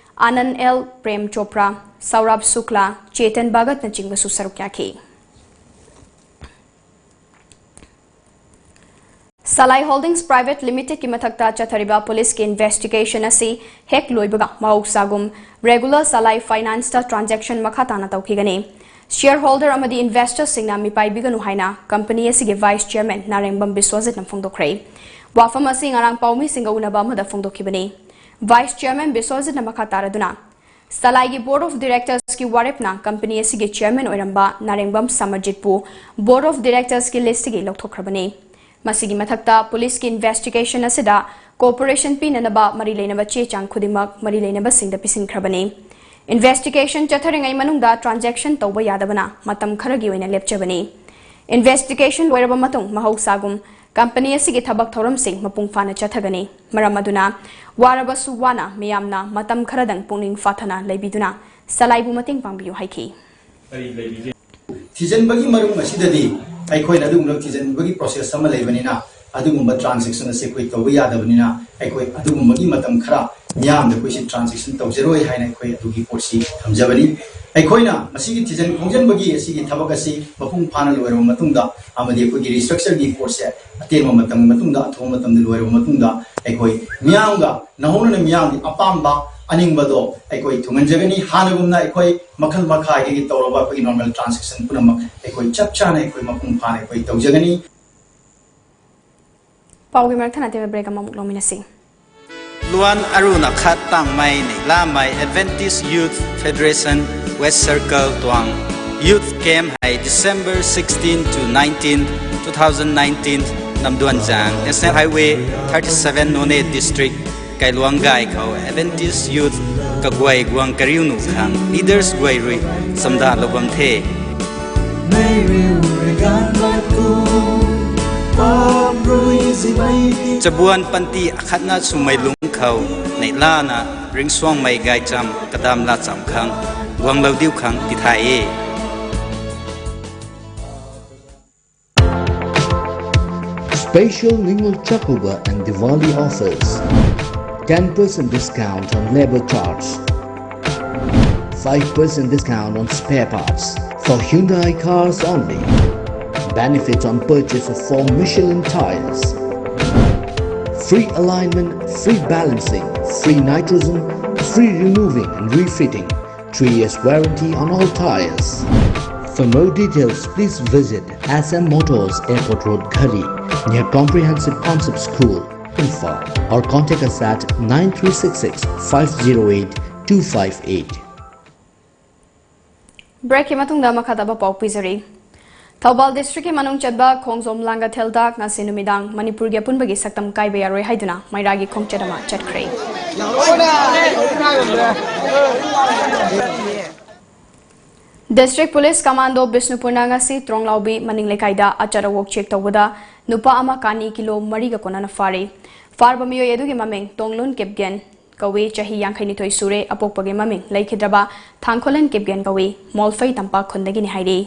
ꯑꯥꯅꯟꯗ ꯑꯦꯜ, ꯄ꯭ꯔꯦꯝ ꯆꯣꯄ꯭ꯔꯥ, ꯁꯧꯔꯥꯕ ꯁꯨꯛꯂꯥ, ꯆꯦꯇꯟ ꯚꯒꯠꯅꯆꯤꯡꯕꯁꯨ ꯁꯔꯨꯛ ꯌꯥꯈꯤ꯫ ꯁꯂꯥꯏ Holdings Private Limitedꯀꯤ ꯃꯊꯛꯇ ꯆꯠꯊꯔꯤꯕ ꯄꯨꯂꯤꯁꯀꯤ investigation ꯑꯁꯤ ꯍꯦꯛ ꯂꯣꯏꯕꯒ ꯃꯍꯧꯁꯥꯒꯨꯝ regular ꯁꯂꯥꯏ financeꯇ transaction ꯃꯈꯥ ꯇꯥꯅ ꯇꯧꯈꯤꯒꯅꯤ꯫ Shareholder ꯑꯃꯗꯤ investorꯁꯤꯡꯅ ꯃꯤꯄꯥꯏꯕꯤꯒꯅꯨ ꯍꯥꯏꯅ company ꯑꯁꯤꯒꯤ vice chairman ꯅꯥꯔꯦꯡꯕꯝ ꯕꯤꯁ꯭ꯋꯖꯤꯠꯅ ꯐꯣꯡꯗꯣꯛꯈ꯭ꯔꯦ꯫ ꯋꯥꯐꯝ ꯑꯁꯤ ꯉꯔꯥꯡ ꯄꯥꯎꯃꯤꯁꯤꯡꯒ ꯎꯅꯕ ꯑꯃꯗ ꯐꯣꯡꯗꯣꯛꯈꯤꯕꯅꯤ꯫ Vice chairman ꯕꯤꯁ꯭ꯋꯖꯤꯠꯅ ꯃꯈꯥ ꯇꯥꯔꯗꯨꯅ, ꯁꯂꯥꯏꯒꯤ board of directorsꯀꯤ ꯋꯥꯔꯦꯞꯅ company ꯑꯁꯤꯒꯤ chairman ꯑꯣꯏꯔꯝꯕ ꯅꯥꯔꯦꯡꯕꯝ ꯁꯃꯔꯖꯤꯠꯄꯨ board of directorsꯀꯤ listꯇꯒꯤ ꯂꯧꯊꯣꯛꯈ꯭ꯔꯕꯅꯤ꯫ ꯃꯁꯤꯒꯤ ꯃꯊꯛꯇ ꯄꯨꯂꯤꯁꯀꯤ investigation ꯑꯁꯤꯗ cooperation ꯄꯤꯅꯅꯕ ꯃꯔꯤ ꯂꯩꯅꯕ ꯆꯦ ꯆꯥꯡ ꯈꯨꯗꯤꯡꯃꯛ ꯃꯔꯤ ꯂꯩꯅꯕꯁꯤꯡꯗ ꯄꯤꯁꯤꯟꯈ꯭ꯔꯕꯅꯤ꯫ Investigation ꯆꯠꯊꯔꯤꯉꯩ ꯃꯅꯨꯡꯗ transaction ꯇꯧꯕ ꯌꯥꯗꯕꯅ ꯃꯇꯝ ꯈꯔꯒꯤ ꯑꯣꯏꯅ ꯂꯦꯞꯆꯕꯅꯤ꯫ Investigation ꯂꯣꯏꯔꯕ ꯃꯇꯨꯡ ꯃꯍꯧꯁꯥꯒꯨꯝ company ꯑꯁꯤꯒꯤ ꯊꯕꯛ ꯊꯧꯔꯝꯁꯤꯡ ꯃꯄꯨꯡ ꯐꯥꯅ ꯆꯠꯊꯒꯅꯤ꯫ ꯃꯔꯝ ꯑꯗꯨꯅ ꯋꯥꯔꯕꯁꯨ ꯋꯥꯅ ꯃꯤꯌꯥꯝꯅ ꯃꯇꯝ ꯈꯔꯗꯪ ꯄꯨꯛꯅꯤꯡ ꯐꯥꯊꯅ ꯂꯩꯕꯤꯗꯨꯅ ꯁꯂꯥꯏꯕꯨ ꯃꯇꯦꯡ ꯄꯥꯡꯕꯤꯌꯨ ꯍꯥꯏꯈꯤ꯫ ꯊꯤꯖꯤꯟꯕꯒꯤ ꯃꯔꯝ ꯑꯁꯤꯗꯗꯤ ꯑꯩꯈꯣꯏꯅ ꯑꯗꯨꯒꯨꯝꯂꯕ ꯊꯤꯖꯤꯟꯕꯒꯤ process ꯑꯃ ꯂꯩꯕꯅꯤꯅ, ꯑꯗꯨꯒꯨꯝꯕ transaction ꯑꯁꯤ ꯑꯩꯈꯣꯏ ꯇꯧꯕ ꯌꯥꯗꯕꯅꯤꯅ, ꯑꯩꯈꯣꯏ ꯑꯗꯨꯒꯨꯝꯕꯒꯤ ꯃꯇꯝ ꯈꯔ ꯃꯤꯌꯥꯝꯗ ꯑꯩꯈꯣꯏꯁꯤ transaction ꯇꯧꯖꯔꯣꯏ ꯍꯥꯏꯅ ꯑꯩꯈꯣꯏ ꯑꯗꯨꯒꯤ ꯄꯣꯠꯁꯤ ꯊꯝꯖꯕꯅꯤ꯫ ꯑꯩꯈꯣꯏꯅ ꯃꯁꯤꯒꯤ ꯊꯤꯖꯤꯟ ꯈꯣꯝꯖꯤꯟꯕꯒꯤ ꯑꯁꯤꯒꯤ ꯊꯕꯛ ꯑꯁꯤ ꯃꯄꯨꯡ ꯐꯥꯅ ꯂꯣꯏꯔꯕ ꯃꯇꯨꯡꯗ ꯑꯃꯗꯤ ꯑꯩꯈꯣꯏꯒꯤ restructure ꯒꯤ ꯄꯣꯠꯁꯦ ꯑꯇꯦꯟꯕ ꯃꯇꯝꯒꯤ ꯃꯇꯨꯡꯗ, ꯑꯊꯨꯕ ꯃꯇꯝꯗ ꯂꯣꯏꯔꯕ ꯃꯇꯨꯡꯗ ꯑꯩꯈꯣꯏ ꯃꯤꯌꯥꯝꯒ ꯅꯧꯍꯧꯅꯅ ꯃꯤꯌꯥꯝꯒꯤ ꯑꯄꯥꯝꯕ ꯑꯅꯤꯡꯕꯗꯣ ꯑꯩꯈꯣꯏ ꯊꯨꯡꯍꯟꯖꯒꯅꯤ꯫ ꯍꯥꯟꯅꯒꯨꯝꯅ ꯑꯩꯈꯣꯏ ꯃꯈꯜ ꯃꯈꯥꯒꯤ ꯇꯧꯔꯕ ꯑꯩꯈꯣꯏꯒꯤ normal transaction ꯄꯨꯝꯅꯃꯛ ꯑꯩꯈꯣꯏ ꯆꯞ ꯆꯥꯅ ꯑꯩꯈꯣꯏ ꯃꯄꯨꯡ ꯐꯥꯅ ꯑꯩꯈꯣꯏ ꯇꯧꯖꯒꯅꯤ꯫ ꯄꯥꯎꯒꯤ ꯃꯔꯛ ꯊꯠꯅ ꯑꯇꯦꯟꯕ break ꯑꯃꯃꯨꯛ ꯂꯧꯃꯤꯟꯅꯁꯤ꯫ ꯂꯨꯋꯥꯟ ꯑꯔꯨꯅ ꯈꯠ ꯇꯥꯡꯃꯩ ꯅꯩ ꯂꯥꯃꯩ Adventist Youth Federation West Circle ꯇ꯭ꯋꯥꯡ youth camp high December sixteen to nineteen, two thousand nineteen, ꯅꯝꯗꯨꯟꯖꯥꯡ National Highway thirty seven Noney District, ꯀꯩꯂꯨꯋꯥꯡ ꯒꯥꯏ ꯈꯧ Adventist Youth ꯀꯒ꯭ꯋꯥꯏ ꯒ꯭ꯋꯥꯡ ꯀꯔꯤꯎꯅꯨ ꯈꯥꯡ leaders ꯒ꯭ꯋꯥꯏ ꯔꯨꯏ ꯆꯝꯗꯥ ꯂꯧꯕꯝ ꯊꯦ꯫ ꯆꯕꯨꯋꯥꯟ ꯄꯟꯇꯤ ꯑꯈꯠꯅ ꯁꯨꯃꯩ ꯂꯨꯡꯈꯧ ꯅꯩꯂꯥꯅ ꯔꯤꯡꯁꯣꯡ ꯃꯩ ꯒꯥꯏꯆꯝ ꯀꯗꯥꯝ ꯂꯥꯆꯝ ꯈꯪ ꯒ꯭ꯋꯥꯡ ꯂꯧꯗꯤꯎ ꯈꯪ ꯇꯤꯊꯥꯏꯌꯦ꯫ Special Ningol Chakuba and Diwali offers. Ten percent discount on labor charge. Five percent discount on spare parts. For Hyundai cars only. Benefits on purchase of four Michelin tires. Free alignment, free balancing, free nitrogen, free removing and refitting. Three years warranty on all tires. For more details, please visit S M Motors, Airport Road, Ghari, near Comprehensive Concept School, Imphal, or contact us at nine three six six five zero eight two five eight. Break ꯀꯤ ꯃꯇꯨꯡꯗ ꯃꯈꯥ ꯇꯥꯕ ꯄꯥꯎ ꯄꯤꯖꯔꯤ꯫ ꯊꯧꯕꯥꯜ district ꯀꯤ ꯃꯅꯨꯡ ꯆꯟꯕ ꯈꯣꯡꯖꯣꯝ ꯂꯥꯡꯒꯊꯦꯜꯗ ꯉꯁꯤ ꯅꯨꯃꯤꯗꯥꯡ ꯃꯅꯤꯄꯨꯔꯒꯤ ꯑꯄꯨꯟꯕꯒꯤ ꯁꯛꯇꯝ ꯀꯥꯏꯕ ꯌꯥꯔꯣꯏ ꯍꯥꯏꯗꯨꯅ ꯃꯩꯔꯥꯒꯤ ꯈꯣꯡꯆꯠ ꯑꯃ ꯆꯠꯈ꯭ꯔꯦ꯫ District Police Commando ꯕꯤꯁꯅꯨꯄꯨꯔꯅ ꯉꯁꯤ ꯇ꯭ꯔꯣꯡꯂꯥꯎꯕꯤ ꯃꯅꯤꯡ ꯂꯩꯀꯥꯏꯗ ꯑꯆꯠ ꯑꯋꯣꯛ check ꯇꯧꯕꯗ ꯅꯨꯄꯥ ꯑꯃ ꯀꯥꯅꯤ ꯀꯤꯂꯣ ꯃꯔꯤꯒ ꯀꯣꯟꯅꯅ ꯐꯥꯔꯤ꯫ ꯐꯥꯔꯕ ꯃꯤꯑꯣꯏ ꯑꯗꯨꯒꯤ ꯃꯃꯤꯡ ꯇꯣꯡꯂꯨꯟ ꯀꯤꯞꯒꯦꯟ ꯀꯧꯏ, ꯆꯍꯤ ꯌꯥꯡꯈꯩꯅꯤꯊꯣꯏ ꯁꯨꯔꯦ, ꯑꯄꯣꯛꯄꯒꯤ ꯃꯃꯤꯡ ꯂꯩꯈꯤꯗ꯭ꯔꯕ ꯊꯥꯡꯈꯣꯂꯦꯟ ꯀꯤꯞꯒꯦꯟ ꯀꯧꯏ, ꯃꯣꯜꯐꯩ ꯇꯝꯄꯥꯛ ꯈꯨꯟꯗꯒꯤꯅꯤ ꯍꯥꯏꯔꯤ꯫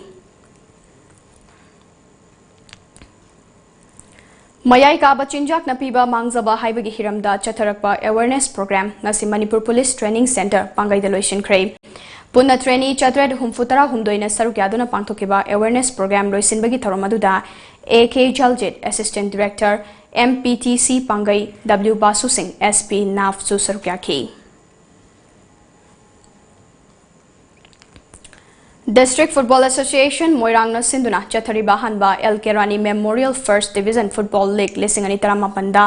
ꯃꯌꯥꯏ ꯀꯥꯕ ꯆꯤꯟꯖꯥꯛꯅ ꯄꯤꯕ ꯃꯥꯡꯖꯕ ꯍꯥꯏꯕꯒꯤ ꯍꯤꯔꯝꯗ ꯆꯠꯊꯔꯛꯄ awareness program ꯉꯁꯤ ꯃꯅꯤꯄꯨꯔ ꯄꯨꯂꯤꯁ ꯇ꯭ꯔꯦꯅꯤꯡ ꯁꯦꯟꯇꯔ ꯄꯥꯡꯒꯩꯗ ꯂꯣꯏꯁꯤꯟꯈ꯭ꯔꯦ꯫ ꯄꯨꯟꯅ ꯇ꯭ꯔꯦꯅꯤ ꯆꯥꯇ꯭ꯔꯦꯠ ꯍꯨꯝꯐꯨ ꯇꯔꯥ ꯍꯨꯝꯗꯣꯏꯅ ꯁꯔꯨꯛ ꯌꯥꯗꯨꯅ ꯄꯥꯡꯊꯣꯛꯈꯤꯕ awareness program ꯂꯣꯏꯁꯤꯟꯕꯒꯤ ꯊꯧꯔꯝ ꯑꯗꯨꯗ A K ꯖꯜꯖꯤꯠ, assistant director, M P T C ꯄꯥꯡꯒꯩ, W ꯕꯥꯁꯨ ꯁꯤꯡ, S P ꯅꯥꯐꯁꯨ ꯁꯔꯨꯛ ꯌꯥꯈꯤ꯫ District Football Association ꯃꯣꯏꯔꯥꯡꯅ ꯁꯤꯟꯗꯨꯅ ꯆꯠꯊꯔꯤꯕ ꯑꯍꯥꯟꯕ L K Rani Memorial First Division Football League ꯂꯤꯁꯤꯡ ꯑꯅꯤ ꯇꯔꯥꯃꯥꯄꯟꯗ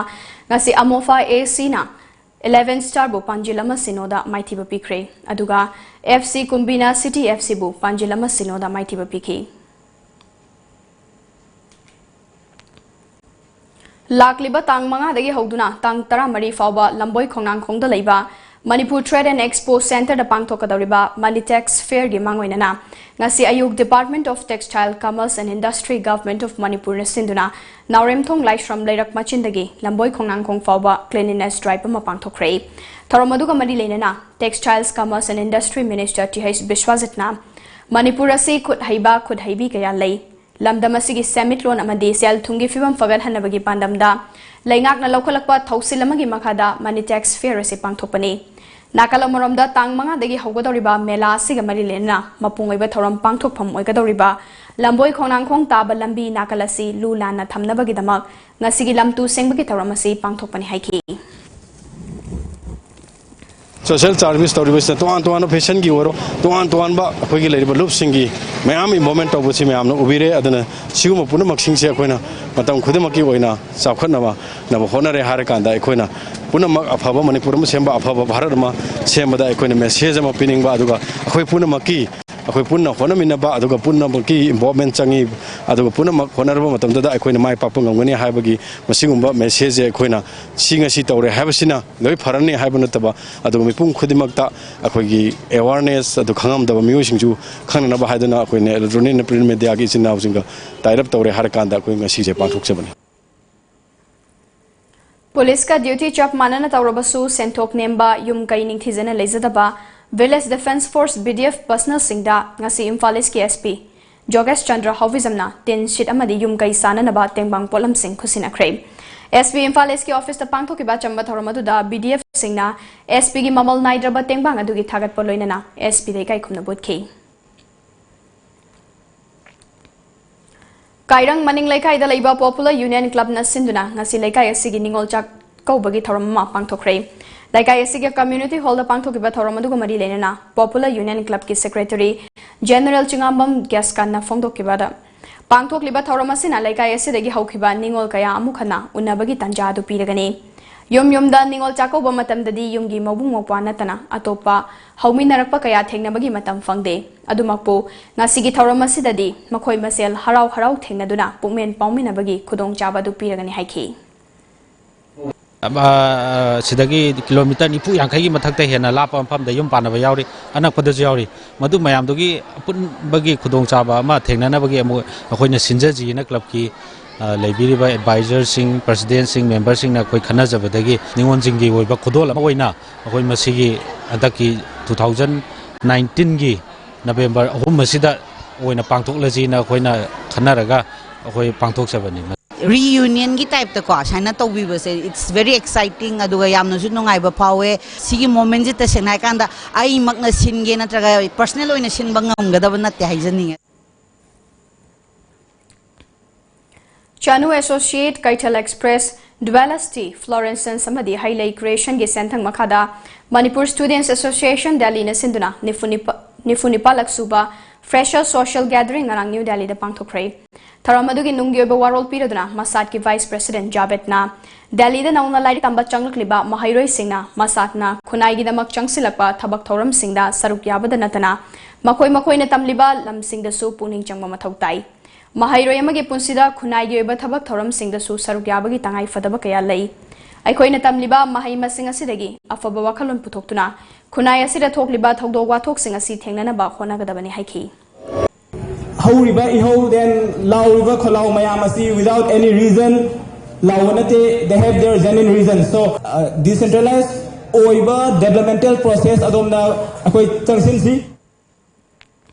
ꯉꯁꯤ ꯑꯃꯣꯐꯥ A C ꯅ eleven Star ꯕꯨ ꯄꯥꯟꯖꯤꯜ ꯑꯃ ꯁꯤꯅꯣꯗ ꯃꯥꯏꯊꯤꯕ ꯄꯤꯈ꯭ꯔꯦ꯫ ꯑꯗꯨꯒ F C ꯀꯨꯝꯕꯤꯅ City F C ꯕꯨ ꯄꯥꯟꯖꯤꯜ ꯑꯃ ꯁꯤꯅꯣꯗ ꯃꯥꯏꯊꯤꯕ ꯄꯤꯈꯤ꯫ ꯂꯥꯛꯂꯤꯕ ꯇꯥꯡ ꯃꯉꯥꯗꯒꯤ ꯍꯧꯗꯨꯅ ꯇꯥꯡ ꯇꯔꯥꯃꯔꯤ ꯐꯥꯎꯕ ꯂꯝꯕꯣꯏ ꯈꯣꯡꯅꯥꯡꯈꯣꯡꯗ ꯂꯩꯕ Manipur Trade and Expo Centre the ꯄꯥꯡꯊꯣꯛꯀꯗꯧꯔꯤꯕ Manitex Fair ꯒꯤ ꯃꯥꯡꯑꯣꯏꯅꯅ ꯉꯁꯤ ꯑꯌꯨꯛ Department of Textile, Commerce and Industry, Government of Manipur ꯅ ꯁꯤꯟꯗꯨꯅ ꯅꯥꯎꯔꯦꯝꯊꯣꯡ ꯂꯥꯏꯁ꯭ꯔꯝ ꯂꯩꯔꯛ ꯃꯆꯤꯟꯗꯒꯤ ꯂꯝꯕꯣꯏ ꯈꯣꯡꯅꯥꯡꯈꯣꯡ ꯐꯥꯎꯕ cleanliness drive ꯑꯃ ꯄꯥꯡꯊꯣꯛꯈ꯭ꯔꯦ꯫ ꯊꯧꯔꯝ ꯑꯗꯨꯒ ꯃꯔꯤ ꯂꯩꯅꯅ Textiles, Commerce and Industry Minister Th Biswajit ꯅ ꯃꯅꯤꯄꯨꯔ ꯑꯁꯤ ꯈꯨꯠ ꯍꯩꯕ ꯈꯨꯠ ꯍꯩꯕꯤ ꯀꯌꯥ ꯂꯩ꯫ ꯂꯝꯗꯝ ꯑꯁꯤꯒꯤ ꯁꯦꯟꯃꯤꯠꯂꯣꯟ ꯑꯃꯗꯤ ꯁꯦꯜ ꯊꯨꯝꯒꯤ ꯐꯤꯕꯝ ꯐꯒꯠꯍꯟꯅꯕꯒꯤ ꯄꯥꯟꯗꯝꯗ ꯂꯩꯉꯥꯛꯅ ꯂꯧꯈꯠꯂꯛꯄ ꯊꯧꯁꯤꯜ ꯑꯃꯒꯤ ꯃꯈꯥꯗ Manitex Fair ꯑꯁꯤ ꯄꯥꯡꯊꯣꯛꯄꯅꯤ꯫ ꯅꯥꯀꯜ ꯑꯃꯔꯣꯝꯗ ꯇꯥꯡ ꯃꯉꯥꯗꯒꯤ ꯍꯧꯒꯗꯧꯔꯤꯕ ꯃꯦꯂꯥ ꯑꯁꯤꯒ ꯃꯔꯤ ꯂꯩꯅꯅ ꯃꯄꯨꯡ ꯑꯣꯏꯕ ꯊꯧꯔꯝ ꯄꯥꯡꯊꯣꯛꯐꯝ ꯑꯣꯏꯒꯗꯧꯔꯤꯕ ꯂꯝꯕꯣꯏ ꯈꯣꯡꯅꯥꯡꯈꯣꯡ ꯇꯥꯕ ꯂꯝꯕꯤ ꯅꯥꯀꯜ ꯑꯁꯤ ꯂꯨ ꯂꯥꯟꯅ ꯊꯝꯅꯕꯒꯤꯗꯃꯛ ꯉꯁꯤꯒꯤ ꯂꯝꯇꯨ ꯁꯦꯡꯕꯒꯤ ꯊꯧꯔꯝ ꯑꯁꯤ ꯄꯥꯡꯊꯣꯛꯄꯅꯤ ꯍꯥꯏꯈꯤ꯫ Social service ꯇꯧꯔꯤꯕꯁꯤꯅ ꯇꯣꯉꯥꯟ ꯇꯣꯉꯥꯟꯕ fashion ꯒꯤ ꯑꯣꯏꯔꯣ, ꯇꯣꯉꯥꯟ ꯇꯣꯉꯥꯟꯕ ꯑꯩꯈꯣꯏꯒꯤ ꯂꯩꯔꯤꯕ ꯂꯨꯞꯁꯤꯡꯒꯤ ꯃꯌꯥꯝ involvement ꯇꯧꯕꯁꯤ ꯃꯌꯥꯝꯅ ꯎꯕꯤꯔꯦ꯫ ꯑꯗꯨꯅ ꯁꯤꯒꯨꯝꯕ ꯄꯨꯝꯅꯃꯛꯁꯤꯡꯁꯦ ꯑꯩꯈꯣꯏꯅ ꯃꯇꯝ ꯈꯨꯗꯤꯡꯃꯛꯀꯤ ꯑꯣꯏꯅ ꯆꯥꯎꯈꯠꯅꯕ ꯍꯣꯠꯅꯔꯦ ꯍꯥꯏꯔꯀꯥꯟꯗ ꯑꯩꯈꯣꯏꯅ ꯄꯨꯝꯅꯃꯛ ꯑꯐꯕ ꯃꯅꯤꯄꯨꯔ ꯑꯃ ꯁꯦꯝꯕ, ꯑꯐꯕ ꯚꯥꯔꯠ ꯑꯃ ꯁꯦꯝꯕꯗ ꯑꯩꯈꯣꯏꯅ message ꯑꯃ ꯄꯤꯅꯤꯡꯕ, ꯑꯗꯨꯒ ꯑꯩꯈꯣꯏ ꯄꯨꯝꯅꯃꯛꯀꯤ, ꯑꯩꯈꯣꯏ ꯄꯨꯟꯅ ꯍꯣꯠꯅꯃꯤꯟꯅꯕ, ꯑꯗꯨꯒ ꯄꯨꯝꯅꯃꯛꯀꯤ involvement ꯆꯪꯉꯤ꯫ ꯑꯗꯨꯒ ꯄꯨꯝꯅꯃꯛ ꯍꯣꯠꯅꯔꯕ ꯃꯇꯝꯗꯗ ꯑꯩꯈꯣꯏꯅ ꯃꯥꯏ ꯄꯥꯛꯄ ꯉꯝꯒꯅꯤ ꯍꯥꯏꯕꯒꯤ ꯃꯁꯤꯒꯨꯝꯕ message ꯁꯦ ꯑꯩꯈꯣꯏꯅ ꯁꯤ ꯉꯁꯤ ꯇꯧꯔꯦ ꯍꯥꯏꯕꯁꯤꯅ ꯂꯣꯏ ꯐꯔꯅꯤ ꯍꯥꯏꯕ ꯅꯠꯇꯕ, ꯑꯗꯨꯒ ꯃꯤꯄꯨꯝ ꯈꯨꯗꯤꯡꯃꯛꯇ ꯑꯩꯈꯣꯏꯒꯤ awareness ꯑꯗꯨ ꯈꯪꯉꯝꯗꯕ ꯃꯤꯑꯣꯏꯁꯤꯡꯁꯨ ꯈꯪꯅꯅꯕ ꯍꯥꯏꯗꯨꯅ ꯑꯩꯈꯣꯏꯅ electronic and print media ꯒꯤ ꯏꯆꯤꯟ ꯏꯅꯥꯎꯁꯤꯡꯒ tie up ꯇꯧꯔꯦ ꯍꯥꯏꯔꯀꯥꯟꯗ ꯑꯩꯈꯣꯏ ꯉꯁꯤꯁꯦ ꯄꯥꯡꯊꯣꯛꯆꯕꯅꯤ꯫ ꯄꯨꯂꯤꯁꯀ duty ꯆꯞ ꯃꯥꯟꯅꯅ ꯇꯧꯔꯕꯁꯨ ꯁꯦꯟꯊꯣꯛ ꯅꯦꯝꯕ, ꯌꯨꯝ ꯀꯩ ꯅꯤꯡꯊꯤꯖꯅ ꯂꯩꯖꯗꯕ Village Defence Force, V D F personnel ꯁꯤꯡꯗ ꯉꯁꯤ ꯏꯝꯐꯥꯜ East ꯀꯤ S P ꯖꯣꯒꯦꯁ ꯆꯟꯗ꯭ꯔ ꯍꯥꯎꯕꯤꯖꯝꯅ ꯇꯤꯟ ꯁꯤꯠ ꯑꯃꯗꯤ ꯌꯨꯝ ꯀꯩ ꯁꯥꯅꯅꯕ ꯇꯦꯡꯕꯥꯡ ꯄꯣꯠꯂꯝꯁꯤꯡ ꯈꯨꯠꯁꯤꯟꯅꯈ꯭ꯔꯦ꯫ ꯑꯦꯁ ꯄꯤ ꯏꯝꯐꯥꯜ ꯏꯁꯀꯤ ꯑꯣꯐꯤꯁꯇ ꯄꯥꯡꯊꯣꯛꯈꯤꯕ ꯑꯆꯝꯕ ꯊꯧꯔꯝ ꯑꯗꯨꯗ ꯕꯤ ꯗꯤ ꯑꯦꯐꯁꯤꯡꯅ ꯑꯦꯁ ꯄꯤꯒꯤ ꯃꯃꯜ ꯅꯥꯏꯗ꯭ꯔꯕ ꯇꯦꯡꯕꯥꯡ ꯑꯗꯨꯒꯤ ꯊꯥꯒꯠꯄ ꯂꯣꯏꯅꯅ ꯑꯦꯁ ꯄꯤꯗ ꯏꯀꯥꯏ ꯈꯨꯝꯅꯕ ꯎꯠꯈꯤ꯫ ꯀꯥꯏꯔꯪ ꯃꯅꯤꯡ ꯂꯩꯀꯥꯏꯗ ꯂꯩꯕ ꯄꯣꯄꯨꯂꯔ ꯌꯨꯅꯤꯌꯟ ꯀ꯭ꯂꯕꯅ ꯁꯤꯟꯗꯨꯅ ꯉꯁꯤ ꯂꯩꯀꯥꯏ ꯑꯁꯤꯒꯤ ꯅꯤꯉꯣꯜ ꯆꯥꯛꯀꯧꯕꯒꯤ ꯊꯧꯔꯝ ꯑꯃ ꯄꯥꯡꯊꯣꯛꯈ꯭ꯔꯦ꯫ ꯂꯩꯀꯥꯏ ꯑꯁꯤꯒꯤ ꯀꯝꯃ꯭ꯌꯨꯅꯤꯇꯤ ꯍꯣꯜꯗ ꯄꯥꯡꯊꯣꯛꯈꯤꯕ ꯊꯧꯔꯝ ꯑꯗꯨꯒ ꯃꯔꯤ ꯂꯩꯅꯅ ꯄꯣꯄꯨꯂꯔ ꯌꯨꯅꯤꯌꯟ ꯀ꯭ꯂꯕꯀꯤ ꯁꯦꯀ꯭ꯔꯦꯇꯔꯤ ꯖꯦꯅꯔꯦꯜ ꯆꯤꯉꯥꯝꯕꯝ ꯒ꯭ꯌꯥꯁꯀꯥꯟꯅ ꯐꯣꯡꯗꯣꯛꯈꯤꯕꯗ, ꯄꯥꯡꯊꯣꯛꯂꯤꯕ ꯊꯧꯔꯝ ꯑꯁꯤꯅ ꯂꯩꯀꯥꯏ ꯑꯁꯤꯗꯒꯤ ꯍꯧꯈꯤꯕ ꯅꯤꯉꯣꯜ ꯀꯌꯥ ꯑꯃꯨꯛ ꯍꯟꯅ ꯎꯅꯕꯒꯤ ꯇꯥꯟꯖꯥ ꯑꯗꯨ ꯄꯤꯔꯒꯅꯤ꯫ ꯌꯨꯝ ꯌꯨꯝꯗ ꯅꯤꯉꯣꯜ ꯆꯥꯛꯀꯧꯕ ꯃꯇꯝꯗꯗꯤ ꯌꯨꯝꯒꯤ ꯃꯕꯨꯡ ꯃꯧꯄ꯭ꯋꯥ ꯅꯠꯇꯅ ꯑꯇꯣꯞꯄ ꯍꯧꯃꯤꯟꯅꯔꯛꯄ ꯀꯌꯥ ꯊꯦꯡꯅꯕꯒꯤ ꯃꯇꯝ ꯐꯪꯗꯦ꯫ ꯑꯗꯨꯃꯛꯄꯨ, ꯉꯁꯤꯒꯤ ꯊꯧꯔꯝ ꯑꯁꯤꯗꯗꯤ ꯃꯈꯣꯏ ꯃꯁꯦꯜ ꯍꯔꯥꯎ ꯍꯔꯥꯎ ꯊꯦꯡꯅꯗꯨꯅ ꯄꯨꯛꯃꯦꯟ ꯄꯥꯎꯃꯤꯟꯅꯕꯒꯤ ꯈꯨꯗꯣꯡꯆꯥꯕ ꯑꯗꯨ ꯄꯤꯔꯒꯅꯤ ꯍꯥꯏꯈꯤ꯫ ꯑ, ꯁꯤꯗꯒꯤ ꯀꯤꯂꯣꯃꯤꯇꯔ ꯅꯤꯐꯨ ꯌꯥꯡꯈꯩꯒꯤ ꯃꯊꯛꯇ ꯍꯦꯟꯅ ꯂꯥꯞꯄ ꯃꯐꯝꯗ ꯌꯨꯝ ꯄꯥꯟꯅꯕ ꯌꯥꯎꯔꯤ, ꯑꯅꯛꯄꯗꯁꯨ ꯌꯥꯎꯔꯤ꯫ ꯃꯗꯨ ꯃꯌꯥꯝꯗꯨꯒꯤ ꯑꯄꯨꯟꯕꯒꯤ ꯈꯨꯗꯣꯡꯆꯥꯕ ꯑꯃ ꯊꯦꯡꯅꯅꯕꯒꯤ ꯑꯃꯨꯛ ꯑꯩꯈꯣꯏꯅ ꯁꯤꯟꯖꯁꯤꯅ ꯀ꯭ꯂꯕꯀꯤ, ꯑ, ꯂꯩꯕꯤꯔꯤꯕ ꯑꯦꯗꯚꯥꯏꯖꯔꯁꯤꯡ, ꯄ꯭ꯔꯁꯤꯗꯦꯟꯁꯤꯡ, ꯃꯦꯝꯕꯔꯁꯤꯡꯅ ꯑꯩꯈꯣꯏ ꯈꯟꯅꯖꯕꯗꯒꯤ ꯅꯤꯉꯣꯜꯁꯤꯡꯒꯤ ꯑꯣꯏꯕ ꯈꯨꯗꯣꯜ ꯑꯃ ꯑꯣꯏꯅ ꯑꯩꯈꯣꯏ ꯃꯁꯤꯒꯤ ꯍꯟꯗꯛꯀꯤ ꯇꯨ ꯊꯥꯎꯖꯟ ꯅꯥꯏꯟꯇꯤꯟꯒꯤ ꯅꯕꯦꯝꯕꯔ ꯑꯍꯨꯝ ꯑꯁꯤꯗ ꯑꯣꯏꯅ ꯄꯥꯡꯊꯣꯛꯂꯁꯤꯅ ꯑꯩꯈꯣꯏꯅ ꯈꯟꯅꯔꯒ ꯑꯩꯈꯣꯏ ꯄꯥꯡꯊꯣꯛꯆꯕꯅꯤ꯫ ꯔꯤꯌꯨꯅꯤꯌꯟꯒꯤ ꯇꯥꯏꯞꯇꯀꯣ ꯁꯨꯃꯥꯏꯅ ꯇꯧꯕꯤꯕꯁꯦ, it's very exciting, ꯑꯗꯨꯒ ꯌꯥꯝꯅꯁꯨ ꯅꯨꯡꯉꯥꯏꯕ ꯐꯥꯎꯋꯦ꯫ ꯁꯤꯒꯤ ꯃꯣꯃꯦꯟꯁꯦ ꯇꯁꯦꯡꯅ ꯍꯥꯏꯀꯥꯟꯗ ꯑꯩꯃꯛꯅ ꯁꯤꯟꯒꯦ ꯅꯠꯇ꯭ꯔꯒ ꯄꯔꯁꯅꯦꯜ ꯑꯣꯏꯅ ꯁꯤꯟꯕ ꯉꯝꯒꯗꯕ ꯅꯠꯇꯦ ꯍꯥꯏꯖꯅꯤꯡꯉꯦ꯫ ꯆꯥꯅꯨ ꯑꯦꯁꯣꯁꯤꯌꯦꯠ, ꯀꯩꯊꯦꯜ ꯑꯦꯛꯁꯄ꯭ꯔꯦꯁ, ꯗ꯭ꯋꯦꯂꯁꯇꯤ, ꯐ꯭ꯂꯣꯔꯦꯟꯁꯟꯁ ꯑꯃꯗꯤ ꯍꯩꯂꯩ ꯀ꯭ꯔꯤꯌꯦꯁꯟꯒꯤ ꯁꯦꯟꯊꯪ ꯃꯈꯥꯗ ꯃꯅꯤꯄꯨꯔ ꯁ꯭ꯇꯨꯗꯦꯟꯠꯁ ꯑꯦꯁꯣꯁꯤꯌꯦꯁꯟ ꯗꯦꯜꯂꯤꯅ ꯁꯤꯟꯗꯨꯅ ꯅꯤꯐꯨ ꯅꯤꯄꯥ-, ꯅꯤꯐꯨ ꯅꯤꯄꯥꯜꯂꯛ ꯁꯨꯕ ꯐ꯭ꯔꯦꯁꯔ ꯁꯣꯁꯤꯌꯦꯜ ꯒꯦꯗꯔꯤꯡ ꯉꯔꯥꯡ ꯅ꯭ꯌꯨ ꯗꯦꯜꯂꯤꯗ ꯄꯥꯡꯊꯣꯛꯈ꯭ꯔꯦ꯫ ꯊꯧꯔꯝ ꯑꯗꯨꯒꯤ ꯅꯨꯡꯒꯤ ꯑꯣꯏꯕ ꯋꯥꯔꯣꯜ ꯄꯤꯔꯗꯨꯅ ꯃꯁꯥꯠꯀꯤ ꯚꯥꯏꯁ ꯄ꯭ꯔꯦꯁꯤꯗꯦꯟꯠ ꯖꯥꯕꯦꯗꯅ ꯗꯦꯜꯂꯤꯗ ꯅꯧꯅ ꯂꯥꯏꯔꯤꯛ ꯇꯝꯕ ꯆꯪꯂꯛꯂꯤꯕ ꯃꯍꯩꯔꯣꯏꯁꯤꯡꯅ ꯃꯁꯥꯠꯅ ꯈꯨꯟꯅꯥꯏꯒꯤꯗꯃꯛ ꯆꯪꯁꯤꯜꯂꯛꯄ ꯊꯕꯛ ꯊꯧꯔꯝꯁꯤꯡꯗ ꯁꯔꯨꯛ ꯌꯥꯕꯗ ꯅꯠꯇꯅ ꯃꯈꯣꯏ ꯃꯈꯣꯏꯅ ꯇꯝꯂꯤꯕ ꯂꯝꯁꯤꯡꯗꯁꯨ ꯄꯨꯛꯅꯤꯡ ꯆꯪꯕ ꯃꯊꯧ ꯇꯥꯏ꯫ ꯃꯍꯩꯔꯣꯏ ꯑꯃꯒꯤ ꯄꯨꯟꯁꯤꯗ ꯈꯨꯟꯅꯥꯏꯒꯤ ꯑꯣꯏꯕ ꯊꯕꯛ ꯊꯧꯔꯝꯁꯤꯡꯗꯁꯨ ꯁꯔꯨꯛ ꯌꯥꯕꯒꯤ ꯇꯉꯥꯏ ꯐꯗꯕ ꯀꯌꯥ ꯂꯩ꯫ ꯑꯩꯈꯣꯏꯅ ꯇꯝꯂꯤꯕ ꯃꯍꯩ ꯃꯁꯤꯡ ꯑꯁꯤꯗꯒꯤ ꯑꯐꯕ ꯋꯥꯈꯜꯂꯣꯟ ꯄꯨꯊꯣꯛꯇꯨꯅ ꯈꯨꯟꯅꯥꯏ ꯑꯁꯤꯗ ꯊꯣꯛꯂꯤꯕ ꯊꯧꯗꯣꯛ ꯋꯥꯊꯣꯛꯁꯤꯡ ꯑꯁꯤ ꯊꯦꯡꯅꯅꯕ ꯍꯣꯠꯅꯒꯗꯕꯅꯤ ꯍꯥꯏꯈꯤ꯫ ꯍꯧꯔꯤꯕ ꯏꯍꯧ, then ꯂꯥꯎꯔꯤꯕ ꯈꯣꯜꯂꯥꯎ ꯃꯌꯥꯝ ꯑꯁꯤ without any reason ꯂꯥꯎꯕ ꯅꯠꯇꯦ, they have their genuine reason. So, uh, decentralized ꯑꯣꯏꯕ developmental process ꯑꯗꯣꯝꯅ ꯑꯩꯈꯣꯏ ꯆꯪꯁꯤꯟꯁꯤ꯫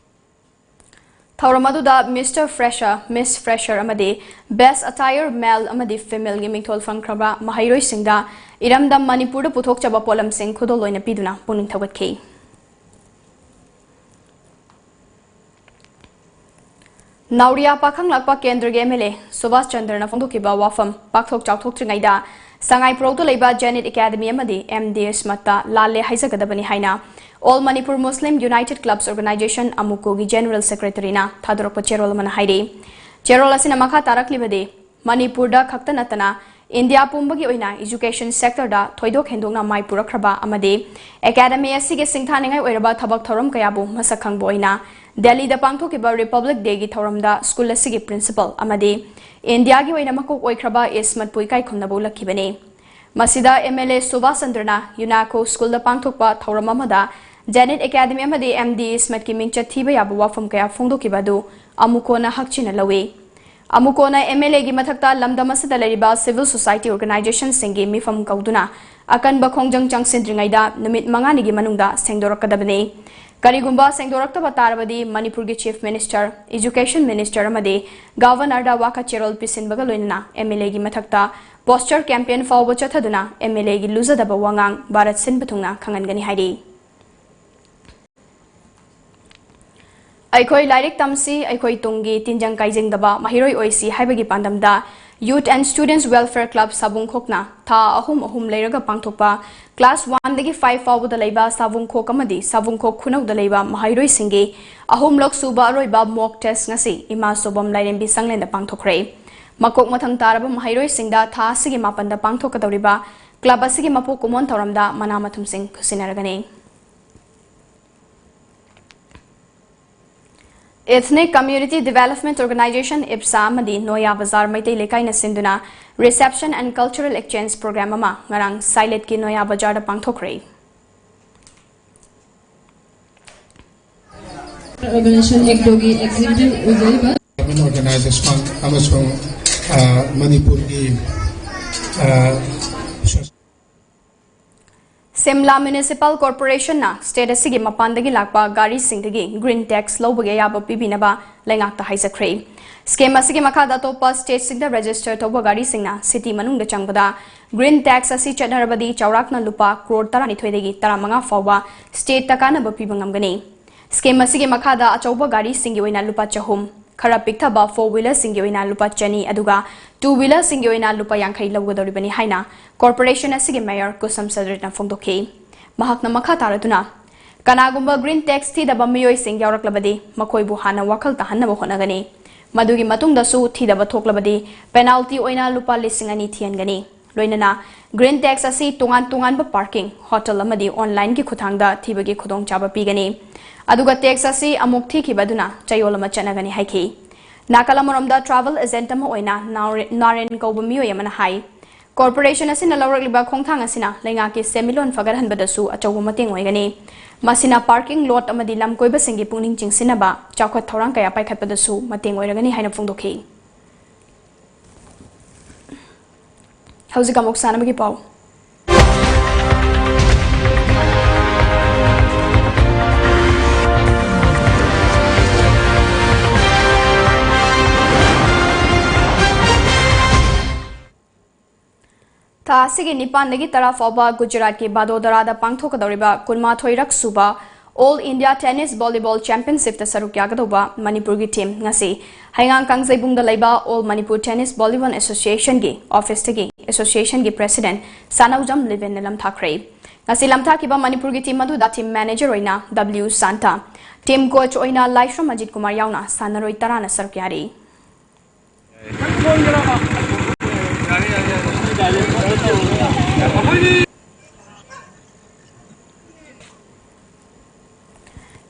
ꯊꯧꯔꯝ ꯑꯗꯨꯗ Mister Fresher, Miss Fresher ꯑꯃꯗꯤ Best Attire Male ꯑꯃꯗꯤ Femaleꯒꯤ ꯃꯤꯡꯊꯣꯜ ꯐꯪꯈ꯭ꯔꯕ ꯃꯍꯩꯔꯣꯏꯁꯤꯡꯗ ꯏꯔꯝꯗꯝ ꯃꯅꯤꯄꯨꯔꯗ ꯄꯨꯊꯣꯛꯆꯕ ꯄꯣꯠꯂꯝꯁꯤꯡ ꯈꯨꯗꯣꯜ ꯑꯣꯏꯅ ꯄꯤꯗꯨꯅ ꯄꯨꯛꯅꯤꯡ ꯊꯧꯒꯠꯈꯤ꯫ ꯅꯥꯎꯔꯤꯌꯥ ꯄꯥꯈꯪ ꯂꯥꯛꯄ ꯀꯦꯟꯗ꯭ꯔꯒꯤ MLA ꯁꯨꯚꯥꯁ ꯆꯟꯗ꯭ꯔꯅ ꯐꯣꯡꯗꯣꯛꯈꯤꯕ ꯋꯥꯐꯝ ꯄꯥꯛꯊꯣꯛ ꯆꯥꯎꯊꯣꯛꯇ꯭ꯔꯤꯉꯩꯗ ꯁꯉꯥꯏ ꯄ꯭ꯔꯧꯗ ꯂꯩꯕ Zenith Academy ꯑꯃꯗꯤ MDS ꯃꯠꯇ ꯂꯥꯜꯂꯦ ꯍꯥꯏꯖꯒꯗꯕꯅꯤ ꯍꯥꯏꯅ All Manipur Muslim United Clubs Organization, AMUCOꯒꯤ General Secretaryꯅ ꯊꯥꯗꯣꯔꯛꯄ ꯆꯦꯔꯣꯜ ꯑꯃꯅ ꯍꯥꯏꯔꯤ꯫ ꯆꯦꯔꯣꯜ ꯑꯁꯤꯅ ꯃꯈꯥ ꯇꯥꯔꯛꯂꯤꯕꯗꯤ, ꯃꯅꯤꯄꯨꯔꯗ ꯈꯛꯇ ꯅꯠꯇꯅ ꯏꯟꯗꯤꯌꯥ ꯄꯨꯝꯕꯒꯤ ꯑꯣꯏꯅ education sectorꯗ ꯊꯣꯏꯗꯣꯛ ꯍꯦꯟꯗꯣꯛꯅ ꯃꯥꯏ ꯄꯨꯔꯛꯈ꯭ꯔꯕ ꯑꯃꯗꯤ academy ꯑꯁꯤꯒꯤ ꯁꯤꯡꯊꯥꯅꯤꯡꯉꯥꯏ ꯑꯣꯏꯔꯕ ꯊꯕꯛ ꯊꯧꯔꯝ ꯀꯌꯥꯕꯨ ꯃꯁꯛ ꯈꯪꯕ ꯑꯣꯏꯅ ꯗꯦꯜꯂꯤꯗ ꯄꯥꯡꯊꯣꯛꯈꯤꯕ Republic Dayꯒꯤ ꯊꯧꯔꯝꯗ ꯁ꯭ꯀꯨꯜ ꯑꯁꯤꯒꯤ principal ꯑꯃꯗꯤ ꯏꯟꯗꯤꯌꯥꯒꯤ ꯑꯣꯏꯅ ꯃꯀꯣꯛ ꯑꯣꯏꯈ꯭ꯔꯕ ꯏꯁꯃꯠꯄꯨ ꯏꯀꯥꯏ ꯈꯨꯝꯅꯕ ꯎꯠꯂꯛꯈꯤꯕꯅꯤ꯫ ꯃꯁꯤꯗ MLA ꯁꯨꯚꯥꯁ ꯆꯟꯗ꯭ꯔꯅ UNACO ꯁ꯭ꯀꯨꯜꯗ ꯄꯥꯡꯊꯣꯛꯄ ꯊꯧꯔꯝ ꯑꯃꯗ Zenith Academy ꯑꯃꯗꯤ MD ꯏꯁꯃꯠꯀꯤ ꯃꯤꯡꯆꯠ ꯊꯤꯕ ꯌꯥꯕ ꯋꯥꯐꯝ ꯀꯌꯥ ꯐꯣꯡꯗꯣꯛꯈꯤꯕ ꯑꯗꯨ AMUCOꯅ ꯍꯛꯆꯤꯟꯅ ꯂꯧꯏ꯫ AMUCOꯅ MLAꯒꯤ ꯃꯊꯛꯇ ꯂꯝꯗꯝ ꯑꯁꯤꯗ ꯂꯩꯔꯤꯕ civil society organizationꯁꯤꯡꯒꯤ ꯃꯤꯐꯝ ꯀꯧꯗꯨꯅ ꯑꯀꯟꯕ ꯈꯣꯡꯖꯪ ꯆꯪꯁꯤꯟꯗ꯭ꯔꯤꯉꯩꯗ ꯅꯨꯃꯤꯠ ꯃꯉꯥꯅꯤꯒꯤ ꯃꯅꯨꯡꯗ ꯁꯦꯡꯗꯣꯔꯛꯀꯗꯕꯅꯤ꯫ ꯀꯔꯤꯒꯨꯝꯕ ꯁꯦꯡꯗꯣꯔꯛꯇꯕ ꯇꯥꯔꯕꯗꯤ ꯃꯅꯤꯄꯨꯔꯒꯤ Chief Minister, Education Minister ꯑꯃꯗꯤ Governorꯗ ꯋꯥꯀꯠ ꯆꯦꯔꯣꯜ ꯄꯤꯁꯤꯟꯕꯒ ꯂꯣꯏꯅꯅ MLAꯒꯤ ꯃꯊꯛꯇ poster campaign ꯐꯥꯎꯕ ꯆꯠꯊꯗꯨꯅ MLAꯒꯤ ꯂꯨꯖꯗꯕ ꯋꯥꯉꯥꯡ ꯚꯥꯔꯠ ꯁꯤꯟꯕ ꯊꯨꯡꯅ ꯈꯪꯍꯟꯒꯅꯤ ꯍꯥꯏꯔꯤ꯫ ꯑꯩꯈꯣꯏ ꯂꯥꯏꯔꯤꯛ ꯇꯝꯁꯤ, ꯑꯩꯈꯣꯏ ꯇꯨꯡꯒꯤ ꯇꯤꯟꯖꯪ ꯀꯥꯏꯖꯪꯗꯕ ꯃꯍꯩꯔꯣꯏ ꯑꯣꯏꯁꯤ ꯍꯥꯏꯕꯒꯤ ꯄꯥꯟꯗꯝꯗ Youth and Students Welfare Club ꯁꯥꯕꯨꯡꯈꯣꯛꯅ ꯊꯥ ꯑꯍꯨꯝ ꯑꯍꯨꯝ ꯂꯩꯔꯒ ꯄꯥꯡꯊꯣꯛꯄ class one ꯗꯒꯤ five ꯐꯥꯎꯕꯗ ꯂꯩꯕ ꯁꯥꯕꯨꯡꯈꯣꯛ ꯑꯃꯗꯤ ꯁꯥꯕꯨꯡꯈꯣꯛ ꯈꯨꯅꯧꯗ ꯂꯩꯕ ꯃꯍꯩꯔꯣꯏꯁꯤꯡꯒꯤ ꯑꯍꯨꯝꯂꯛ ꯁꯨꯕ ꯑꯔꯣꯏꯕ mock test ꯉꯁꯤ ꯏꯃꯥ ꯁꯣꯕꯝ ꯂꯥꯏꯔꯦꯝꯕꯤ ꯁꯪꯂꯦꯟꯗ ꯄꯥꯡꯊꯣꯛꯈ꯭ꯔꯦ꯫ ꯃꯀꯣꯛ ꯃꯊꯪ ꯇꯥꯔꯕ ꯃꯍꯩꯔꯣꯏꯁꯤꯡꯗ ꯊꯥ ꯑꯁꯤꯒꯤ ꯃꯥꯄꯟꯗ ꯄꯥꯡꯊꯣꯛꯀꯗꯧꯔꯤꯕ club ꯑꯁꯤꯒꯤ ꯃꯄꯣꯛ ꯀꯨꯝꯑꯣꯟ ꯊꯧꯔꯝꯗ ꯃꯅꯥ ꯃꯊꯨꯝꯁꯤꯡ ꯈꯨꯠꯁꯤꯟꯅꯔꯒꯅꯤ꯫ Ethnic Community Development Organization, ꯏꯞꯁꯥ, ꯑꯃꯗꯤ ꯅꯣꯌꯥ ꯕꯖꯥꯔ ꯃꯩꯇꯩ ꯂꯩꯀꯥꯏꯅ ꯁꯤꯟꯗꯨꯅ Reception and Cultural Exchange Program ꯑꯃ ꯉꯔꯥꯡ ꯁꯥꯏꯂꯦꯠꯀꯤ ꯅꯣꯌꯥ ꯕꯖꯥꯔꯗ ꯄꯥꯡꯊꯣꯛꯈ꯭ꯔꯦ꯫ Organization ꯑꯦꯛꯇꯣꯒꯤ executive ꯑꯣꯏꯖꯔꯤꯕ Women Organizers Fund ꯑꯃꯁꯨꯡ, ꯑ, ꯃꯅꯤꯄꯨꯔꯒꯤ, ꯑ, ꯁꯤꯝꯂꯥ ꯃ꯭ꯌꯨꯅꯤꯁꯤꯄꯥꯜ ꯀꯣꯔꯄꯣꯔꯦꯁꯟꯅ ꯁ꯭ꯇꯦꯠ ꯑꯁꯤꯒꯤ ꯃꯄꯥꯟꯗꯒꯤ ꯂꯥꯛꯄ ꯒꯥꯔꯤꯁꯤꯡꯗꯒꯤ ꯒ꯭ꯔꯤꯟ ꯇꯦꯛꯁ ꯂꯧꯕꯒꯤ ꯑꯌꯥꯕ ꯄꯤꯕꯤꯅꯕ ꯂꯩꯉꯥꯛꯇ ꯍꯥꯏꯖꯈ꯭ꯔꯦ꯫ ꯁ꯭ꯀꯤꯝ ꯑꯁꯤꯒꯤ ꯃꯈꯥꯗ ꯑꯇꯣꯞꯄ ꯁ꯭ꯇꯦꯠꯁꯤꯡꯗ ꯔꯦꯖꯤꯁꯇꯔ ꯇꯧꯕ ꯒꯥꯔꯤꯁꯤꯡꯅ ꯁꯤꯇꯤ ꯃꯅꯨꯡꯗ ꯆꯪꯕꯗ ꯒ꯭ꯔꯤꯟ ꯇꯦꯛꯁ ꯑꯁꯤ ꯆꯠꯅꯔꯕꯗꯤ ꯆꯥꯎꯔꯥꯛꯅ ꯂꯨꯄꯥ ꯀ꯭ꯔꯣꯔ ꯇꯔꯥꯅꯤꯊꯣꯏꯗꯒꯤ ꯇꯔꯥꯃꯉꯥ ꯐꯥꯎꯕ ꯁ꯭ꯇꯦꯠꯇ ꯀꯥꯟꯅꯕ ꯄꯤꯕ ꯉꯝꯒꯅꯤ꯫ ꯁ꯭ꯀꯤꯝ ꯑꯁꯤꯒꯤ ꯃꯈꯥꯗ ꯑꯆꯧꯕ ꯒꯥꯔꯤꯁꯤꯡꯒꯤ ꯑꯣꯏꯅ ꯂꯨꯄꯥ ꯆꯍꯨꯝ, ꯈꯔ ꯄꯤꯛꯊꯕ ꯐꯣꯔ ꯋꯤꯂꯔꯁꯤꯡꯒꯤ ꯑꯣꯏꯅ ꯂꯨꯄꯥ ꯆꯅꯤ, ꯑꯗꯨꯒ ꯇꯨ ꯋꯤꯂꯔꯁꯤꯡꯒꯤ ꯑꯣꯏꯅ ꯂꯨꯄꯥ ꯌꯥꯡꯈꯩ ꯂꯧꯒꯗꯧꯔꯤꯕꯅꯤ ꯍꯥꯏꯅ ꯀꯣꯔꯄꯣꯔꯦꯁꯟ ꯑꯁꯤꯒꯤ ꯃꯦꯌꯔ ꯀꯨꯁꯝ ꯁꯗꯔꯅ ꯐꯣꯡꯗꯣꯛꯈꯤ꯫ ꯃꯍꯥꯛꯅ ꯃꯈꯥ ꯇꯥꯔꯗꯨꯅ, ꯀꯅꯥꯒꯨꯝꯕ ꯒ꯭ꯔꯤꯟ ꯇꯦꯛꯁ ꯊꯤꯗꯕ ꯃꯤꯑꯣꯏꯁꯤꯡ ꯌꯥꯎꯔꯛꯂꯕꯗꯤ ꯃꯈꯣꯏꯕꯨ ꯍꯥꯟꯅ ꯋꯥꯈꯜ ꯇꯥꯍꯟꯅꯕ ꯍꯣꯠꯅꯒꯅꯤ꯫ ꯃꯗꯨꯒꯤ ꯃꯇꯨꯡꯗꯁꯨ ꯊꯤꯗꯕ ꯊꯣꯛꯂꯕꯗꯤ ꯄꯦꯅꯥꯜꯇꯤ ꯑꯣꯏꯅ ꯂꯨꯄꯥ ꯂꯤꯁꯤꯡ ꯑꯅꯤ ꯊꯤꯍꯟꯒꯅꯤ꯫ ꯂꯣꯏꯅꯅ ꯒ꯭ꯔꯤꯟ ꯇꯦꯛꯁ ꯑꯁꯤ ꯇꯣꯉꯥꯟ ꯇꯣꯉꯥꯟꯕ ꯄꯥꯔꯀꯤꯡ, ꯍꯣꯇꯦꯜ ꯑꯃꯗꯤ ꯑꯣꯟꯂꯥꯏꯟꯒꯤ ꯈꯨꯠꯊꯥꯡꯗ ꯊꯤꯕꯒꯤ ꯈꯨꯗꯣꯡꯆꯥꯕ ꯄꯤꯒꯅꯤ꯫ ꯑꯗꯨꯒ ꯇꯦꯛꯁ ꯑꯁꯤ ꯑꯃꯨꯛ ꯊꯤꯈꯤꯕ ꯑꯗꯨꯅ ꯆꯌꯣꯜ ꯑꯃ ꯆꯠꯅꯒꯅꯤ ꯍꯥꯏꯈꯤ꯫ ꯅꯥꯀꯜ ꯑꯃꯔꯣꯝꯗ ꯇ꯭ꯔꯥꯚꯦꯜ ꯑꯦꯖꯦꯟꯠ ꯑꯃ ꯑꯣꯏꯅ ꯅꯥꯎꯔꯦ-, ꯅꯥꯔꯦꯟ ꯀꯧꯕ ꯃꯤꯑꯣꯏ ꯑꯃꯅ ꯍꯥꯏ, ꯀꯣꯔꯄꯣꯔꯦꯁꯟ ꯑꯁꯤꯅ ꯂꯧꯔꯛꯂꯤꯕ ꯈꯣꯡꯊꯥꯡ ꯑꯁꯤꯅ ꯂꯩꯉꯥꯛꯀꯤ ꯁꯦꯟꯃꯤꯠꯂꯣꯟ ꯐꯒꯠꯍꯟꯕꯗꯁꯨ ꯑꯆꯧꯕ ꯃꯇꯦꯡ ꯑꯣꯏꯒꯅꯤ꯫ ꯃꯁꯤꯅ ꯄꯥꯔꯀꯤꯡ ꯂꯣꯠ ꯑꯃꯗꯤ ꯂꯝꯀꯣꯏꯕꯁꯤꯡꯒꯤ ꯄꯨꯛꯅꯤꯡ ꯆꯤꯡꯁꯤꯟꯅꯕ ꯆꯥꯎꯈꯠ ꯊꯧꯔꯥꯡ ꯀꯌꯥ ꯄꯥꯏꯈꯠꯄꯗꯁꯨ ꯃꯇꯦꯡ ꯑꯣꯏꯔꯒꯅꯤ ꯍꯥꯏꯅ ꯐꯣꯡꯗꯣꯛꯈꯤ꯫ ꯍꯧꯖꯤꯛ ꯑꯃꯨꯛ ꯁꯥꯟꯅꯕꯒꯤ ꯄꯥꯎ꯫ ꯊꯥ ꯑꯁꯤꯒꯤ ꯅꯤꯄꯥꯟꯗꯒꯤ ꯇꯔꯥ ꯐꯥꯎꯕ ꯒꯨꯖꯔꯥꯠꯀꯤ ꯕꯥꯗꯣꯗꯔꯥꯗ ꯄꯥꯡꯊꯣꯛꯀꯗꯧꯔꯤꯕ ꯀꯨꯟꯃꯥꯊꯣꯏꯔꯛ ꯁꯨꯕ All India Tennis Volleyball Championshipꯇ ꯁꯔꯨꯛ ꯌꯥꯒꯗꯧꯕ ꯃꯅꯤꯄꯨꯔꯒꯤ team ꯉꯁꯤ ꯍꯩꯉꯥꯡ ꯀꯥꯡꯖꯩꯕꯨꯡꯗ ꯂꯩꯕ All Manipur Tennis Volleyball Associationꯒꯤ officeꯇꯒꯤ associationꯒꯤ president ꯁꯥꯅꯧꯖꯝ ꯂꯤꯕꯦꯟꯅ ꯂꯝꯊꯥꯈ꯭ꯔꯦ꯫ ꯉꯁꯤ ꯂꯝꯊꯥꯈꯤꯕ ꯃꯅꯤꯄꯨꯔꯒꯤ team ꯑꯗꯨꯗ team manager ꯑꯣꯏꯅ W ꯁꯥꯟꯇ, team coach ꯑꯣꯏꯅ ꯂꯥꯏꯁ꯭ꯔꯝ ꯑꯖꯤꯠ ꯀꯨꯃꯥꯔ ꯌꯥꯎꯅ ꯁꯥꯟꯅꯔꯣꯏ ꯇꯔꯥꯅ ꯁꯔꯨꯛ ꯌꯥꯔꯤ꯫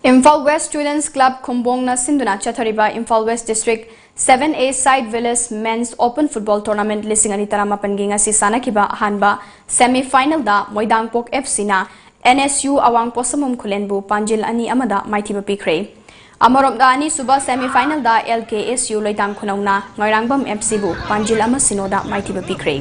Imphal West Students Club ꯈꯨꯝꯕꯣꯡꯅ ꯁꯤꯟꯗꯨꯅ ꯆꯠꯊꯔꯤꯕ Imphal West District seven A Side Village Men's Open Football Tournament ꯂꯤꯁꯤꯡ ꯑꯅꯤ ꯇꯔꯥꯃꯥꯄꯟꯒꯤ ꯉꯁꯤ ꯁꯥꯟꯅꯈꯤꯕ ꯑꯍꯥꯟꯕ semi finalꯗ ꯃꯣꯏꯗꯥꯡꯄꯣꯛ FCꯅ NSU ꯑꯋꯥꯡ ꯄꯣꯠꯁꯪꯕꯝ ꯈꯨꯂꯦꯟꯕꯨ ꯄꯥꯟꯖꯤꯜ ꯑꯅꯤ ꯑꯃꯗ ꯃꯥꯏꯊꯤꯕ ꯄꯤꯈ꯭ꯔꯦ꯫ ꯑꯃꯔꯣꯝꯗ ꯑꯅꯤꯁꯨꯕ semi finalꯗ LKSU ꯂꯩꯇꯥꯝ ꯈꯨꯅꯧꯅ ꯃꯣꯏꯔꯥꯡꯕꯝ FCꯕꯨ ꯄꯥꯟꯖꯤꯜ ꯑꯃ ꯁꯤꯅꯣꯗ ꯃꯥꯏꯊꯤꯕ ꯄꯤꯈ꯭ꯔꯦ꯫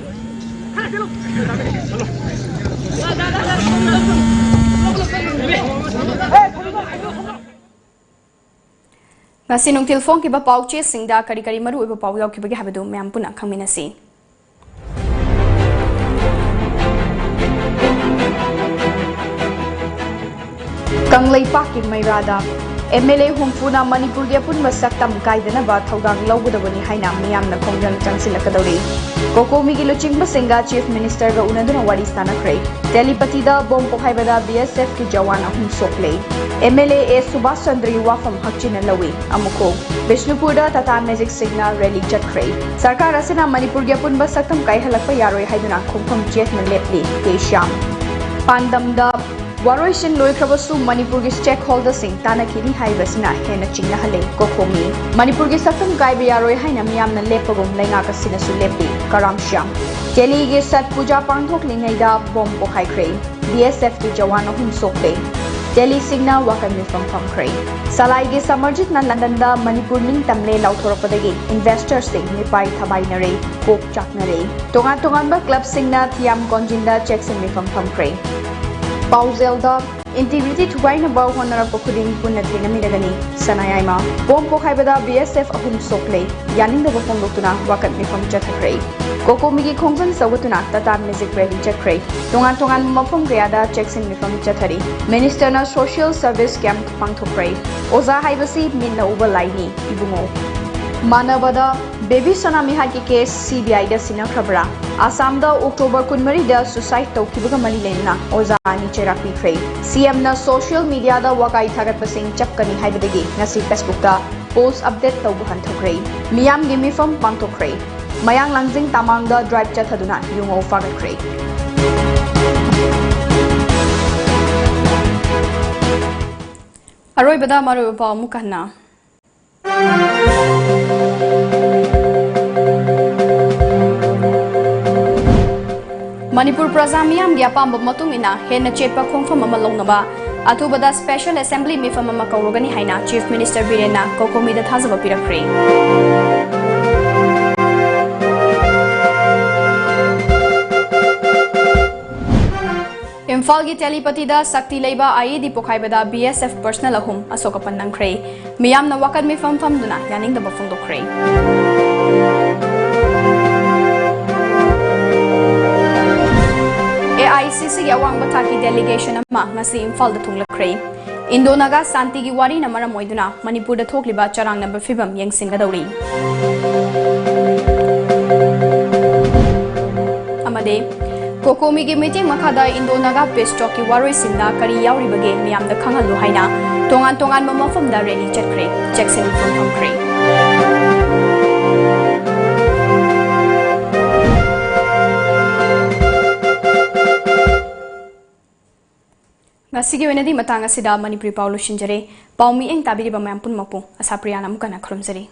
ꯉꯁꯤ ꯅꯨꯡꯊꯤꯜ ꯐꯣꯡꯈꯤꯕ ꯄꯥꯎ ꯆꯦꯁꯤꯡꯗ ꯀꯔꯤ ꯀꯔꯤ ꯃꯔꯨꯑꯣꯏꯕ ꯄꯥꯎ ꯌꯥꯎꯈꯤꯕꯒꯦ ꯍꯥꯏꯕꯗꯨ ꯃꯌꯥꯝ ꯄꯨꯟꯅ ꯈꯪꯃꯤꯟꯅꯁꯤ꯫ ꯀꯪꯂꯩꯄꯥꯛꯀꯤ ꯃꯩꯔꯥꯗ ꯑꯦꯝ ꯑꯦꯜ ꯑꯦ ꯍꯨꯝꯐꯨꯅ ꯃꯅꯤꯄꯨꯔꯒꯤ ꯑꯄꯨꯟꯕ ꯁꯛꯇꯝ ꯀꯥꯏꯗꯅꯕ ꯊꯧꯗꯥꯡ ꯂꯧꯒꯗꯕꯅꯤ ꯍꯥꯏꯅ ꯃꯤꯌꯥꯝꯅ ꯈꯣꯡꯖꯪ ꯆꯪꯁꯤꯜꯂꯛꯀꯗꯧꯔꯤ꯫ ꯀꯣꯀꯣꯃꯤꯒꯤ ꯂꯨꯆꯤꯡꯕꯁꯤꯡꯒ ꯆꯤꯐ ꯃꯤꯅꯤꯁꯇꯔꯒ ꯎꯅꯗꯨꯅ ꯋꯥꯔꯤ ꯁꯥꯟꯅꯈ꯭ꯔꯦ꯫ ꯇꯦꯂꯤꯄꯇꯤꯗ ꯕꯣꯝ ꯄꯣꯈꯥꯏꯕꯗ ꯕꯤ ꯑꯦꯁ ꯑꯦꯐꯀꯤ ꯖꯋꯥꯟ ꯑꯍꯨꯝ ꯁꯣꯛꯂꯦ꯫ ꯑꯦꯝ ꯑꯦꯜ ꯑꯦ ꯑꯦ ꯁꯨꯕꯥꯁ ꯆꯟꯗ꯭ꯔꯒꯤ ꯋꯥꯐꯝ ꯍꯛꯆꯤꯟꯅ ꯂꯧꯏ꯫ ꯑꯃꯨꯛ ꯕꯤꯁꯅꯨꯄꯨꯔꯗ ꯇꯥꯇꯥ ꯃꯦꯖꯤꯛꯁꯤꯡꯅ ꯔꯦꯂꯤ ꯆꯠꯈ꯭ꯔꯦ꯫ ꯁꯔꯀꯥꯔ ꯑꯁꯤꯅ ꯃꯅꯤꯄꯨꯔꯒꯤ ꯑꯄꯨꯟꯕ ꯁꯛꯇꯝ ꯀꯥꯏꯍꯜꯂꯛꯄ ꯌꯥꯔꯣꯏ ꯍꯥꯏꯗꯨꯅ ꯈꯣꯡꯐꯝ ꯆꯦꯠꯅ ꯂꯦꯞꯂꯤ ꯀꯦ ꯁ꯭ꯌꯥꯝ꯫ ꯄꯥꯟꯗꯝꯗ ꯋꯥꯔꯣꯏꯁꯤꯟ ꯂꯣꯏꯈ꯭ꯔꯕꯁꯨ ꯃꯅꯤꯄꯨꯔꯒꯤ ꯁ꯭ꯇꯦꯛ ꯍꯣꯜꯗꯔꯁꯤꯡ ꯇꯥꯟꯅꯈꯤꯅꯤ ꯍꯥꯏꯕꯁꯤꯅ ꯍꯦꯟꯅ ꯆꯤꯡꯅꯍꯜꯂꯦ ꯀꯣꯀꯣꯃꯤ꯫ ꯃꯅꯤꯄꯨꯔꯒꯤ ꯁꯛꯇꯝ ꯀꯥꯏꯕ ꯌꯥꯔꯣꯏ ꯍꯥꯏꯅ ꯃꯤꯌꯥꯝꯅ ꯂꯦꯞꯄꯒꯨꯝ ꯂꯩꯉꯥꯛ ꯑꯁꯤꯅꯁꯨ ꯂꯦꯞꯄꯤ ꯀꯔꯥꯝ ꯁ꯭ꯌꯥꯝ꯫ ꯇꯦꯂꯤꯒꯤ ꯁꯠ ꯄꯨꯖꯥ ꯄꯥꯡꯊꯣꯛꯂꯤꯉꯩꯗ ꯕꯣꯝ ꯄꯣꯈꯥꯏꯈ꯭ꯔꯦ꯫ ꯕꯤ ꯑꯦꯁ ꯑꯦꯐꯀꯤ ꯖꯋꯥꯟ ꯑꯍꯨꯝ ꯁꯣꯛꯂꯦ꯫ ꯇꯦꯂꯤꯁꯤꯡꯅ ꯋꯥꯀꯠ ꯃꯤꯐꯝ ꯐꯝꯈ꯭ꯔꯦ꯫ ꯁꯂꯥꯏꯒꯤ ꯁꯃꯔꯖꯤꯠꯅ ꯂꯟꯗꯟꯗ ꯃꯅꯤꯄꯨꯔ ꯅꯤꯡꯇꯝꯂꯦ ꯂꯥꯎꯊꯣꯔꯛꯄꯗꯒꯤ ꯏꯟꯚꯦꯁꯇꯔꯁꯤꯡ ꯃꯤꯄꯥꯏ ꯊꯕꯥꯏꯅꯔꯦ, ꯀꯣꯛ ꯆꯥꯛꯅꯔꯦ꯫ ꯇꯣꯉꯥꯟ ꯇꯣꯉꯥꯟꯕ ꯀ꯭ꯂꯕꯁꯤꯡꯅ ꯊꯤꯌꯥꯝ ꯀꯣꯟꯖꯤꯟꯗ ꯆꯦꯛꯁꯤꯟ ꯃꯤꯐꯝ ꯐꯝꯈ꯭ꯔꯦ꯫ ꯄꯥꯎꯖꯦꯜꯗ ꯏꯟꯇꯤꯒ꯭ꯔꯤꯇꯤ ꯊꯨꯒꯥꯏꯅꯕ ꯍꯣꯠꯅꯔꯛꯄ ꯈꯨꯗꯤꯡ ꯄꯨꯟꯅ ꯊꯦꯡꯅꯃꯤꯟꯅꯒꯅꯤ, ꯁꯅꯥ ꯌꯥꯏꯃ꯫ ꯕꯣꯝ ꯄꯣꯈꯥꯏꯕꯗ ꯕꯤ ꯑꯦꯁ ꯑꯦꯐ ꯑꯍꯨꯝ ꯁꯣꯛꯂꯦ꯫ ꯌꯥꯅꯤꯡꯗꯕ ꯐꯣꯡꯗꯣꯛꯇꯨꯅ ꯋꯥꯀꯠ ꯃꯤꯐꯝ ꯆꯠꯊꯈ꯭ꯔꯦ꯫ ꯀꯣꯀꯣꯃꯤꯒꯤ ꯈꯣꯡꯖꯪ ꯁꯧꯒꯠꯇꯨꯅ ꯇꯥꯇꯥ ꯃꯦꯖꯤꯛ ꯔꯦꯂꯤ ꯆꯠꯈ꯭ꯔꯦ꯫ ꯇꯣꯉꯥꯟ ꯇꯣꯉꯥꯟꯕ ꯃꯐꯝ ꯀꯌꯥꯗ ꯆꯦꯛꯁꯤꯟ ꯃꯤꯐꯝ ꯆꯠꯊꯔꯤ꯫ ꯃꯤꯅꯤꯁꯇꯔꯅ ꯁꯣꯁꯤꯌꯦꯜ ꯁꯔꯚꯤꯁ ꯀꯦꯝꯞ ꯄꯥꯡꯊꯣꯛꯈ꯭ꯔꯦ꯫ ꯑꯣꯖꯥ ꯍꯥꯏꯕꯁꯤ ꯃꯤꯠꯅ ꯎꯕ ꯂꯥꯏꯅꯤ, ꯏꯕꯨꯡꯉꯣ꯫ ꯃꯥꯟꯅꯕꯗ ꯕꯦꯕꯤ ꯁꯣꯅꯥ ꯃꯤꯍꯥꯠꯀꯤ ꯀꯦꯁ ꯁꯤ ꯕꯤ ꯑꯥꯏꯗ ꯁꯤꯟꯅꯈ꯭ꯔꯕ꯭ꯔꯥ? ꯑꯁꯥꯝꯗ ꯑꯣꯛꯇꯣꯕꯔ ꯀꯨꯟꯃꯔꯤꯗ ꯁꯨꯁꯥꯏꯗ ꯇꯧꯈꯤꯕꯒ ꯃꯔꯤ ꯂꯩꯅꯅ ꯑꯣꯖꯥ ꯑꯅꯤ ꯆꯩꯔꯥꯛ ꯄꯤꯈ꯭ꯔꯦ꯫ ꯁꯤ ꯑꯦꯝꯅ ꯁꯣꯁꯤꯌꯦꯜ ꯃꯤꯗꯤꯌꯥꯗ ꯋꯥꯀꯥꯏ ꯊꯥꯒꯠꯄꯁꯤꯡ ꯆꯞꯀꯅꯤ ꯍꯥꯏꯕꯗꯒꯤ ꯉꯁꯤ ꯐꯦꯁꯕꯨꯛꯇ ꯄꯣꯁ ꯑꯞꯗꯦꯠ ꯇꯧꯕ ꯍꯟꯊꯈ꯭ꯔꯦ꯫ ꯃꯤꯌꯥꯝꯒꯤ ꯃꯤꯐꯝ ꯄꯥꯡꯊꯣꯛꯈ꯭ꯔꯦ꯫ ꯃꯌꯥꯡ ꯂꯥꯡꯖꯤꯡ ꯇꯥꯃꯥꯡꯗ ꯗ꯭ꯔꯥꯏꯚ ꯆꯠꯊꯗꯨꯅ ꯌꯨꯉꯧ ꯐꯥꯒꯠꯈ꯭ꯔꯦ꯫ ꯑꯔꯣꯏꯕꯗ ꯃꯔꯨꯑꯣꯏꯕ ꯄꯥꯎ ꯑꯃꯨꯛ ꯍꯟꯅ꯫ ꯃꯅꯤꯄꯨꯔ ꯄ꯭ꯔꯖꯥ ꯃꯤꯌꯥꯝꯒꯤ ꯑꯄꯥꯝꯕ ꯃꯇꯨꯡ ꯏꯟꯅ ꯍꯦꯟꯅ ꯆꯦꯠꯄ ꯈꯣꯡꯐꯝ ꯑꯃ ꯂꯧꯅꯕ ꯑꯊꯨꯕꯗ ꯁ꯭ꯄꯦꯁꯦꯜ ꯑꯦꯁꯦꯝꯕ꯭ꯂꯤ ꯃꯤꯐꯝ ꯑꯃ ꯀꯧꯔꯒꯅꯤ ꯍꯥꯏꯅ ꯆꯤꯐ ꯃꯤꯅꯤꯁꯇꯔ ꯕꯤꯔꯦꯟꯅ ꯀꯣꯀꯣꯃꯤꯗ ꯊꯥꯖꯕ ꯄꯤꯔꯛꯈ꯭ꯔꯦ꯫ ꯏꯝꯐꯥꯜꯒꯤ ꯇꯦꯂꯤꯄꯇꯤꯗ ꯁꯛꯇꯤ ꯂꯩꯕ ꯑꯥꯏꯏꯗꯤ ꯄꯣꯈꯥꯏꯕꯗ ꯕꯤꯑꯦꯁꯑꯦꯐ ꯄꯔꯁꯅꯦꯜ ꯑꯍꯨꯝ ꯑꯁꯣꯛ ꯑꯄꯟ ꯅꯪꯈ꯭ꯔꯦ꯫ ꯃꯤꯌꯥꯝꯅ ꯋꯥꯀꯠ ꯃꯤꯐꯝ ꯐꯝꯗꯨꯅ ꯌꯥꯅꯤꯡꯗꯕ ꯐꯣꯡꯗꯣꯛꯈ꯭ꯔꯦ꯫ ꯑꯦ ꯑꯥꯏ ꯁꯤ ꯁꯤꯒꯤ ꯑꯋꯥꯡꯕ ꯊꯥꯛꯀꯤ ꯗꯦꯂꯤꯒꯦꯁꯟ ꯑꯃ ꯉꯁꯤ ꯏꯝꯐꯥꯜꯗ ꯊꯨꯡꯂꯈ꯭ꯔꯦ꯫ ꯏꯟꯗꯣ ꯅꯥꯒꯥ ꯁꯥꯟꯇꯤꯒꯤ ꯋꯥꯔꯤꯅ ꯃꯔꯝ ꯑꯣꯏꯗꯨꯅ ꯃꯅꯤꯄꯨꯔꯗ ꯊꯣꯛꯂꯤꯕ ꯆꯔꯥꯡꯅꯕ ꯐꯤꯕꯝ ꯌꯦꯡꯁꯤꯟꯒꯗꯧꯔꯤ꯫ ꯑꯃꯗꯤ ꯀꯣꯀꯣꯃꯤꯒꯤ ꯃꯤꯇꯤꯡ ꯃꯈꯥꯗ ꯏꯟꯗꯣ ꯅꯥꯒꯥ ꯄꯤꯁ ꯇꯣꯛꯀꯤ ꯋꯥꯔꯣꯏꯁꯤꯟꯗ ꯀꯔꯤ ꯌꯥꯎꯔꯤꯕꯒꯦ ꯃꯤꯌꯥꯝꯗ ꯈꯪꯍꯜꯂꯨ ꯍꯥꯏꯅ ꯇꯣꯉꯥꯟ ꯇꯣꯉꯥꯟꯕ ꯃꯐꯝꯗ ꯔꯦꯂꯤ ꯆꯠꯈ꯭ꯔꯦ꯫ ꯆꯦꯛꯁꯤꯟ ꯃꯐꯝ ꯐꯝꯈ꯭ꯔꯦ꯫ ꯉꯁꯤꯒꯤ ꯑꯣꯏꯅꯗꯤ ꯃꯇꯥꯡ ꯑꯁꯤꯗ ꯃꯅꯤꯄꯨꯔꯤ ꯄꯥꯎ ꯂꯣꯏꯁꯤꯟꯖꯔꯦ꯫ ꯄꯥꯎ ꯃꯤꯠꯌꯦꯡ ꯇꯥꯕꯤꯔꯤꯕ ꯃꯌꯥꯝ ꯄꯨꯝꯅꯃꯛꯄꯨ ꯑꯁꯥ ꯄ꯭ꯔꯤꯌꯥꯅ ꯑꯃꯨꯛ ꯍꯟꯅ ꯈꯨꯔꯨꯝꯖꯔꯤ꯫